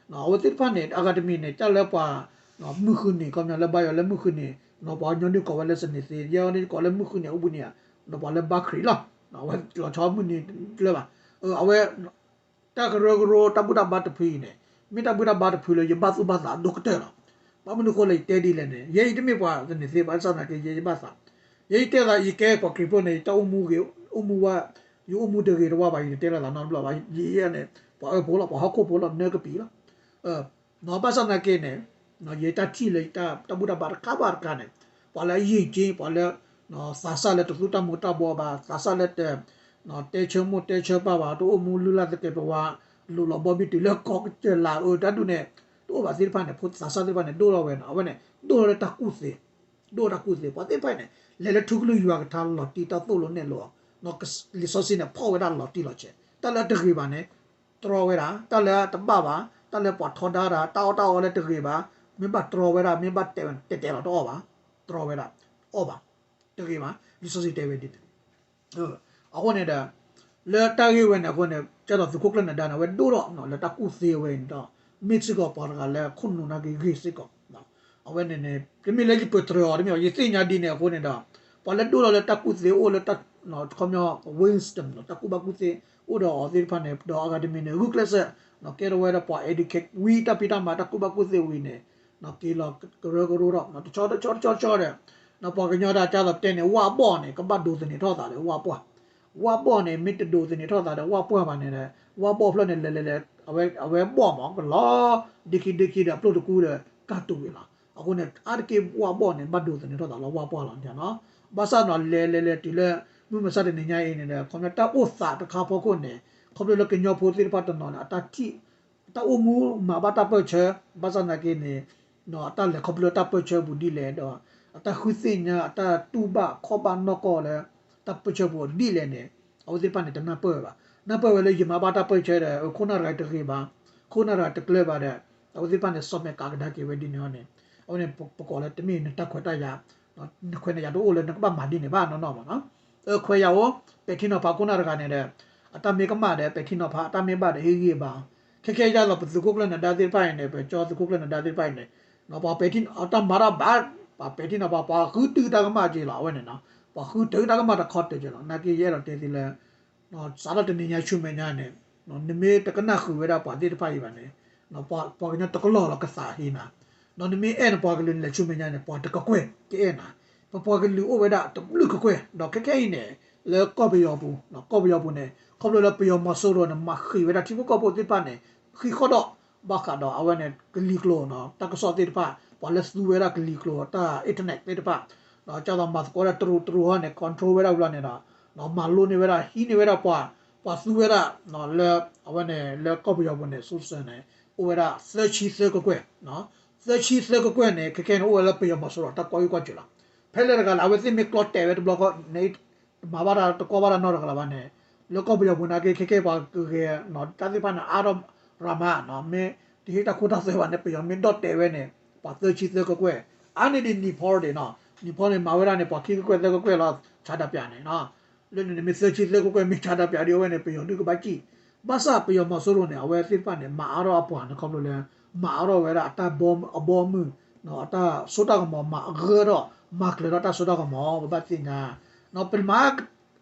အဝဲသ့ၣ်တဖၣ်န့ၣ် အဂၤတမံၤန့ၣ် တၢ်လၢပှၤ မုၢ်ဃုနံၤ ခီပညီလၢဘါယွၤလၢမုၢ်ဃုနံၤ ပှၤကညီဒုးကိးဝဲလၢစနေသင် ယဲအံၤန့ၣ်ကိးလၢမုၢ်ဃုနံၤအိၣ်ဘှံးနံၤဧါ ပှၤလၢဘါခရံာ်လီၤ. အဝဲလီၤဆီမုၢ်နံၤတလၢဘၣ်. အဝဲ တၢ်ကရၢကရိတၢ်ဘူၣ်တၢ်ဘါတဖုအံၤန့ၣ် မ့ၢ်တၢ်ဘူၣ်တၢ်ဘါတဖုလၢယဘၣ်သူၣ်ဘၣ်သးဒိၣ်ကတၢၢ်လီၤ. ဘၣ်မနုၤအဃိလၢယတဲဒ်လဲၣ်န့ၣ် ယဲအံၤတမ့ၢ်ပှၤသန့ၤသ့ဘၣ်ဆၣ်သနာ်က့ ယဲယဘၣ်သး ယဲယတဲသး ယကဲပှၤခရံာ်ဖိန့ၣ် ယတၢ်အိၣ်မူဂ့ၤ အိၣ်မူဝဲ ယအိၣ်မူတဂ့ၤတဝါဘၣ် ယတတဲလိာ်သးနီတဘျီဘၣ်. ယဲန့ၣ် ပှၤအၢဖိလီၤ ပှၤဟီၣ်ခိၣ်ဖိလီၤ နၢကပံာ်လီၤ. ဘၣ်ဆၣ်သနာ်က့န့ၣ် ယတၢ်ထံၣ်လၢတၢ်ဘူၣ်တၢ်ဘါတခါဘၣ်တခါန့ၣ် ပှၤလၢအယံာ်က့ ပှၤလၢ သးစၢ်လၢတသူတၢ်မူၤတၢ်ဘှီးဘၣ် သးစၢ်လၢတ တဲဆၢမိၢ်တဲဆၢပၢ်ဘၣ် တအိၣ်မူလုၢ်လၢ်သကဲးပဝး လိၤလီၤဘီဘံၣ်တုၤလၢကီၢ်ကစၢၢ်လၢအအၢတၢ်ဒူၣ်န့ၣ် တအိၣ်ဘၣ်သ့ၣ်တဖၣ်န့ၣ် ဖိသးစၢ်သ့ၣ်တဖၣ်န့ၣ် ဒိၣ်ထီၣ်ဝဲနီၤ အဝဲန့ၣ် ဒိၣ်ထီၣ်လၢတၢ်ကူၣ်သ့ ဒိၣ်ထီၣ်တၢ်ကူၣ်သ့ ပှၤသ့ၣ်တဖၣ်န့ၣ် လဲၤလၢထူကလုၢ်ယွၤကထါလီၤတံၢ်တၢ်သိၣ်လိနဲၣ်လိအီၤ လံာ်စီဆှံန့ၣ် ဖီၣ်ဝဲဒၣ်လီၤတံၢ်လီၤဆဲး တၢ်လၢအတဂ့ၤဘၣ်န့ၣ် တြီဝဲဒၣ် တၢ်လၢတဘၣ်ဘၣ် တၢ်လၢပှၤထီဒါတၢ် တၢ်အီၣ်တၢ်အီလၢတဂ့ၤဘၣ် မ့ၢ်ဘၣ်တြီဝဲဒၣ် မ့ၢ်ဘၣ်တဲဝဲ တဲတဲလီၤတအီၣ်ဘၣ် တြီဝဲဒၣ် အီၣ်ဘၣ် တဂ့ၤဘၣ် လံာ်စီဆှံတဲဝဲဒ်န့ၣ် အဃိန့ၣ်ဒီး လၢတၢ်ဂ့ၢ်ဝဲန့ၣ်အဃိန့ၣ် ကၢ်သိးသုးခိၣ်ကျၢၢ်နဒါန့ၣ် အဝဲဒိၣ်ထီၣ်လၢတၢ်ကူၣ်သ့ဝဲအံၤန့ၣ်ဒီး မ့ၢ်စ့ၢ်ကီးပှၤတဂၤလၢခိၣ်နူာ်နာ်က့ဂ့ၤစ့ၢ်ကီး အဝဲန့ၣ်န့ၣ် တမ့ၢ်လၢယပၢၢ်တြၢၤအီၤတမ့ၢ်ဘၣ် ယသ့ၣ်ညါဒ်န့ၣ်အဃိန့ၣ်ဒီး ပှၤလၢဒိၣ်ထီၣ်လၢတၢ်ကူၣ်သ့အိၣ်လၢတၢ် ခီပညီ wisdom တၢ်ကူၣ်ဘၣ်ကူၣ်သ့ အိၣ်ဒီးအီၤသ့ၣ်တဖၣ်န့ၣ် ဒီးအဂၤတမံၤန့ၣ် ဂုာ်ကျဲးစၢး ကဲထီၣ်ဝဲဒၣ်ပှၤ educate ဝံၤတၢ်ဖံးတၢ်မၤတၢ်ကူၣ်ဘၣ်ကူၣ်သ့ဝံၤန့ၣ် က့ၤလီၤကရၢကရိထီၣ် တဆီတဆီတဆီတဆီဒီး ပှၤကညီတၢ်ကၢ်သိးတဲန့ၣ် ဝၣ်ဘီၣ်န့ၣ် ကဘၣ်ဒိးသန့ၤထီၣ်သးဒီးဝၣ်ပှၢ် ဝၣ်ဘီၣ်န့ၣ် မ့ၢ်တဒိးသန့ၤထီၣ်သးဒီးဝၣ်ပှၢ်ဘၣ်န့ၣ်ဒီး ဝၣ်ဘီၣ်ဖျၢၣ်န့ၣ် လဲၤလဲၤလဲၤ အဝဲဘီၣ်မး ကလီၤ ဒ့ခံဒ့ခံဒီးအပျိၢ်တကူဒီး ကၢ်တူာ်ဝံၤလီၤ. အဃိန့ၣ် အါတက့ၢ်ဝၣ်ဘီၣ်န့ၣ် ဘၣ်ဒိးသန့ၤထီၣ်သးလီၤ ဝၣ်ပှၢ်လီၤန့ၣ်နီၤ. ဘၣ်ဆၣ်နီၤ လဲၤလဲၤလဲၤတုၤလၢ မုၢ်မဆါတနံၤညါအံၤန့ၣ်ဒီး ခီပညီတၢ်အိၣ်သးတခါဖီခိၣ်န့ၣ် ခီဖျိလၢကညီဖိသ့ၣ်တဖၣ်တနီၤန့ၣ် အတၢ်ထံၣ် တၢ်အိၣ်မူမၤဘၣ်တၢ်ပၢၢ်ဆၢ ဘၣ်ဆၣ်သနာ်က့န့ၣ် အတၢ်လဲၤခီဖျိတၢ်ပၢၢ်ဆၢပူၤဒ်လဲၣ်ဒီး အတၢ်ဃုသ့ၣ်ညါ အတၢ်တူၢ်ဘၣ်ခီၣ်ဘၣ်နီၢ်ကီၢ်လၢ တၢ်ပၢၢ်ဆၢပူၤဒ်လဲၣ်န့ၣ် အဝဲသ့ၣ်တဖၣ်န့ၣ် တနၢ်ပၢၢ်ဝဲဘၣ်. နၢ်ပၢၢ်ဝဲလၢယမၤဘၣ်တၢ်ပၢၢ်ဆၢဒီး ခိၣ်နၢ်တဂၤတဂ့ၤဘၣ်, ခိၣ်နၢ်တဂၤတကျၢၤဘၣ်ဒီး အဝဲသ့ၣ်တဖၣ်န့ၣ် စီၣ်မဲာ်ကးကဒါက့ၤဝဲဒ်န့ၣ်အီၤန့ၣ် အဝဲန့ၣ်ပကိးလၢတမ့ၢ်နတၢ်ခွဲးတၢ်ယာ် နခွဲးနယာ်တအိၣ်လၢနကဘၣ်မၤဒ်န့ၣ်ဘၣ်နီၢ်နီၢ်မးနီၤ. အခွဲးယာ်အိၣ် ပဲာ်ထံနီၤဖးခိၣ်နၢ်တဂၤန့ၣ်ဒီး အတၢ်မ့ၢ်ကမၣ်ဒီး ပဲာ်ထံနီၤဖး အတၢ်မ့ၢ်ဘၣ်ဒီး ဟ့ၣ်ဂံၢ်ဘါ ခဲခဲအံၤဒ်သိးပသုးခိၣ်ကျၢၢ်နဒါသ့ၣ်တဖၣ်အံၤန့ၣ် ပကၠီသုးခိၣ်ကျၢၢ်နဒါသ့ၣ်တဖၣ်အံၤန့ၣ် ပှၤပဲာ်ထံ အတၢ်မၤတၢ်ဘၣ် ပှၤပဲာ်ထံနီၤဖး ပှၤဃုတုၤတၢ်ကမၣ်က့ၤလီၤ အဝဲန့ၣ်နီၤ ပှၤဃုတုၤတၢ်ကမၣ်တခီတၢၤက့ၤလီၤ. နာ်က့ယအဲၣ်ဒိးတဲသုလၢ စးထီၣ်တနံၤညါဆူမဲာ်ညါန့ၣ် နမ့ၢ်တကနၣ်ဃုာ်ဝဲဒၣ်ပှၤသ့ၣ်တဖၣ်အံၤဘၣ်န့ၣ် ပှၤကညီတကလီၤလီၤကသးဟ့နၤ, ဒီးနမ့ၢ်အဲၣ်နပှၤကလုာ်နလဲၤဆူမဲာ်ညါန့ၣ် ပှၤတကကွဲၢ်ကအဲၣ်နၤ, ပပှၤကလုာ်အိၣ်ဝဲဒၣ်တဘျုးကကွဲၢ် ဒီးခဲခဲအံၤန့ၣ် လၢကီၢ်ပယီၤပူၤ ကီၢ်ပယီၤပူၤန့ၣ် ခီဖျိလၢပယီၤမီၤစိရိၤန့ၣ် မၤဃံးဝဲဒၣ်ထံဖိကီၢ်ဖိသ့ၣ်တဖၣ်န့ၣ် ဃံးဃီၣ်ဒီး ဘၣ်ဃးဒီးအဝဲန့ၣ် ကလံၤကျိာ် တၢ်ကစီၣ်သ့ၣ်တဖၣ် ပှၤလၢသူဝဲဒၣ်ကလံၤကျိာ် တၢ် internet သ့ၣ်တဖၣ် ကၢ်သိးမၤသကိးဒၣ်တရူးတရူးဟီန့ၣ် control ဝဲဒၣ်ဝံၤလီၤန့ၣ်ဒီး မၤလိန့ၢ်ဝဲဒၣ် ဟံးန့ၢ်ဝဲဒၣ်ပှၤ ပှၤသူဝဲဒၣ် လၢ အဝဲန့ၣ် လၢကီၢ်ပယီၤပူၤန့ၣ် စူစၢၣ်န့ၣ် အိၣ်ဝဲဒၣ်သၢဆံသၢကကွဲၢ်, သၢဆံသၢကကွဲၢ်န့ၣ် ခဲခဲန့ၣ် အိၣ်ဝဲလၢပယီၤမီၤစိရိၤတၢ်ကွၢ်ဂ့ၢ်ကွၢ်စၢၤလီၤ. ဖဲလဲၣ်တဂၤလဲၣ် အဝဲသ့ၣ်မ့ၢ်ကျီတဲာ်ဝဲတဘျီဃီန့ၣ် မၤဘၣ်တၢ်တကွၢ်ဘၣ်တၢ်နီတဂၤလၢၤဘၣ်န့ၣ် လၢကီၢ်ပယီၤပူၤနာ်က့ ခဲခဲပှၤကဂဲၤ တၢ်သ့ၣ်တဖၣ်န့ၣ် အါထီၣ်ရၤမးနီၤ မ့ၢ်တဟ့ၣ်တၢ်ခိတၢ်သွဲဘၣ်န့ၣ် ပယီၤမ့ၢ်ဒီၣ်တဲာ်ဝဲန့ၣ် ပှၤသၢဆံသၢကကွဲၢ် အါန့ၢ်ဒံး Nepal ဒံးနီၤ Nepal န့ၣ် မၤဝဲဒၣ်န့ၣ် ပှၤခံကကွဲၢ်သၢကကွဲၢ်လီၤ ဆါတၢ်ပၠးန့ၣ်နီၤ လၢန့ၣ်န့ၣ် မ့ၢ်သၢဆံသၢကကွဲၢ် မ့ၢ်ဆါတၢ်ပၠးဒ်အဝဲန့ၣ် ပယီၤဒုးကဘၣ်စံၣ် ဘၣ်ဆၣ်ပယီၤမီၤစိရိၤန့ၣ် အဝဲသ့ၣ်တဖၣ်န့ၣ် မၤအါထီၣ်အပှၤန့ၣ် ခီဖျိလၢ မၤအါထီၣ်ဝဲဒၣ်အတၢ်ဘီအဘီအမုၢ် အတၢ်စိတၢ်ကမီၤ မၤအဂၢၢ်ထီၣ် မၤကျၢၤထီၣ်တၢ်စိတၢ်ကမီၤ ပဘၣ်သ့ၣ်ညါ ပမၤ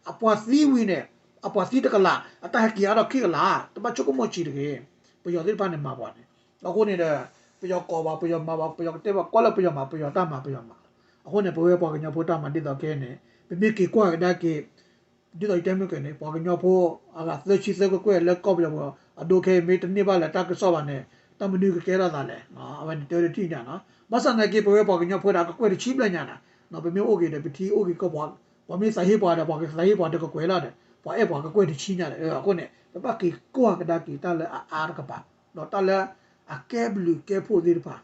အပှၤသံဝံၤန့ၣ် အပှၤသံတကလး အတၢ်ဟဲက့ၤအါထီၣ်ခံကလး တဘၣ်ဆိကမိၣ်ဆံးတဂ့ၤ ပယီၤသ့ၣ်တဖၣ်န့ၣ်မၤပှၤန့ၣ် အဃိန့ၣ်ဒီး ပယီၤကိးပှၤ ပယီၤမၤပှၤ ပယီၤကတဲပှၤ ကွၢ်လၢပယီၤမၤ ပယီၤတၢ်မၤ ပယီၤမၤလီၤ. အဃိန့ၣ် ပဝဲပှၤကညီဖိတၢ်မၤဒ်သိးခဲအံၤန့ၣ် ပမ့ၢ်က့ၤကွၢ်ကဒါက့ၤ ဒ်သိးယတဲမုၢ်က့ၤန့ၣ် ပှၤကညီဖိ အဂၤသၢဆံသၢကကွဲၢ်လၢကီၢ်ပယီၤပူၤ အဒိခဲအံၤ မ့ၢ်တန့ၢ်ဘၣ်လၢၤတၢ်ကစီၣ်ဘၣ်န့ၣ် တၢ်မနုၤကကဲထီၣ်သးလဲၣ်. အဝဲန့ၣ်တဲဝဲတထံၣ်ညါနီၤ ဘၣ်ဆၣ်သနာ်က့ ပဝဲပှၤကညီဖိဒၣ်ကကွဲၢ်တဆံဘျဲၣ်ညါန့ၣ် ပမ့ၢ်အိၣ်က့ၤဒီး ပထံၣ်အိၣ်က့ၤကီၢ်ပှၤ ပှၤမ့ၢ်သးဟ့ပှၤဒီး ပှၤကသးဟ့ပှၤတကကွဲၢ်လီၤဒီး ပှၤအဲၣ်ပှၤကကွဲၢ်တဆံညါဒီး အဃိန့ၣ် ပဘၣ်က့ၤကွၢ်ကဒါက့ၤတၢ်လၢအအါတကပၤ ဒီးတၢ်လၢအကဲဘျုးကဲဖှိၣ်သ့ၣ်တဖၣ်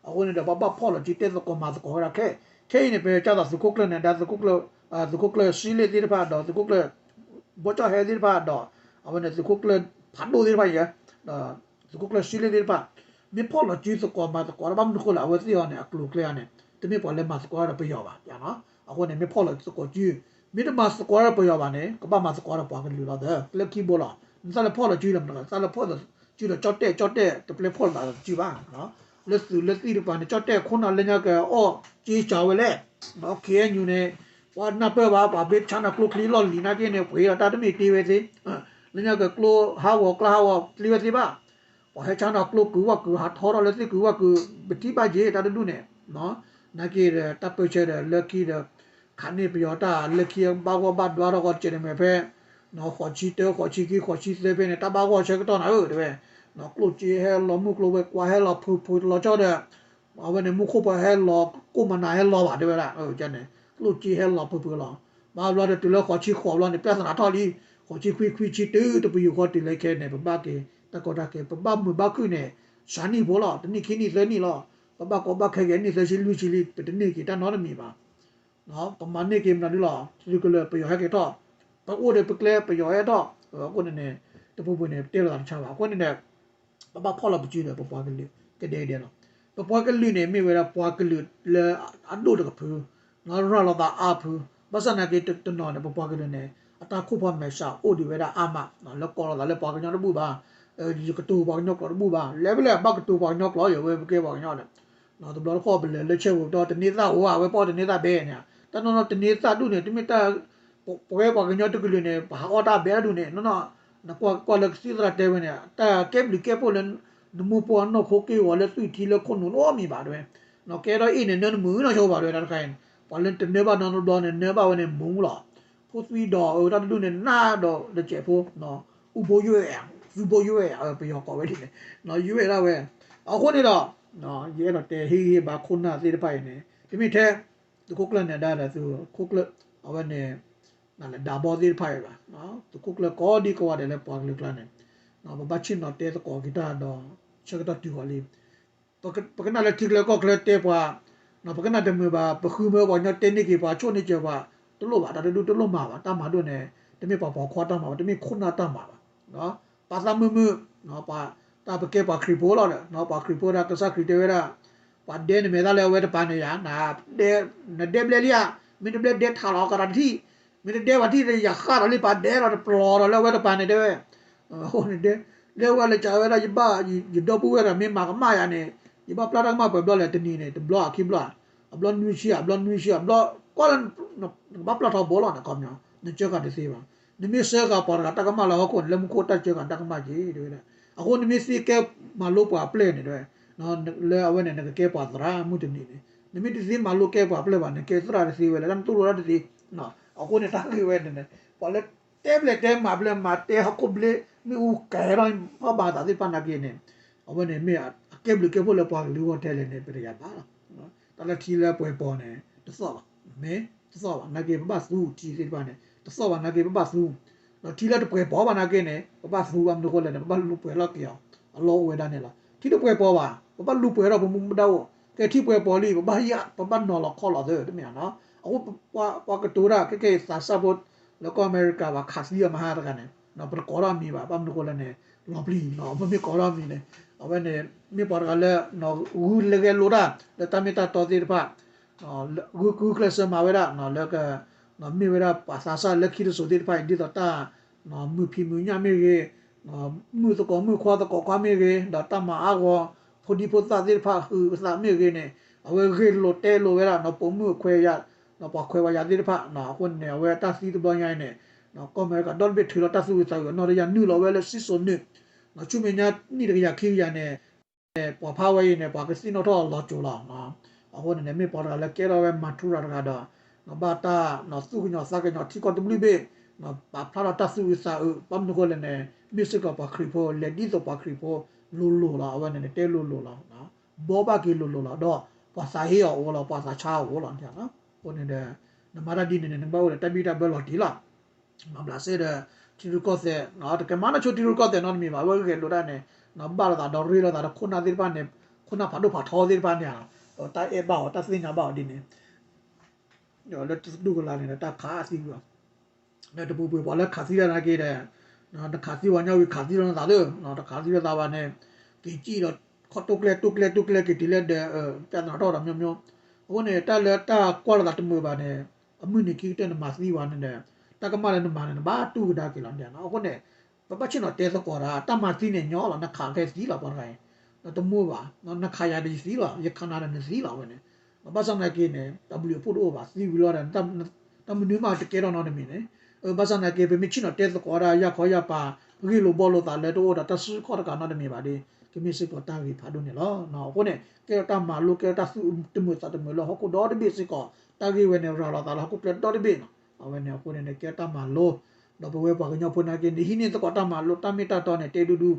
အဃိန့ၣ်ဒီး ပဘၣ်ဖီၣ်လီၤစုတဲသကိးမၤသကိးဝဲဒၣ်ခဲ ခဲအံၤန့ၣ် ပကၢ်သိးသုးခိၣ်ကျၢၢ်နဒါ သုးခိၣ်ကျၢၢ် သုးခိၣ်ကျၢၢ်စံလ့ၣ်သ့ၣ်တဖၣ်ဒီး သုးခိၣ်ကျၢၢ် ဘီကၠီၣ်ဟဲသ့ၣ်တဖၣ်ဒီး အဝဲန့ၣ်သုးခိၣ်ကျၢၢ်ဖးဒိၣ်သ့ၣ်တဖၣ်ယဲ သုးခိၣ်ကျၢၢ်စံလ့ၣ်သ့ၣ်တဖၣ် မ့ၢ်ဖီၣ်လီၤစုသကိးမၤသကိးဒီး ဘၣ်မနုၤဃိလဲၣ် အဝဲသ့ၣ်အီၤန့ၣ် အကျိၤအကျဲအံၤန့ၣ် တမ့ၢ်ပှၤလၢမၤသကိးဒီးပယီၤဘၣ် အဃိန့ၣ် မ့ၢ်ဖီၣ်လီၤသကိးစု မ့ၢ်တမၤသကိးဒီးပယီၤဘၣ်န့ၣ် ကဘၣ်မၤသကိးဒီးပှၤကလုာ်လီၤသၢ လၢခံဘိလီၤ သးလဲၤဖီၣ်လီၤစုလီၤ, သးလဲၤဖီၣ်လီၤစုဒီး ကၠီၣ်တဲၣ် ကၠီၣ်တဲၣ် တပျဲဖီၣ်လီၤသးစုဘၣ်. လၢသုးလၢသံၣ်တကပၤန့ၣ် ကၠီၣ်တဲၣ်ခိၣ်နၢ်လၢညါကအီၣ်က့စၢ်ဝဲလဲၣ်. ခ့ၣ်အဲၣ်ယူၣ်န့ၣ် ပှၤနၢ်ပၢၢ်ဘၣ် ပှၤဘ့ၣ်ဆါနီၤကျိချံလီၢ်လံၤနာ်က့န့ၣ် ပှ့ၤဒီးတၢ်တမ့ၢ်တ့ဝဲသ့, လၢညါကကျိဟးဂီၤကျါဟးဂီၤတ့ဝဲသ့ဘၣ်. ပှၤဟဲဆါနီၤကျိကုာ်ဝဲကုာ် ဟးထီထီၣ်လၢသ့ၣ်ကုာ်ဝဲကုာ် ပထံၣ်ဘၣ်က့ၤတၢ်တဒူၣ်န့ၣ်, နာ်က့ဒီး တၢ်ပၢဆှၢဒီးလၢခံဒီး ခးန့ၢ်ပယီၤတၢ်လၢခံဘၣ်ဂီၢ်ဘၣ်ဒွါထီၣ်ဃီ ကဲးတမဲာ်ဖဲ ဃိးဆံတၢ ဃိးဆံခံ ဃိးဆံသၢဖဲန့ၣ် တၢ်ဘၣ်ဂီၢ်ဆၢကတီၢ်နၤဧၢ တဲဝဲ, ကျိၣ်စ့ဟဲလီၤ မုၢ်ကျိၤဝဲၤကွာ်ဟဲလီၤ ဖုးဖုးတလီၤဆီဒီး အဝဲန့ၣ် မူခိၣ်ပှၤဟဲလီၤ ကိၣ်မနၤဟဲလီၤဘၣ် တဲဝဲဒၣ်, န့ၣ် ကျိၣ်စ့ဟဲလီၤဖုးဖုးလီၤ. ဘၣ်ဘျီဒီးတုၤလၢဃိးဆံဃိးဘျီန့ၣ် ပြဿနာထီၣ်လံ, ဃိးဆံခွံ ခွံဆံတၢ တပယူာ်ဃီတုၤလၢခဲန့ၣ် ပဘၣ်က့ၤတၢ်ကီတၢ်ခဲ ပဘၣ်မုာ်ဘၣ်ခုၣ်န့ၣ် စှၤနံၣ်ဖိလီၤ, တနံၣ်ခံနံၣ်သၢနံၣ်လီၤ. ပဘၣ်ကီဘၣ်ခဲက့ၤနံၣ်သၢဆံလွံၢ်ဆံလံ ပတန့ၢ်က့ၤတၢ်နီတမံၤဘၣ်. ပမၤန့ၢ်က့ၤမနုၤဒ်လီၤ သုကလၢၤပယီၤဟဲက့ၤထီၣ်, ပအိၣ်ဒီးပကျဲပယီၤဟဲထီၣ်, အဃိန့ၣ်န့ၣ် တပူၤပူၤန့ၣ် ပတဲလိာ်သးတဆါဘၣ်. အဃိန့ၣ်ဒီး ပဘၣ်ဖီၣ်လီၤပစုဒီးပပှၤကလုာ်ကဒဲကဒဲလီၤ. ပပှၤကလုာ်န့ၣ် မ့ၢ်ဝဲဒၣ်ပှၤကလုာ်လၢအဒိၣ်တကဖု, လၢရၤလီၤသးအါဖု, ဘၣ်ဆၣ်နာ်က့တနီၤန့ၣ် ပပှၤကလုာ်န့ၣ် အတၢ်ခိၣ်ဖီမဲာ်ဆှးအိၣ်ဒံးဝဲဒၣ်အါမး, လၢကိးလီၤသးလၢပှၤကညီတဘူၣ်ဘၣ်, ယကတိၤပှၤကညီကျိာ်တဘူၣ်ဘၣ်, လဲၤဖဲလဲၣ်ဘၣ်ကတိၤပှၤကညီကျိာ် ယဝဲပကဲပှၤကညီန့ၣ် တဘျီတခီၣ်ပလဲၤလၢဆဲးဝူၤဒီး တန့သၣ်အိၣ် အဝဲပအီၣ်တန့သၣ်ဘဲန့ၣ်, တၢ်နီၢ်နီၢ်တန့သၣ်ဒူၣ်န့ၣ် တမ့ၢ်တၢ် ပဝဲပှၤကညီတကလုာ်န့ၣ် ပဟးအီၣ်တၢ်ဘဲအဒူၣ်န့ၣ် နီၢ်နီၢ် နကွၢ်ကွၢ်လၢကသံၣ်သရၣ်တဲဝဲန့ၣ် တၢ်ကဲဘျုးကဲဖှိၣ်လၢ နမိၢ်ပှၢ်နီၢ်ခိက့ၢ်ဂီၤလၢသွံၣ်ထံလၢခိၣ်နူာ်နီတမံၤဘၣ်တဲဝဲ, ကဲထီၣ်အ့ၣ်န့ၣ် နၢနမုာ်နီၢ်ဆိဘၣ်တဲဝဲ တၢ်တခါအံၤန့ၣ် ပှၤလၢတနၢဘၣ်နီတဘျီန့ၣ် နၢဘၣ်ဝဲန့ၣ်မူလီၤ, ဖိသွံဒီးအတၢ်တဒူၣ်န့ၣ် နၢ်ဒီးတစဲးဖိ အူဘိယွဲၣ် သူဘိယွဲၣ် ပယီၤကိးဝဲဒ်န့ၣ် ယွဲၣ်ဒၣ်ဝဲ, အဃိန့ၣ်ဒီး ယအဲၣ်ဒိးတဲဟ့ၣ်ဂံၢ်ဟ့ၣ်ဘါခိၣ်နၢ်သ့ၣ်တဖၣ်အံၤန့ၣ် တမ့ၢ်ထဲ သုးခိၣ်ကျၢၢ်နဲၤဒါဒီးသုးခိၣ်ကျၢၢ် အဝဲန့ၣ် နလဲၤဒါဘီသ့ၣ်တဖၣ်အံၤဘၣ်, သုးခိၣ်ကျၢၢ်ကိးဒံကိးဂၤဒဲးလၢပှၤကလုာ်ကျါန့ၣ် ပဘၣ်ဆ့ၣ်နီၤတဲသကိးက့ၤတၢ်ဒီး ဆၢကတီၢ်တုၤဃီၤလံ ပကနၣ်လၢထံကျါကီၢ်ကျါတဲပှၤ, ပကနၣ်တမုာ်ဘၣ် ပဃုမၢပှၤကညီတဲန့ၢ်က့ၤပှၤ ဆိၣ်န့ၢ်စၢၤပှၤ တလိၣ်ဘၣ် တၢ်တဒူၣ်တလိၣ်မၤဘၣ် တၢ်မၤဒိၣ်န့ၣ် တမ့ၢ်ပှၤဖီခိၣ်တၢ်မၤဘၣ် တမ့ၢ်ခိၣ်နၢ်တၢ်မၤဘၣ်, ပာ်သးမုာ်မုာ်, တၢ်ပကဲပှၤခရံာ်ဖိလီၤဒီး ပှၤခရံာ်ဖိဒီးကစၢ်ခရံာ်တဲဝဲဒၣ် ပှၤဒဲနမဲာ်သၣ်လၢအဝဲတပၤန့ၣ်ယါ, နဒဲဘျဲလံဧါ, မ့ၢ်တဘျဲဒဲထးလီၤကဒီးတထံၣ်, မ့ၢ်တဒဲပှၤထံၣ်ဒီးယဃၣ်ဒီးလံ ပှၤဒဲလီၤတပျီၤဒီးလၢအဝဲတပၤန့ၣ်တဲဝဲ အဃိန့ၣ် လၢဝဲလဲၤကးဝဲဒၣ် ယဘၣ် ယဒီပုၢ်ဝဲၢ်ဒီးမ့ၢ်မၤကမၣ်ယၤန့ၣ် ယဘၣ်ပျၢ်တၢ်ကမၣ်ပှဲၤဘျီလဲၣ် တနံၤန့ၣ် တဘျီခံဘျီ, အဘျီနွံဆံ အဘျီနွံဆံ အဘျီ ကွၢ်လၢ နကဘၣ်ပျၢ်ထီဘိလီၤန့ၣ် ခီပညီ နစၢဃာ်တသ့ဘၣ်, နမ့ၢ်စၢဃာ်ပှၤတဂၤတၢ်ကမၣ်လၢဟီၣ်ခိၣ်န့ၣ် လၢမူခိၣ်တၢ်စၢဃာ်တၢ်ကမၣ်က့ၤတဲဝဲဒၣ်, အဃိနမ့ၢ်သ့ကဲမၤလိပှၤအပျဲၢ်န့ၣ်တဲဝဲ လၢအဝဲန့ၣ် နကကဲပှၤသရၣ်မုၢ်တနံၤန့ၣ်, နမ့ၢ်တသ့မၤလိကဲပှၤပျဲၢ်ဘၣ် နကဲသရၣ်တသ့ဝဲလဲၣ် တၢ်နသိၣ်လိတၢ်တသ့, အဃိန့ၣ် တၢ်ဂ့ၢ်ဝဲန့ၣ် ပှၤလၢတဲဘျဲၣ်တဲမၤဘျဲၣ် မၤတဲဟီၣ်ခိၣ်ဘျ့ မ့ၣ်အူကဲထီၣ် ဖီၣ်ဘၣ်သးသ့ၣ်တဖၣ်နာ်က့န့ၣ်, အဝဲန့ၣ်မ့ၢ်အကဲဘျုးကဲဖှိၣ်လၢပှၤကလုာ်ဂီၢ်ထဲလဲၣ်န့ၣ် ပတယၤဘၣ်လီၤ. တၢ်လၢထံလၢပှဲၤပီၤန့ၣ် တသီၣ်ဘၣ်, မ့ၢ်တသီၣ်ဘၣ် နာ်က့ပဘၣ်သူထံသ့ၣ်တဖၣ်န့ၣ် တသီၣ်ဘၣ် နာ်က့ပဘၣ်သူ, ဒီးထံလၢတပှဲၤပီၤဘၣ်နာ်က့န့ၣ် ပဘၣ်သူဘၣ်မနုၤအဃိလဲၣ်န့ၣ် ပဘၣ်လူၤပှဲၤထီၣ်က့ၤအီၤ အလီၢ်အိၣ်ဝဲဒၣ်န့ၣ်လီၤ. ထံတပှဲၤပီၤဘၣ် ပဘၣ်လူၤပှဲၤထီၣ်ပမူပဒါအိၣ်, ကဲထံပှဲၤပီၤလံ ပဘၣ်ယၣ် ပဘၣ်နီၤလီၤခီလီၤသၢတမ့ၢ်ဧါနီၤ. အဃိ ပှၤကတိၤတၢ် ခဲကဲသးစၢ်ဖိ လၢကီၢ်အမဲရကၤဘၣ် ခးသံအီၤမဟါတဂၤန့ၣ် ပတကိးထီၣ်မံၤဘၣ် ဘၣ်မနုၤအဃိလဲၣ်န့ၣ် လီၤပျံၤနီၤ ပမ့ၢ်ကိးထီၣ်မံၤန့ၣ် အဝဲန့ၣ် မ့ၢ်ပှၤတဂၤလၢ ဂုာ်လၢဂဲၤလိာ်တၢ် လၢတၢ်မ့ၢ်တၢ်တီသ့ၣ်တဖၣ် ဂုာ်ကျဲးစၢးမၤဝဲဒၣ် လၢက မ့ၢ်ဝဲဒၣ်ပှၤသးစၢ်လၢခံတစိၤသ့ၣ်တဖၣ်အံၤ ဒ်သိးတၢ် မုာ်ဖံးမုာ်ညၣ်မ့ၢ်ဂ့ၤ, မုာ်သကိးမုာ်ခွါသကိးခွါမ့ၢ်ဂ့ၤ, ဒီးတၢ်မၤအါဂီၤ ဖိဒံဖိသၣ်သ့ၣ်တဖၣ် ဟုးသးမ့ၢ်ဂ့ၤန့ၣ် အဝဲဂ့ၢ်လိာ်တဲလိာ်ဝဲဒၣ် ပိာ်မုၣ်အခွဲးယာ် ပှၤခွဲးပှၤယာ်သ့ၣ်တဖၣ် အဃိန့ၣ် အဝဲတၢ်သံတဘျီညါအံၤန့ၣ် ကီၢ်အမဲရကၤဒီတဘ့ၣ်ထုးလီၤတၢ်သူၣ်အုးသးအုး အနီၢ်တယၢ်နုာ်လီၤဝဲလၢစံၣ်စိၤနုာ် ဆူမဲာ်ညါနံၣ်တကယၤခံကယၤန့ၣ် ပှၤဖးဝဲအံၤန့ၣ် ပှၤကသ့ၣ်နီၣ်ထီၣ်လီၤစိၤလီၤ. အဃိန့ၣ်န့ၣ် မ့ၢ်ပှၤတဂၤလၢကဲထီၣ်ဝဲမၤထူရၤတဂၤဒီး ဘၣ်တၢ်သူၣ်ကညီၤသးကညီၤထံကီၢ်တဘျုးဘ့ၣ် ပာ်ဖျါထီၣ်တၢ်သူၣ်အုးသးအုး ဘၣ်မနုၤအဃိလဲၣ်န့ၣ် မ့ၢ်စ့ၢ်ကီးပှၤခရံာ်ဖိ လဲၤဒ်သိးပှၤခရံာ်ဖိလိၤလိၤလီၤ. အဝဲန့ၣ်န့ၣ် တဲလိၤလိၤလီၤ. ဘီဘၣ်က့ၤလိၤလိၤလီၤ ဒီးပှၤသးဟ့အီၤအိၣ်လီၤ ပှၤသးဆါအီၤအိၣ်လီၤန့ၣ်. အဃိန့ၣ်ဒီး နမၤတၢ်ဒ်န့ၣ်န့ၣ် နကဘၣ်အိၣ်ဒီးတၢ်ဘံၣ်တၢ်ဘၢလီၤတံၢ်လီၤ. မၤဘျးစဲဒီး ထံရူၢ်ကီၢ်သဲး တကမၤနီၢ်ဆိထံရူၢ်ကီၢ်သဲးနီတမံၤဘၣ် အဝဲဂဲၤလိာ်တၢ်န့ၣ် ဘၣ်လိာ်သးဒီးရ့လိာ်သးဒီးခိၣ်နၢ်သ့ၣ်တဖၣ်န့ၣ် ခိၣ်နၢ်ဖးဒိၣ်ဖးထီသ့ၣ်တဖၣ်န့ၣ် တၢ်အဲၣ်ဘၣ်အီၤ တၢ်သ့ၣ်ညါဘၣ်အီၤဒ်န့ၣ် လၢတဒူၣ်ကလာ်န့ၣ် တၢ်ခးသံကွံာ်အီၤ လၢတပူၤပှဲၤပှၤလၢခးသံတၢ်နာ်က့ဒီး တခးသံပှၤညီဝံၤခးသံလီၤနသးသၢ တခးသံလီၤသးဘၣ်န့ၣ် က့ၤစံၣ်ဒီး ခီၣ်တိၢ်ကျဲတိၢ်ကျဲတိၢ်ကျဲ က့ၤတုၤလၢဒီး ပြဿနာထီၣ်ဒီးမျိုးမျိုး အဃိန့ၣ် တၢ်လၢတၢ်ကွၢ်လိာ်သးတမုာ်ဘၣ်န့ၣ် အမုၢ်နံၤခံကတၢၢ်နမၤသံပှၤန့ၣ်ဒီး တၢ်ကမၣ်လၢနမၤန့ၣ် နဘၣ်တူၢ်ကဒါက့ၤလီၤန့ၣ်. အဃိန့ၣ် ပဘၣ်ဆ့ၣ်နီၤတဲသကိးဒၣ် တၢ်မၤသံန့ၣ်ညီလီၤ, နခးကဲသံလီၤ ပှၤတဂၤအံၤ, ဒီးတမုာ်ဘၣ်, နခးယၤဒီးယသံလီၤ, ယခးနၤဒီးနသံလီၤ အဝဲန့ၣ်. ဘၣ်ဆၣ်သနာ်က့န့ၣ် တၢ်ဘျုးအဖှိၣ်တအိၣ်ဘၣ်, သံဝံၤလီၤဒီး တၢ်မနုၤမးတကဲထီၣ်နီတမံၤန့ၣ်. ဘၣ်ဆၣ်သနာ်က့ ပမ့ၢ်ဆ့ၣ်နီၤတဲသကိးဒၣ် ယၢ်ခီယၢ်ပၤ ဂ့ၢ်လိာ်ဘှီလိာ်သးလၢတအိၣ်ဒီးတၢ်စုခီၣ်တကးနီတမံၤဘၣ်ဒီး ကမ့ၢ်စ့ၢ်ကီးတၢ်ဂ့ၤဖးဒိၣ်န့ၣ်လီၤ. အဃိန့ၣ် ကဲထီၣ်တၢ်မၤလိ ကဲထီၣ်တၢ်သူၣ်တမုာ်သးတမုာ်လၢဟီၣ်ခိၣ်ဒီတဘ့ၣ်စ့ၢ်ကီး, တၢ်ဂ့ၢ်ဝဲန့ၣ် ရၤလီၤသးလၢဟီၣ်ခိၣ်ချၢဒီတဘ့ၣ်နီၤ. အဝဲန့ၣ်အဃိန့ၣ် ကဲထီၣ်တၢ်မၤလိ ဒီးပဝဲပှၤကညီဖိနာ်က့န့ၣ် ဟံးန့ၢ်သကိးတၢ်မၤလိ တၢ်မ့ၢ်တၢ်တီန့ၣ် တဲဒူဒူ,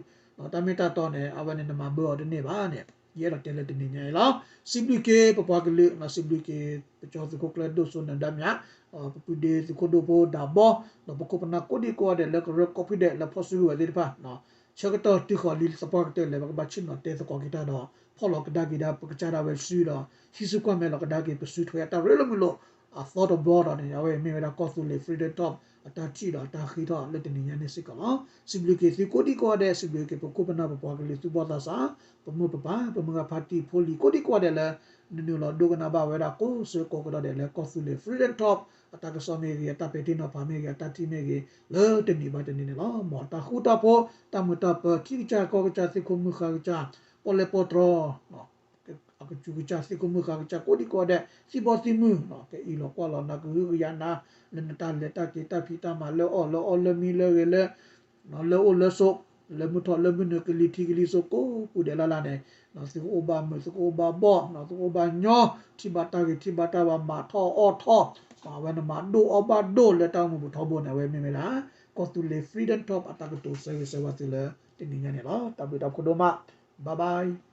တၢ်မ့ၢ်တၢ်တီန့ၣ် အဝဲန့ၣ်နမၤဘၢအီၤတန့ၢ်ဘၣ်န့ၣ် ယအဲၣ်ဒိးတဲလၢတနံၤညါအံၤလီၤ. စံးဘျုးက့ၤပပှၤကလုာ်, စံးဘျုးက့ၤ ပကၠီသုးခိၣ်ကျၢၢ်ဒိၣ်စိနၢၤဒါမၠး, ပပုၢ်ဒ့သုးခိၣ်ဒိၣ်ဖိဒၣ်ဘီ, ဒီးပခိၣ်ပနၢ်ကိးဒံကိးဂၤဒဲးလၢကရၢကိးဖုဒဲးလၢဖီၣ်စုကဝဲၤသ့ၣ်တဖၣ် ဆၢကတီၢ်တုၤဃီၤလံသပှၢ်ကတၢၢ်လၢ ပကဘၣ်ဆ့ၣ်နီၤတဲသကိးက့ၤတၢ်ဒီး ဖီၣ်လီၤကဒါက့ၤဒၣ်ပကစၢ်ဒၣ်ဝဲစုဒီး ဟံးစုကွၢ်မဲာ်လီၤကဒါက့ၤပစုထွဲအတၢ်ရ့လိာ်မုာ်လိာ် အသီတဘျီဒီးန့ၣ် အဝဲမ့ၢ်ဝဲဒၣ်ကီၢ်သူလ့ၤ Freedom Top အတၢ်ထံၣ်ဒီးအတၢ်ဃ့ထီၣ်လၢတနံၤညါန့ၣ်စ့ၢ်ကီးလီၤ. စံးဘျုးက့ၤသုကိးဒံကိးဂၤဒဲး, စံးဘျုးက့ၤပခိၣ်ပနၢ်ပပှၤကလုာ်သူၣ်ဘီၣ်သးစၢ်, ပမိၢ်ပပၢ်, ပမုၢ်ဂၤဖါတံၢ်ဖိလံၤကိးဒံကိးဂၤဒဲးလၢ နနုာ်လီၤဒိကနၣ်ဘၣ်ဝဲဒၣ်ကိးဆၢကိးကတီၢ်ဒဲးလၢကီၢ်သူလ့ၤ Freedom Top အတၢ်ကစီၣ်မ့ၢ်ဂ့ၤ, အတၢ်ပဲာ်ထံနီၤဖးမ့ၢ်ဂ့ၤ, အတၢ်ထံၣ်မ့ၢ်ဂ့ၤ, လၢတနံၤဘၣ်တနံၤန့ၣ်လီၤ. မ်တၢ်ဃူတၢ်ဖိး, တၢ်မုာ်တၢ်ပၢၤ, ထံကစၢ်ကီၢ်ကစၢ်, သ့ၣ်ခိၣ်မုၢ်ဃါကစၢ်, ပီၣ်လဲၣ်ပီၣ်တြီ အကစူၤကစၢ် သ့ၣ်ခိၣ်မုၢ်ဃါကစၢ်ကိးဒံကိးဂၤဒဲး သံၣ်ဘီသံၣ်မုၢ် ကအံးလီၤကွၢ်လီၤနၤ ကဟုကယာ်နၤ လၢနတၢ်လဲၤတၢ်က့ၤတၢ်ဖံးတၢ်မၤလၢအီၣ်လၢအီလၢမံလၢဂဲၤလၢ လၢအိၣ်လၢဆိး လၢမုၢ်ထီၣ်လၢမုၢ်နုာ်ကလံၤထံးကလံၤစိးကိးပူၤဒဲးလၢ်လၢ်န့ၣ် သုကအိၣ်ဘၣ်မုာ် သုကအိၣ်ဘၣ်ဘီၣ် သုကအိၣ်ဘၣ်ညီ ထံၣ်ဘၣ်တၢ်ဂ့ၤထံၣ်ဘၣ်တၢ်ဘၣ် မၤထီၣ်အီၣ်ထီၣ် အဝဲန့ၣ်မၤဒိၣ်အီၣ်ဘၣ်ဒိၣ်လၢတၢ်အိၣ်မူပူၤထီဘိန့ၣ် အဝဲမ့ၢ်ဝဲဒၣ် ကီၢ်သူလ့ၤ Freedom Top အတၢ်ကတိၤဆၢဂ့ၤဆၢဝါသုလၢတနံၤညါန့ၣ်လီၤ. တၢ်ဘျုးတၢ်ဖှိၣ်ဒိၣ်မး Bye bye.